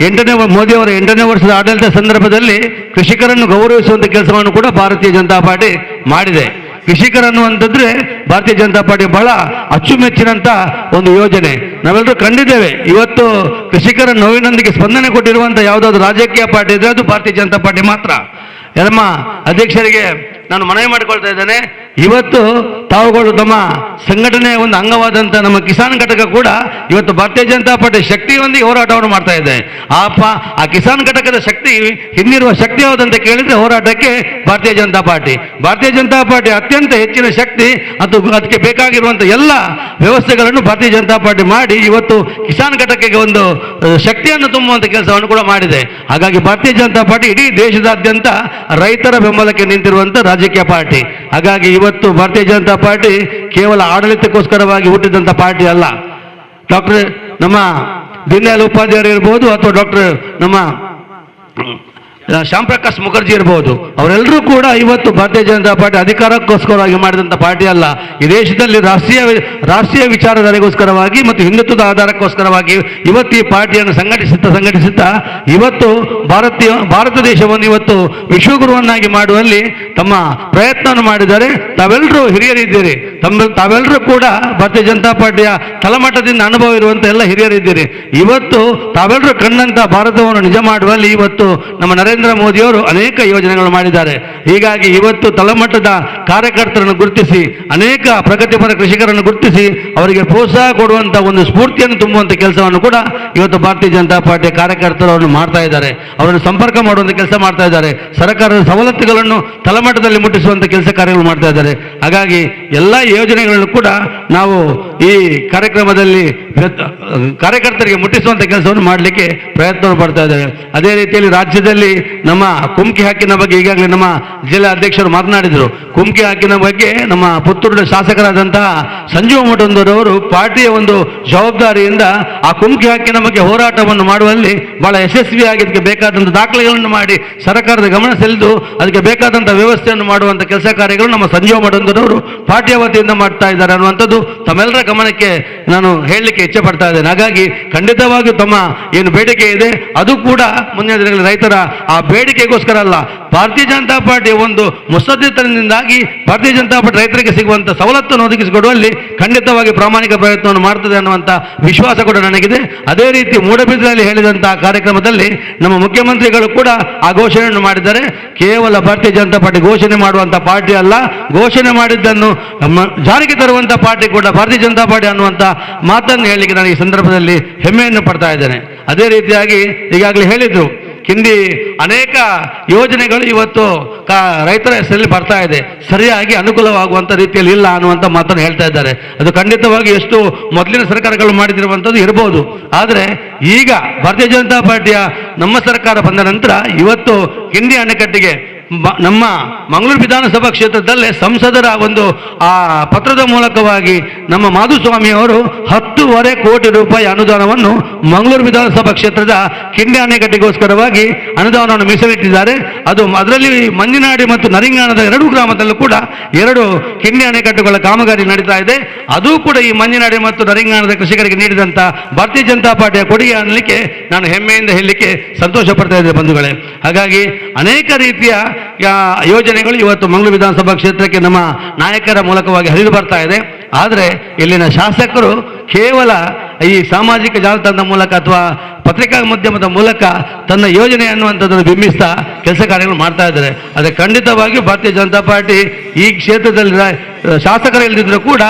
Speaker 8: ಮೋದಿಯವರ 8ನೇ ವರ್ಷದ ಆಡಳಿತ ಸಂದರ್ಭದಲ್ಲಿ ಕೃಷಿಕರನ್ನು ಗೌರವಿಸುವಂಥ ಕೆಲಸವನ್ನು ಕೂಡ ಭಾರತೀಯ ಜನತಾ ಪಾರ್ಟಿ ಮಾಡಿದೆ. ಕೃಷಿಕರನ್ನುವಂತಂದ್ರೆ ಭಾರತೀಯ ಜನತಾ ಪಾರ್ಟಿ ಬಹಳ ಅಚ್ಚುಮೆಚ್ಚಿನಂತ ಒಂದು ಯೋಜನೆ ನಾವೆಲ್ಲರೂ ಕಂಡಿದ್ದೇವೆ. ಇವತ್ತು ಕೃಷಿಕರ ನೋವಿನೊಂದಿಗೆ ಸ್ಪಂದನೆ ಕೊಟ್ಟಿರುವಂಥ ಯಾವುದಾದ್ರು ರಾಜಕೀಯ ಪಾರ್ಟಿ ಇದ್ರೆ ಅದು ಭಾರತೀಯ ಜನತಾ ಪಾರ್ಟಿ ಮಾತ್ರ. ನಮ್ಮ ಅಧ್ಯಕ್ಷರಿಗೆ ನಾನು ಮನವಿ ಮಾಡಿಕೊಳ್ತಾ ಇದ್ದೇನೆ, ಇವತ್ತು ತಾವುಗಳು ತಮ್ಮ ಸಂಘಟನೆಯ ಒಂದು ಅಂಗವಾದಂಥ ನಮ್ಮ ಕಿಸಾನ್ ಘಟಕ ಕೂಡ ಇವತ್ತು ಭಾರತೀಯ ಜನತಾ ಪಾರ್ಟಿ ಶಕ್ತಿಯೊಂದಿಗೆ ಹೋರಾಟವನ್ನು ಮಾಡ್ತಾ ಇದೆ. ಆ ಕಿಸಾನ್ ಘಟಕದ ಶಕ್ತಿ ಹಿಂದಿರುವ ಶಕ್ತಿ ಯಾವುದಂತ ಕೇಳಿದ್ರೆ ಹೋರಾಟಕ್ಕೆ ಭಾರತೀಯ ಜನತಾ ಪಾರ್ಟಿ. ಭಾರತೀಯ ಜನತಾ ಪಾರ್ಟಿ ಅತ್ಯಂತ ಹೆಚ್ಚಿನ ಶಕ್ತಿ ಮತ್ತು ಅದಕ್ಕೆ ಬೇಕಾಗಿರುವಂಥ ಎಲ್ಲ ವ್ಯವಸ್ಥೆಗಳನ್ನು ಭಾರತೀಯ ಜನತಾ ಪಾರ್ಟಿ ಮಾಡಿ ಇವತ್ತು ಕಿಸಾನ್ ಘಟಕಕ್ಕೆ ಒಂದು ಶಕ್ತಿಯನ್ನು ತುಂಬುವಂಥ ಕೆಲಸವನ್ನು ಕೂಡ ಮಾಡಿದೆ. ಹಾಗಾಗಿ ಭಾರತೀಯ ಜನತಾ ಪಾರ್ಟಿ ಇಡೀ ದೇಶದಾದ್ಯಂತ ರೈತರ ಬೆಂಬಲಕ್ಕೆ ನಿಂತಿರುವಂಥ ರಾಜಕೀಯ ಪಾರ್ಟಿ. ಹಾಗಾಗಿ ಇವತ್ತು ಭಾರತೀಯ ಜನತಾ ಪಾರ್ಟಿ ಕೇವಲ ಆಡಳಿತಕ್ಕೋಸ್ಕರವಾಗಿ ಹುಟ್ಟಿದಂಥ ಪಾರ್ಟಿ ಅಲ್ಲ. ಡಾಕ್ಟರ್ ನಮ್ಮ ದೀನದಯಾಳ್ ಉಪಾಧ್ಯಾಯರು ಇರ್ಬೋದು ಅಥವಾ ಡಾಕ್ಟರ್ ನಮ್ಮ ಶ್ಯಾಮ್ ಪ್ರಕಾಶ್ ಮುಖರ್ಜಿ ಇರ್ಬೋದು, ಅವರೆಲ್ಲರೂ ಕೂಡ ಇವತ್ತು ಭಾರತೀಯ ಜನತಾ ಪಾರ್ಟಿ ಅಧಿಕಾರಕ್ಕೋಸ್ಕರವಾಗಿ ಮಾಡಿದಂಥ ಪಾರ್ಟಿ ಅಲ್ಲ. ಈ ದೇಶದಲ್ಲಿ ರಾಷ್ಟ್ರೀಯ ವಿಚಾರಧಾರೆಗೋಸ್ಕರವಾಗಿ ಮತ್ತು ಹಿಂದುತ್ವದ ಆಧಾರಕ್ಕೋಸ್ಕರವಾಗಿ ಇವತ್ತು ಈ ಪಾರ್ಟಿಯನ್ನು ಸಂಘಟಿಸುತ್ತಾ ಇವತ್ತು ಭಾರತ ದೇಶವನ್ನು ಇವತ್ತು ವಿಶ್ವಗುರುವನ್ನಾಗಿ ಮಾಡುವಲ್ಲಿ ತಮ್ಮ ಪ್ರಯತ್ನವನ್ನು ಮಾಡಿದ್ದಾರೆ. ತಾವೆಲ್ಲರೂ ಹಿರಿಯರಿದ್ದೀರಿ, ತಾವೆಲ್ಲರೂ ಕೂಡ ಭಾರತೀಯ ಜನತಾ ಪಾರ್ಟಿಯ ತಳಮಟ್ಟದಿಂದ ಅನುಭವ ಇರುವಂಥ ಎಲ್ಲ ಹಿರಿಯರಿದ್ದೀರಿ. ಇವತ್ತು ತಾವೆಲ್ಲರೂ ಕಂಡಂಥ ಭಾರತವನ್ನು ನಿಜ ಮಾಡುವಲ್ಲಿ ಇವತ್ತು ನಮ್ಮ ನರೇಂದ್ರ ಮೋದಿಯವರು ಅನೇಕ ಯೋಜನೆಗಳು ಮಾಡಿದ್ದಾರೆ. ಹೀಗಾಗಿ ಇವತ್ತು ತಳಮಟ್ಟದ ಕಾರ್ಯಕರ್ತರನ್ನು ಗುರುತಿಸಿ, ಅನೇಕ ಪ್ರಗತಿಪರ ಕೃಷಿಕರನ್ನು ಗುರುತಿಸಿ ಅವರಿಗೆ ಪ್ರೋತ್ಸಾಹ ಕೊಡುವಂಥ ಒಂದು ಸ್ಫೂರ್ತಿಯನ್ನು ತುಂಬುವಂಥ ಕೆಲಸವನ್ನು ಕೂಡ ಇವತ್ತು ಭಾರತೀಯ ಜನತಾ ಪಾರ್ಟಿಯ ಕಾರ್ಯಕರ್ತರು ಅವರನ್ನು ಮಾಡ್ತಾ ಇದ್ದಾರೆ. ಅವರನ್ನು ಸಂಪರ್ಕ ಮಾಡುವಂಥ ಕೆಲಸ ಮಾಡ್ತಾ ಇದ್ದಾರೆ. ಸರ್ಕಾರದ ಸವಲತ್ತುಗಳನ್ನು ತಳಮಟ್ಟದಲ್ಲಿ ಮುಟ್ಟಿಸುವಂಥ ಕೆಲಸ ಕಾರ್ಯಗಳು ಮಾಡ್ತಾ ಇದ್ದಾರೆ. ಹಾಗಾಗಿ ಎಲ್ಲ ಯೋಜನೆಗಳನ್ನು ಕೂಡ ನಾವು ಈ ಕಾರ್ಯಕ್ರಮದಲ್ಲಿ ಕಾರ್ಯಕರ್ತರಿಗೆ ಮುಟ್ಟಿಸುವಂಥ ಕೆಲಸವನ್ನು ಮಾಡಲಿಕ್ಕೆ ಪ್ರಯತ್ನ ಪಡ್ತಾ ಇದ್ದಾರೆ. ಅದೇ ರೀತಿಯಲ್ಲಿ ರಾಜ್ಯದಲ್ಲಿ ನಮ್ಮ ಕುಮ್ಕಿ ಹಕ್ಕಿನ ಬಗ್ಗೆ ಈಗಾಗಲೇ ನಮ್ಮ ಜಿಲ್ಲಾ ಅಧ್ಯಕ್ಷರು ಮಾತನಾಡಿದರು. ಕುಮ್ಕಿ ಹಕ್ಕಿನ ಬಗ್ಗೆ ನಮ್ಮ ಪುತ್ತೂರಿನ ಶಾಸಕರಾದಂತಹ ಸಂಜೀವ ಮಠಂದೂರವರು ಪಾರ್ಟಿಯ ಒಂದು ಜವಾಬ್ದಾರಿಯಿಂದ ಆ ಕುಮ್ಕಿ ಹಕ್ಕಿನ ಬಗ್ಗೆ ಹೋರಾಟವನ್ನು ಮಾಡುವಲ್ಲಿ ಬಹಳ ಯಶಸ್ವಿಯಾಗಿ ಅದಕ್ಕೆ ಬೇಕಾದಂಥ ದಾಖಲೆಗಳನ್ನು ಮಾಡಿ ಸರ್ಕಾರದ ಗಮನ ಸೆಳೆದು ಅದಕ್ಕೆ ಬೇಕಾದಂಥ ವ್ಯವಸ್ಥೆಯನ್ನು ಮಾಡುವಂಥ ಕೆಲಸ ಕಾರ್ಯಗಳು ನಮ್ಮ ಸಂಜೀವ ಮಠಂದೂರವರು ಪಾರ್ಟಿಯ ವತಿಯಿಂದ ಮಾಡ್ತಾ ಇದ್ದಾರೆ ಅನ್ನುವಂಥದ್ದು ತಮ್ಮೆಲ್ಲರ ಗಮನಕ್ಕೆ ನಾನು ಹೇಳಲಿಕ್ಕೆ ಇಚ್ಛೆ ಪಡ್ತಾ ಇದ್ದೇನೆ. ಹಾಗಾಗಿ ಖಂಡಿತವಾಗಿಯೂ ತಮ್ಮ ಏನು ಬೇಡಿಕೆ ಇದೆ ಅದು ಕೂಡ ಮುಂದಿನ ದಿನಗಳಲ್ಲಿ ರೈತರ ಆ ಬೇಡಿಕೆಗೋಸ್ಕರ ಅಲ್ಲ, ಭಾರತೀಯ ಜನತಾ ಪಾರ್ಟಿಯ ಒಂದು ಮುತ್ಸದ್ದಿತನದಿಂದಾಗಿ ಭಾರತೀಯ ಜನತಾ ಪಾರ್ಟಿ ರೈತರಿಗೆ ಸಿಗುವಂಥ ಸವಲತ್ತನ್ನು ಒದಗಿಸಿಕೊಡುವಲ್ಲಿ ಖಂಡಿತವಾಗಿ ಪ್ರಾಮಾಣಿಕ ಪ್ರಯತ್ನವನ್ನು ಮಾಡ್ತದೆ ಅನ್ನುವಂಥ ವಿಶ್ವಾಸ ಕೂಡ ನನಗಿದೆ. ಅದೇ ರೀತಿ ಮೂಡಬಿದ್ರೆಯಲ್ಲಿ ಹೇಳಿದಂತಹ ಕಾರ್ಯಕ್ರಮದಲ್ಲಿ ನಮ್ಮ ಮುಖ್ಯಮಂತ್ರಿಗಳು ಕೂಡ ಆ ಘೋಷಣೆಯನ್ನು ಮಾಡಿದ್ದಾರೆ. ಕೇವಲ ಭಾರತೀಯ ಜನತಾ ಪಾರ್ಟಿ ಘೋಷಣೆ ಮಾಡುವಂಥ ಪಾರ್ಟಿ ಅಲ್ಲ, ಘೋಷಣೆ ಮಾಡಿದ್ದನ್ನು ನಮ್ಮ ಜಾರಿಗೆ ತರುವಂಥ ಪಾರ್ಟಿ ಕೂಡ ಭಾರತೀಯ ಜನತಾ ಪಾರ್ಟಿ ಅನ್ನುವಂಥ ಮಾತನ್ನು ಹೇಳಲಿಕ್ಕೆ ನಾನು ಈ ಸಂದರ್ಭದಲ್ಲಿ ಹೆಮ್ಮೆಯನ್ನು ಪಡ್ತಾ ಇದ್ದೇನೆ. ಅದೇ ರೀತಿಯಾಗಿ ಈಗಾಗಲೇ ಹೇಳಿದ್ರು, ಹಿಂದಿ ಅನೇಕ ಯೋಜನೆಗಳು ಇವತ್ತು ರೈತರ ಹೆಸರಲ್ಲಿ ಬರ್ತಾ ಇದೆ, ಸರಿಯಾಗಿ ಅನುಕೂಲವಾಗುವಂಥ ರೀತಿಯಲ್ಲಿ ಇಲ್ಲ ಅನ್ನುವಂಥ ಮಾತನ್ನು ಹೇಳ್ತಾ ಇದ್ದಾರೆ. ಅದು ಖಂಡಿತವಾಗಿ ಎಷ್ಟು ಮೊದಲಿನ ಸರ್ಕಾರಗಳು ಮಾಡಿದಿರುವಂಥದ್ದು ಇರ್ಬೋದು, ಆದರೆ ಈಗ ಭಾರತೀಯ ಜನತಾ ಪಾರ್ಟಿಯ ನಮ್ಮ ಸರ್ಕಾರ ಬಂದ ನಂತರ ಇವತ್ತು ಹಿಂದಿ ಅಣೆಕಟ್ಟಿಗೆ ನಮ್ಮ ಮಂಗಳೂರು ವಿಧಾನಸಭಾ ಕ್ಷೇತ್ರದಲ್ಲೇ ಸಂಸದರ ಒಂದು ಆ ಪತ್ರದ ಮೂಲಕವಾಗಿ ನಮ್ಮ ಮಾಧುಸ್ವಾಮಿಯವರು 10.5 ಕೋಟಿ ರೂಪಾಯಿ ಅನುದಾನವನ್ನು ಮಂಗಳೂರು ವಿಧಾನಸಭಾ ಕ್ಷೇತ್ರದ ಕಿಂಡಿ ಅಣೆಕಟ್ಟಿಗೋಸ್ಕರವಾಗಿ ಅನುದಾನವನ್ನು ಮೀಸಲಿಟ್ಟಿದ್ದಾರೆ. ಅದು ಅದರಲ್ಲಿ ಮಂಜಿನಾಡಿ ಮತ್ತು ನರಿಂಗಾಣದ 2 ಗ್ರಾಮದಲ್ಲೂ ಕೂಡ 2 ಕಿಂಡಿ ಅಣೆಕಟ್ಟುಗಳ ಕಾಮಗಾರಿ ನಡೀತಾ ಇದೆ. ಅದು ಕೂಡ ಈ ಮಂಜಿನಾಡಿ ಮತ್ತು ನರಿಂಗಾಣದ ಕೃಷಿಕರಿಗೆ ನೀಡಿದಂಥ ಭಾರತೀಯ ಜನತಾ ಪಾರ್ಟಿಯ ಕೊಡುಗೆ ಅನ್ನಲಿಕ್ಕೆ ನಾನು ಹೆಮ್ಮೆಯಿಂದ ಹೇಳಲಿಕ್ಕೆ ಸಂತೋಷ ಪಡ್ತಾ ಇದ್ದೆ ಬಂಧುಗಳೇ. ಹಾಗಾಗಿ ಅನೇಕ ರೀತಿಯ ಯೋಜನೆಗಳು ಇವತ್ತು ಮಂಗಳೂರು ವಿಧಾನಸಭಾ ಕ್ಷೇತ್ರಕ್ಕೆ ನಮ್ಮ ನಾಯಕರ ಮೂಲಕವಾಗಿ ಹರಿದು ಬರ್ತಾ ಇದೆ. ಆದರೆ ಇಲ್ಲಿನ ಶಾಸಕರು ಕೇವಲ ಈ ಸಾಮಾಜಿಕ ಜಾಲತಾಣದ ಮೂಲಕ ಅಥವಾ ಪತ್ರಿಕಾ ಮಾಧ್ಯಮದ ಮೂಲಕ ತನ್ನ ಯೋಜನೆ ಅನ್ನುವಂಥದ್ದನ್ನು ಬಿಂಬಿಸ್ತಾ ಕೆಲಸ ಕಾರ್ಯಗಳು ಮಾಡ್ತಾ ಇದ್ದಾರೆ. ಆದರೆ ಖಂಡಿತವಾಗಿಯೂ ಭಾರತೀಯ ಜನತಾ ಪಾರ್ಟಿ ಈ ಕ್ಷೇತ್ರದಲ್ಲಿ ಶಾಸಕರು ಇಲ್ಲದಿದ್ದರೂ ಕೂಡ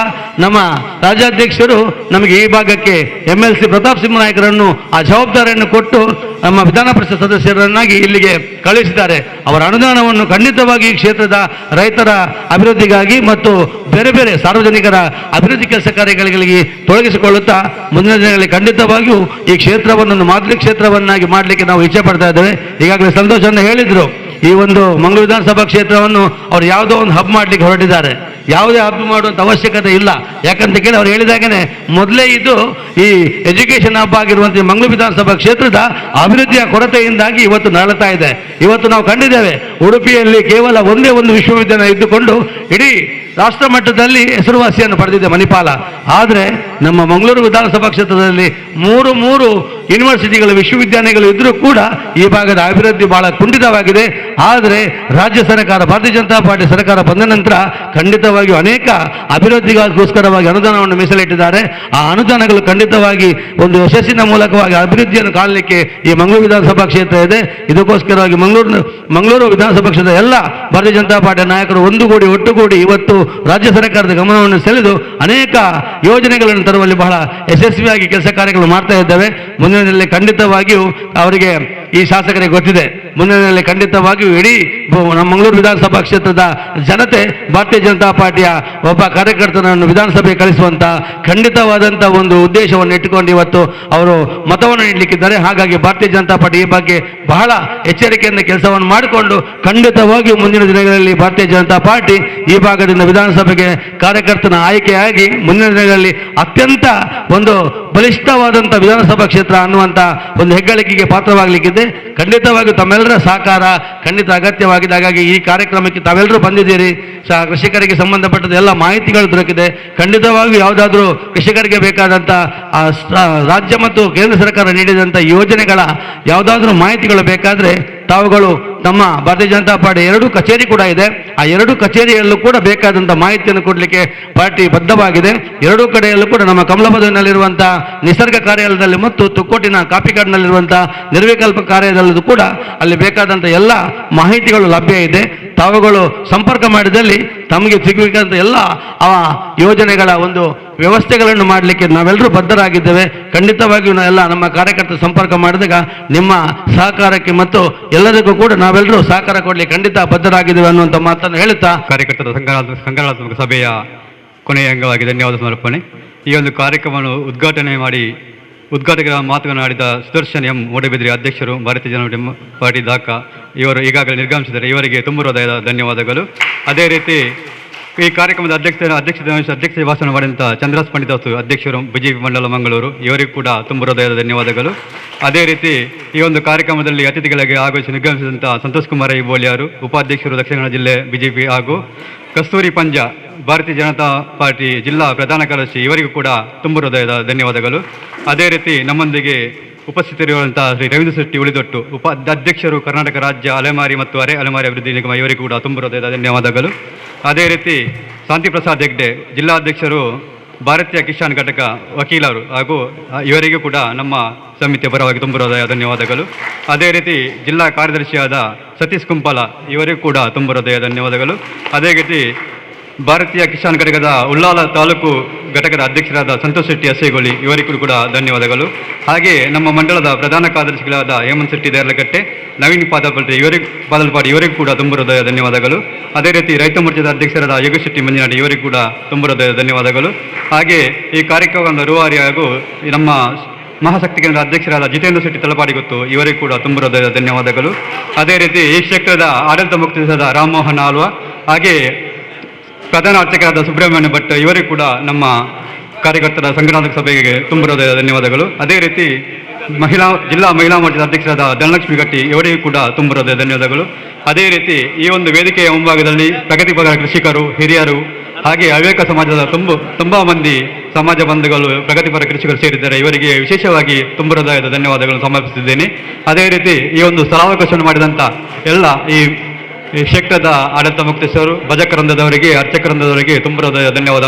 Speaker 8: ನಮ್ಮ ರಾಜ್ಯಾಧ್ಯಕ್ಷರು ನಮಗೆ ಈ ಭಾಗಕ್ಕೆ MLC Pratap Simha ನಾಯಕರನ್ನು ಆ ಜವಾಬ್ದಾರಿಯನ್ನು ಕೊಟ್ಟು ನಮ್ಮ ವಿಧಾನ ಪರಿಷತ್ ಸದಸ್ಯರನ್ನಾಗಿ ಇಲ್ಲಿಗೆ ಕಳುಹಿಸಿದ್ದಾರೆ. ಅವರ ಅನುದಾನವನ್ನು ಖಂಡಿತವಾಗಿ ಈ ಕ್ಷೇತ್ರದ ರೈತರ ಅಭಿವೃದ್ಧಿಗಾಗಿ ಮತ್ತು ಬೇರೆ ಬೇರೆ ಸಾರ್ವಜನಿಕರ ಅಭಿವೃದ್ಧಿ ಕೆಲಸ ಕಾರ್ಯಗಳಿಗೆ ತೊಡಗಿಸಿಕೊಳ್ಳುತ್ತಾ ಮುಂದಿನ ದಿನಗಳಲ್ಲಿ ಖಂಡಿತವಾಗಿಯೂ ಈ ಕ್ಷೇತ್ರವನ್ನು ಮಾದರಿ ಕ್ಷೇತ್ರವನ್ನಾಗಿ ಮಾಡಲಿಕ್ಕೆ ನಾವು ಇಚ್ಛೆ ಪಡ್ತಾ ಇದ್ದೇವೆ. ಈಗಾಗಲೇ ಸಂತೋಷವನ್ನು ಹೇಳಿದರು, ಈ ಒಂದು ಮಂಗಳೂರು ವಿಧಾನಸಭಾ ಕ್ಷೇತ್ರವನ್ನು ಅವರು ಯಾವುದೋ ಒಂದು ಹಬ್ ಮಾಡಲಿಕ್ಕೆ ಹೊರಟಿದ್ದಾರೆ. ಯಾವುದೇ ಹಬ್ ಮಾಡುವಂಥ ಅವಶ್ಯಕತೆ ಇಲ್ಲ. ಯಾಕಂತ ಕೇಳಿ ಅವ್ರು ಹೇಳಿದಾಗನೇ ಮೊದಲೇ ಇದು ಈ ಎಜುಕೇಷನ್ ಹಬ್ ಆಗಿರುವಂಥ ಮಂಗಳೂರು ವಿಧಾನಸಭಾ ಕ್ಷೇತ್ರದ ಅಭಿವೃದ್ಧಿಯ ಕೊರತೆಯಿಂದಾಗಿ ಇವತ್ತು ನರಳುತ್ತಾ ಇದೆ. ಇವತ್ತು ನಾವು ಕಂಡಿದ್ದೇವೆ, ಉಡುಪಿಯಲ್ಲಿ ಕೇವಲ ಒಂದೇ ಒಂದು ವಿಶ್ವವಿದ್ಯಾಲಯ ಇದ್ದುಕೊಂಡು ಇಡೀ ರಾಷ್ಟ್ರ ಮಟ್ಟದಲ್ಲಿ ಹೆಸರುವಾಸಿಯನ್ನು ಪಡೆದಿದೆ ಮಣಿಪಾಲ. ಆದರೆ ನಮ್ಮ ಮಂಗಳೂರು ವಿಧಾನಸಭಾ ಕ್ಷೇತ್ರದಲ್ಲಿ ಮೂರು ಯೂನಿವರ್ಸಿಟಿಗಳು, ವಿಶ್ವವಿದ್ಯಾಲಯಗಳು ಇದ್ದರೂ ಕೂಡ ಈ ಭಾಗದ ಅಭಿವೃದ್ಧಿ ಬಹಳ ಕುಂಠಿತವಾಗಿದೆ. ಆದರೆ ರಾಜ್ಯ ಸರ್ಕಾರ, ಭಾರತೀಯ ಜನತಾ ಪಾರ್ಟಿ ಸರ್ಕಾರ ಬಂದ ನಂತರ ಖಂಡಿತವಾಗಿಯೂ ಅನೇಕ ಅಭಿವೃದ್ಧಿಗೋಸ್ಕರವಾಗಿ ಅನುದಾನವನ್ನು ಮೀಸಲಿಟ್ಟಿದ್ದಾರೆ. ಆ ಅನುದಾನಗಳು ಖಂಡಿತವಾಗಿ ಒಂದು ಯಶಸ್ಸಿನ ಮೂಲಕವಾಗಿ ಅಭಿವೃದ್ಧಿಯನ್ನು ಕಾಣಲಿಕ್ಕೆ ಈ ಮಂಗಳೂರು ವಿಧಾನಸಭಾ ಕ್ಷೇತ್ರ ಇದೆ. ಇದಕ್ಕೋಸ್ಕರವಾಗಿ ಮಂಗಳೂರು ವಿಧಾನಸಭಾ ಕ್ಷೇತ್ರದ ಎಲ್ಲ ಭಾರತೀಯ ಜನತಾ ಪಾರ್ಟಿಯ ನಾಯಕರು ಒಂದುಗೂಡಿ ಒಟ್ಟುಗೂಡಿ ಇವತ್ತು ರಾಜ್ಯ ಸರ್ಕಾರದ ಗಮನವನ್ನು ಸೆಳೆದು ಅನೇಕ ಯೋಜನೆಗಳನ್ನು ತರುವಲ್ಲಿ ಬಹಳ ಯಶಸ್ವಿಯಾಗಿ ಕೆಲಸ ಕಾರ್ಯಗಳು ಮಾಡ್ತಾ ಇದ್ದೇವೆ. ಮುಂದಿನ ದಿನದಲ್ಲಿ ಖಂಡಿತವಾಗಿಯೂ ಅವರಿಗೆ, ಈ ಶಾಸಕರಿಗೆ ಗೊತ್ತಿದೆ, ಮುಂದಿನ ದಿನದಲ್ಲಿ ಖಂಡಿತವಾಗಿಯೂ ಇಡೀ ನಮ್ಮ ಮಂಗಳೂರು ವಿಧಾನಸಭಾ ಕ್ಷೇತ್ರದ ಜನತೆ ಭಾರತೀಯ ಜನತಾ ಪಾರ್ಟಿಯ ಒಬ್ಬ ಕಾರ್ಯಕರ್ತನನ್ನು ವಿಧಾನಸಭೆಗೆ ಕಳಿಸುವಂಥ ಖಂಡಿತವಾದಂಥ ಒಂದು ಉದ್ದೇಶವನ್ನು ಇಟ್ಟುಕೊಂಡು ಇವತ್ತು ಅವರು ಮತವನ್ನು ನೀಡಲಿಕ್ಕಿದ್ದಾರೆ. ಹಾಗಾಗಿ ಭಾರತೀಯ ಜನತಾ ಪಾರ್ಟಿ ಈ ಬಗ್ಗೆ ಬಹಳ ಎಚ್ಚರಿಕೆಯಿಂದ ಕೆಲಸವನ್ನು ಮಾಡಿಕೊಂಡು ಖಂಡಿತವಾಗಿಯೂ ಮುಂದಿನ ದಿನಗಳಲ್ಲಿ ಭಾರತೀಯ ಜನತಾ ಪಾರ್ಟಿ ಈ ಭಾಗದಿಂದ ವಿಧಾನಸಭೆಗೆ ಕಾರ್ಯಕರ್ತನ ಆಯ್ಕೆಯಾಗಿ ಮುಂದಿನ ದಿನಗಳಲ್ಲಿ ಅತ್ಯಂತ ಒಂದು ಬಲಿಷ್ಠವಾದಂಥ ವಿಧಾನಸಭಾ ಕ್ಷೇತ್ರ ಅನ್ನುವಂಥ ಒಂದು ಹೆಗ್ಗಳಿಕೆಗೆ ಪಾತ್ರವಾಗಲಿಕ್ಕಿದೆ. ಖಂಡಿತವಾಗಿಯೂ ತಮ್ಮೆಲ್ಲರ ಸಹಕಾರ ಖಂಡಿತ ಅಗತ್ಯವಾಗಿದೆ. ಹಾಗಾಗಿ ಈ ಕಾರ್ಯಕ್ರಮಕ್ಕೆ ತಾವೆಲ್ಲರೂ ಬಂದಿದ್ದೀರಿ. ಕೃಷಿಕರಿಗೆ ಸಂಬಂಧಪಟ್ಟದ ಎಲ್ಲ ಮಾಹಿತಿಗಳು ದೊರಕಿದೆ. ಖಂಡಿತವಾಗಿಯೂ ಯಾವುದಾದ್ರೂ ಕೃಷಿಕರಿಗೆ ಬೇಕಾದಂಥ ರಾಜ್ಯ ಮತ್ತು ಕೇಂದ್ರ ಸರ್ಕಾರ ನೀಡಿದಂಥ ಯೋಜನೆಗಳ ಯಾವುದಾದ್ರೂ ಮಾಹಿತಿಗಳು ಬೇಕಾದರೆ ತಾವುಗಳು ನಮ್ಮ ಭಾರತೀಯ ಜನತಾ ಪಾರ್ಟಿ ಎರಡು ಕಚೇರಿ ಕೂಡ ಇದೆ. ಆ ಎರಡು ಕಚೇರಿಯಲ್ಲೂ ಕೂಡ ಬೇಕಾದಂಥ ಮಾಹಿತಿಯನ್ನು ಕೊಡಲಿಕ್ಕೆ ಪಾರ್ಟಿ ಬದ್ಧವಾಗಿದೆ. ಎರಡೂ ಕಡೆಯಲ್ಲೂ ಕೂಡ ನಮ್ಮ ಕಮಲಬದವಿನಲ್ಲಿರುವಂಥ ನಿಸರ್ಗ ಕಾರ್ಯಾಲಯದಲ್ಲಿ ಮತ್ತು ತುಕ್ಕೋಟಿನ ಕಾಪಿಕಾಡ್ನಲ್ಲಿರುವಂಥ ನಿರ್ವಿಕಲ್ಪ ಕಾರ್ಯಾಲಯದಲ್ಲೂ ಕೂಡ ಅಲ್ಲಿ ಬೇಕಾದಂಥ ಎಲ್ಲ ಮಾಹಿತಿಗಳು ಲಭ್ಯ ಇದೆ. ತಾವುಗಳು ಸಂಪರ್ಕ ಮಾಡಿದಲ್ಲಿ ತಮಗೆ ಸಿಗಬೇಕಂತ ಎಲ್ಲ ಆ ಯೋಜನೆಗಳ ಒಂದು ವ್ಯವಸ್ಥೆಗಳನ್ನು ಮಾಡಲಿಕ್ಕೆ ನಾವೆಲ್ಲರೂ ಬದ್ಧರಾಗಿದ್ದೇವೆ. ಖಂಡಿತವಾಗಿಯೂ ಎಲ್ಲ ನಮ್ಮ ಕಾರ್ಯಕರ್ತರು ಸಂಪರ್ಕ ಮಾಡಿದಾಗ ನಿಮ್ಮ ಸಹಕಾರಕ್ಕೆ ಮತ್ತು ಎಲ್ಲದಕ್ಕೂ ಕೂಡ ನಾವೆಲ್ಲರೂ ಸಹಕಾರ ಕೊಡಲಿಕ್ಕೆ ಖಂಡಿತ ಬದ್ಧರಾಗಿದ್ದೇವೆ ಅನ್ನುವಂಥ ಮಾತನ್ನು ಹೇಳುತ್ತಾ
Speaker 9: ಕಾರ್ಯಕರ್ತರ ಸಂಘಟನಾತ್ಮಕ ಸಭೆಯ ಕೊನೆಯ ಅಂಗವಾಗಿ ಧನ್ಯವಾದ ಸಮರ್ಪಣೆ. ಈ ಒಂದು ಕಾರ್ಯಕ್ರಮವನ್ನು ಉದ್ಘಾಟನೆ ಮಾಡಿ ಉದ್ಘಾಟಕರ ಮಾತನಾಡಿದ ಸುದರ್ಶನ್ ಎಂ ಮೂಡಬಿದ್ರಿ ಅಧ್ಯಕ್ಷರು, ಭಾರತೀಯ ಜನತಾ ಪಾರ್ಟಿ ಢಾಕಾ, ಇವರು ಈಗಾಗಲೇ ನಿರ್ಗಮಿಸಿದ್ದಾರೆ. ಇವರಿಗೆ ತುಂಬ ಹೃದಯದ ಧನ್ಯವಾದಗಳು. ಅದೇ ರೀತಿ ಈ ಕಾರ್ಯಕ್ರಮದ ಅಧ್ಯಕ್ಷತೆ ಭಾಷಣ ಮಾಡಿದಂಥ ಚಂದ್ರಾಸ್ ಪಂಡಿತಾಸು ಅಧ್ಯಕ್ಷರು, ಬಿಜೆಪಿ ಮಂಡಲ ಮಂಗಳೂರು, ಇವರಿಗೂ ಕೂಡ ತುಂಬ ಹೃದಯದ ಧನ್ಯವಾದಗಳು. ಅದೇ ರೀತಿ ಈ ಒಂದು ಕಾರ್ಯಕ್ರಮದಲ್ಲಿ ಅತಿಥಿಗಳಿಗೆ ಆಗಮಿಸಿ ನಿರ್ಗಮಿಸಿದಂಥ ಸಂತೋಷ್ ಕುಮಾರ್ ಐಬೋಳಿಯಾರು, ಉಪಾಧ್ಯಕ್ಷರು, ದಕ್ಷಿಣ ಕನ್ನಡ ಜಿಲ್ಲೆ ಬಿಜೆಪಿ, ಹಾಗೂ ಕಸ್ತೂರಿ ಪಂಜ ಭಾರತೀಯ ಜನತಾ ಪಾರ್ಟಿ ಜಿಲ್ಲಾ ಪ್ರಧಾನ ಕಾರ್ಯದರ್ಶಿ, ಇವರಿಗೂ ಕೂಡ ತುಂಬ ಹೃದಯದ ಧನ್ಯವಾದಗಳು. ಅದೇ ರೀತಿ ನಮ್ಮೊಂದಿಗೆ ಉಪಸ್ಥಿತರಿರುವಂಥ ಶ್ರೀ ರವೀಂದ್ರ ಶೆಟ್ಟಿ ಉಳಿದೊಟ್ಟು, ಉಪ ಅಧ್ಯಕ್ಷರು, ಕರ್ನಾಟಕ ರಾಜ್ಯ ಅಲೆಮಾರಿ ಮತ್ತು ಅರೆ ಅಲೆಮಾರಿ ಅಭಿವೃದ್ಧಿ ನಿಗಮ, ಇವರಿಗೂ ಕೂಡ ತುಂಬ ಹೃದಯದ ಧನ್ಯವಾದಗಳು. ಅದೇ ರೀತಿ ಶಾಂತಿ ಪ್ರಸಾದ್ ಹೆಗ್ಡೆ, ಜಿಲ್ಲಾಧ್ಯಕ್ಷರು, ಭಾರತೀಯ ಕಿಸಾನ್ ಘಟಕ ವಕೀಲರು ಹಾಗೂ ಇವರಿಗೂ ಕೂಡ ನಮ್ಮ ಸಮಿತಿಯ ಪರವಾಗಿ ತುಂಬ ಹೃದಯ ಧನ್ಯವಾದಗಳು. ಅದೇ ರೀತಿ ಜಿಲ್ಲಾ ಕಾರ್ಯದರ್ಶಿಯಾದ ಸತೀಶ್ ಕುಂಪಾಲ, ಇವರಿಗೂ ಕೂಡ ತುಂಬ ಹೃದಯ ಧನ್ಯವಾದಗಳು. ಅದೇ ರೀತಿ ಭಾರತೀಯ ಕಿಸಾನ್ ಘಟಕದ ಉಳ್ಳಾಲ ತಾಲೂಕು ಘಟಕದ ಅಧ್ಯಕ್ಷರಾದ ಸಂತೋಷ್ ಶೆಟ್ಟಿ ಅಸೇಗೊಳ್ಳಿ, ಇವರಿಗೂ ಕೂಡ ಧನ್ಯವಾದಗಳು. ಹಾಗೆಯೇ ನಮ್ಮ ಮಂಡಲದ ಪ್ರಧಾನ ಕಾರ್ಯದರ್ಶಿಗಳಾದ ಹೇಮಂತ್ ಶೆಟ್ಟಿ ದೇರ್ಲಕಟ್ಟೆ, ನವೀನ್ ಪಾದಪಲ್ಟಿ ಪಾದಲ್ಪಾಡಿ, ಇವರಿಗೂ ಕೂಡ ತುಂಬ ಹೃದಯ ಧನ್ಯವಾದಗಳು. ಅದೇ ರೀತಿ ರೈತ ಮೋರ್ಚಾದ ಅಧ್ಯಕ್ಷರಾದ ಯೋಗೇಶ್ ಶೆಟ್ಟಿ ಮಂಜನಾಡಿ, ಇವರಿಗೂ ಕೂಡ ತುಂಬ ಹೃದಯ ಧನ್ಯವಾದಗಳು. ಹಾಗೆಯೇ ಈ ಕಾರ್ಯಕ್ರಮದ ರೂವಾರಿ ಹಾಗೂ ನಮ್ಮ ಮಹಾಶಕ್ತಿ ಕೇಂದ್ರ ಅಧ್ಯಕ್ಷರಾದ ಜಿತೇಂದ್ರ ಶೆಟ್ಟಿ ತಲಪಾಡಿಗೊತ್ತು, ಇವರಿಗೂ ಕೂಡ ತುಂಬ ಹೃದಯದ ಧನ್ಯವಾದಗಳು. ಅದೇ ರೀತಿ ಈ ಕ್ಷೇತ್ರದ ಆಡಳಿತ ಮುಕ್ತಿಸಾದ ರಾಮಮೋಹನ್ ಆಲ್ವಾ, ಹಾಗೆಯೇ ಪ್ರಧಾನ ಅರ್ಚಕರಾದ ಸುಬ್ರಹ್ಮಣ್ಯ ಭಟ್, ಇವರಿಗೂ ಕೂಡ ನಮ್ಮ ಕಾರ್ಯಕರ್ತರ ಸಂಘಟನಾತ್ಮಕ ಸಭೆಗೆ ತುಂಬ ಹೃದಯದ ಧನ್ಯವಾದಗಳು. ಅದೇ ರೀತಿ ಜಿಲ್ಲಾ ಮಹಿಳಾ ಮೋರ್ಚಾದ ಅಧ್ಯಕ್ಷರಾದ ಧನಲಕ್ಷ್ಮಿ ಗಟ್ಟಿ, ಇವರಿಗೂ ಕೂಡ ತುಂಬ ಹೃದಯದ ಧನ್ಯವಾದಗಳು. ಅದೇ ರೀತಿ ಈ ಒಂದು ವೇದಿಕೆಯ ಮುಂಭಾಗದಲ್ಲಿ ಪ್ರಗತಿಪರ ಕೃಷಿಕರು, ಹಿರಿಯರು, ಹಾಗೆ ಅವಿವೇಕ ಸಮಾಜದ ತುಂಬ ಮಂದಿ ಸಮಾಜ ಬಂಧುಗಳು, ಪ್ರಗತಿಪರ ಕೃಷಿಕರು ಸೇರಿದ್ದಾರೆ. ಇವರಿಗೆ ವಿಶೇಷವಾಗಿ ತುಂಬ ಹೃದಯದ ಧನ್ಯವಾದಗಳನ್ನು ಸಮರ್ಪಿಸುತ್ತಿದ್ದೇನೆ. ಅದೇ ರೀತಿ ಈ ಒಂದು ಸ್ಥಳಾವಕಾಶವನ್ನು ಮಾಡಿದಂಥ ಎಲ್ಲ ಈ ಕ್ಷೇತ್ರದ ಆಡಳಿತ ಮುಕ್ತೇಶ್ವರು, ಭಜಕರಂದದವರಿಗೆ, ಅರ್ಚಕರಂದದವರಿಗೆ ತುಂಬ ಹೃದಯ ಧನ್ಯವಾದ.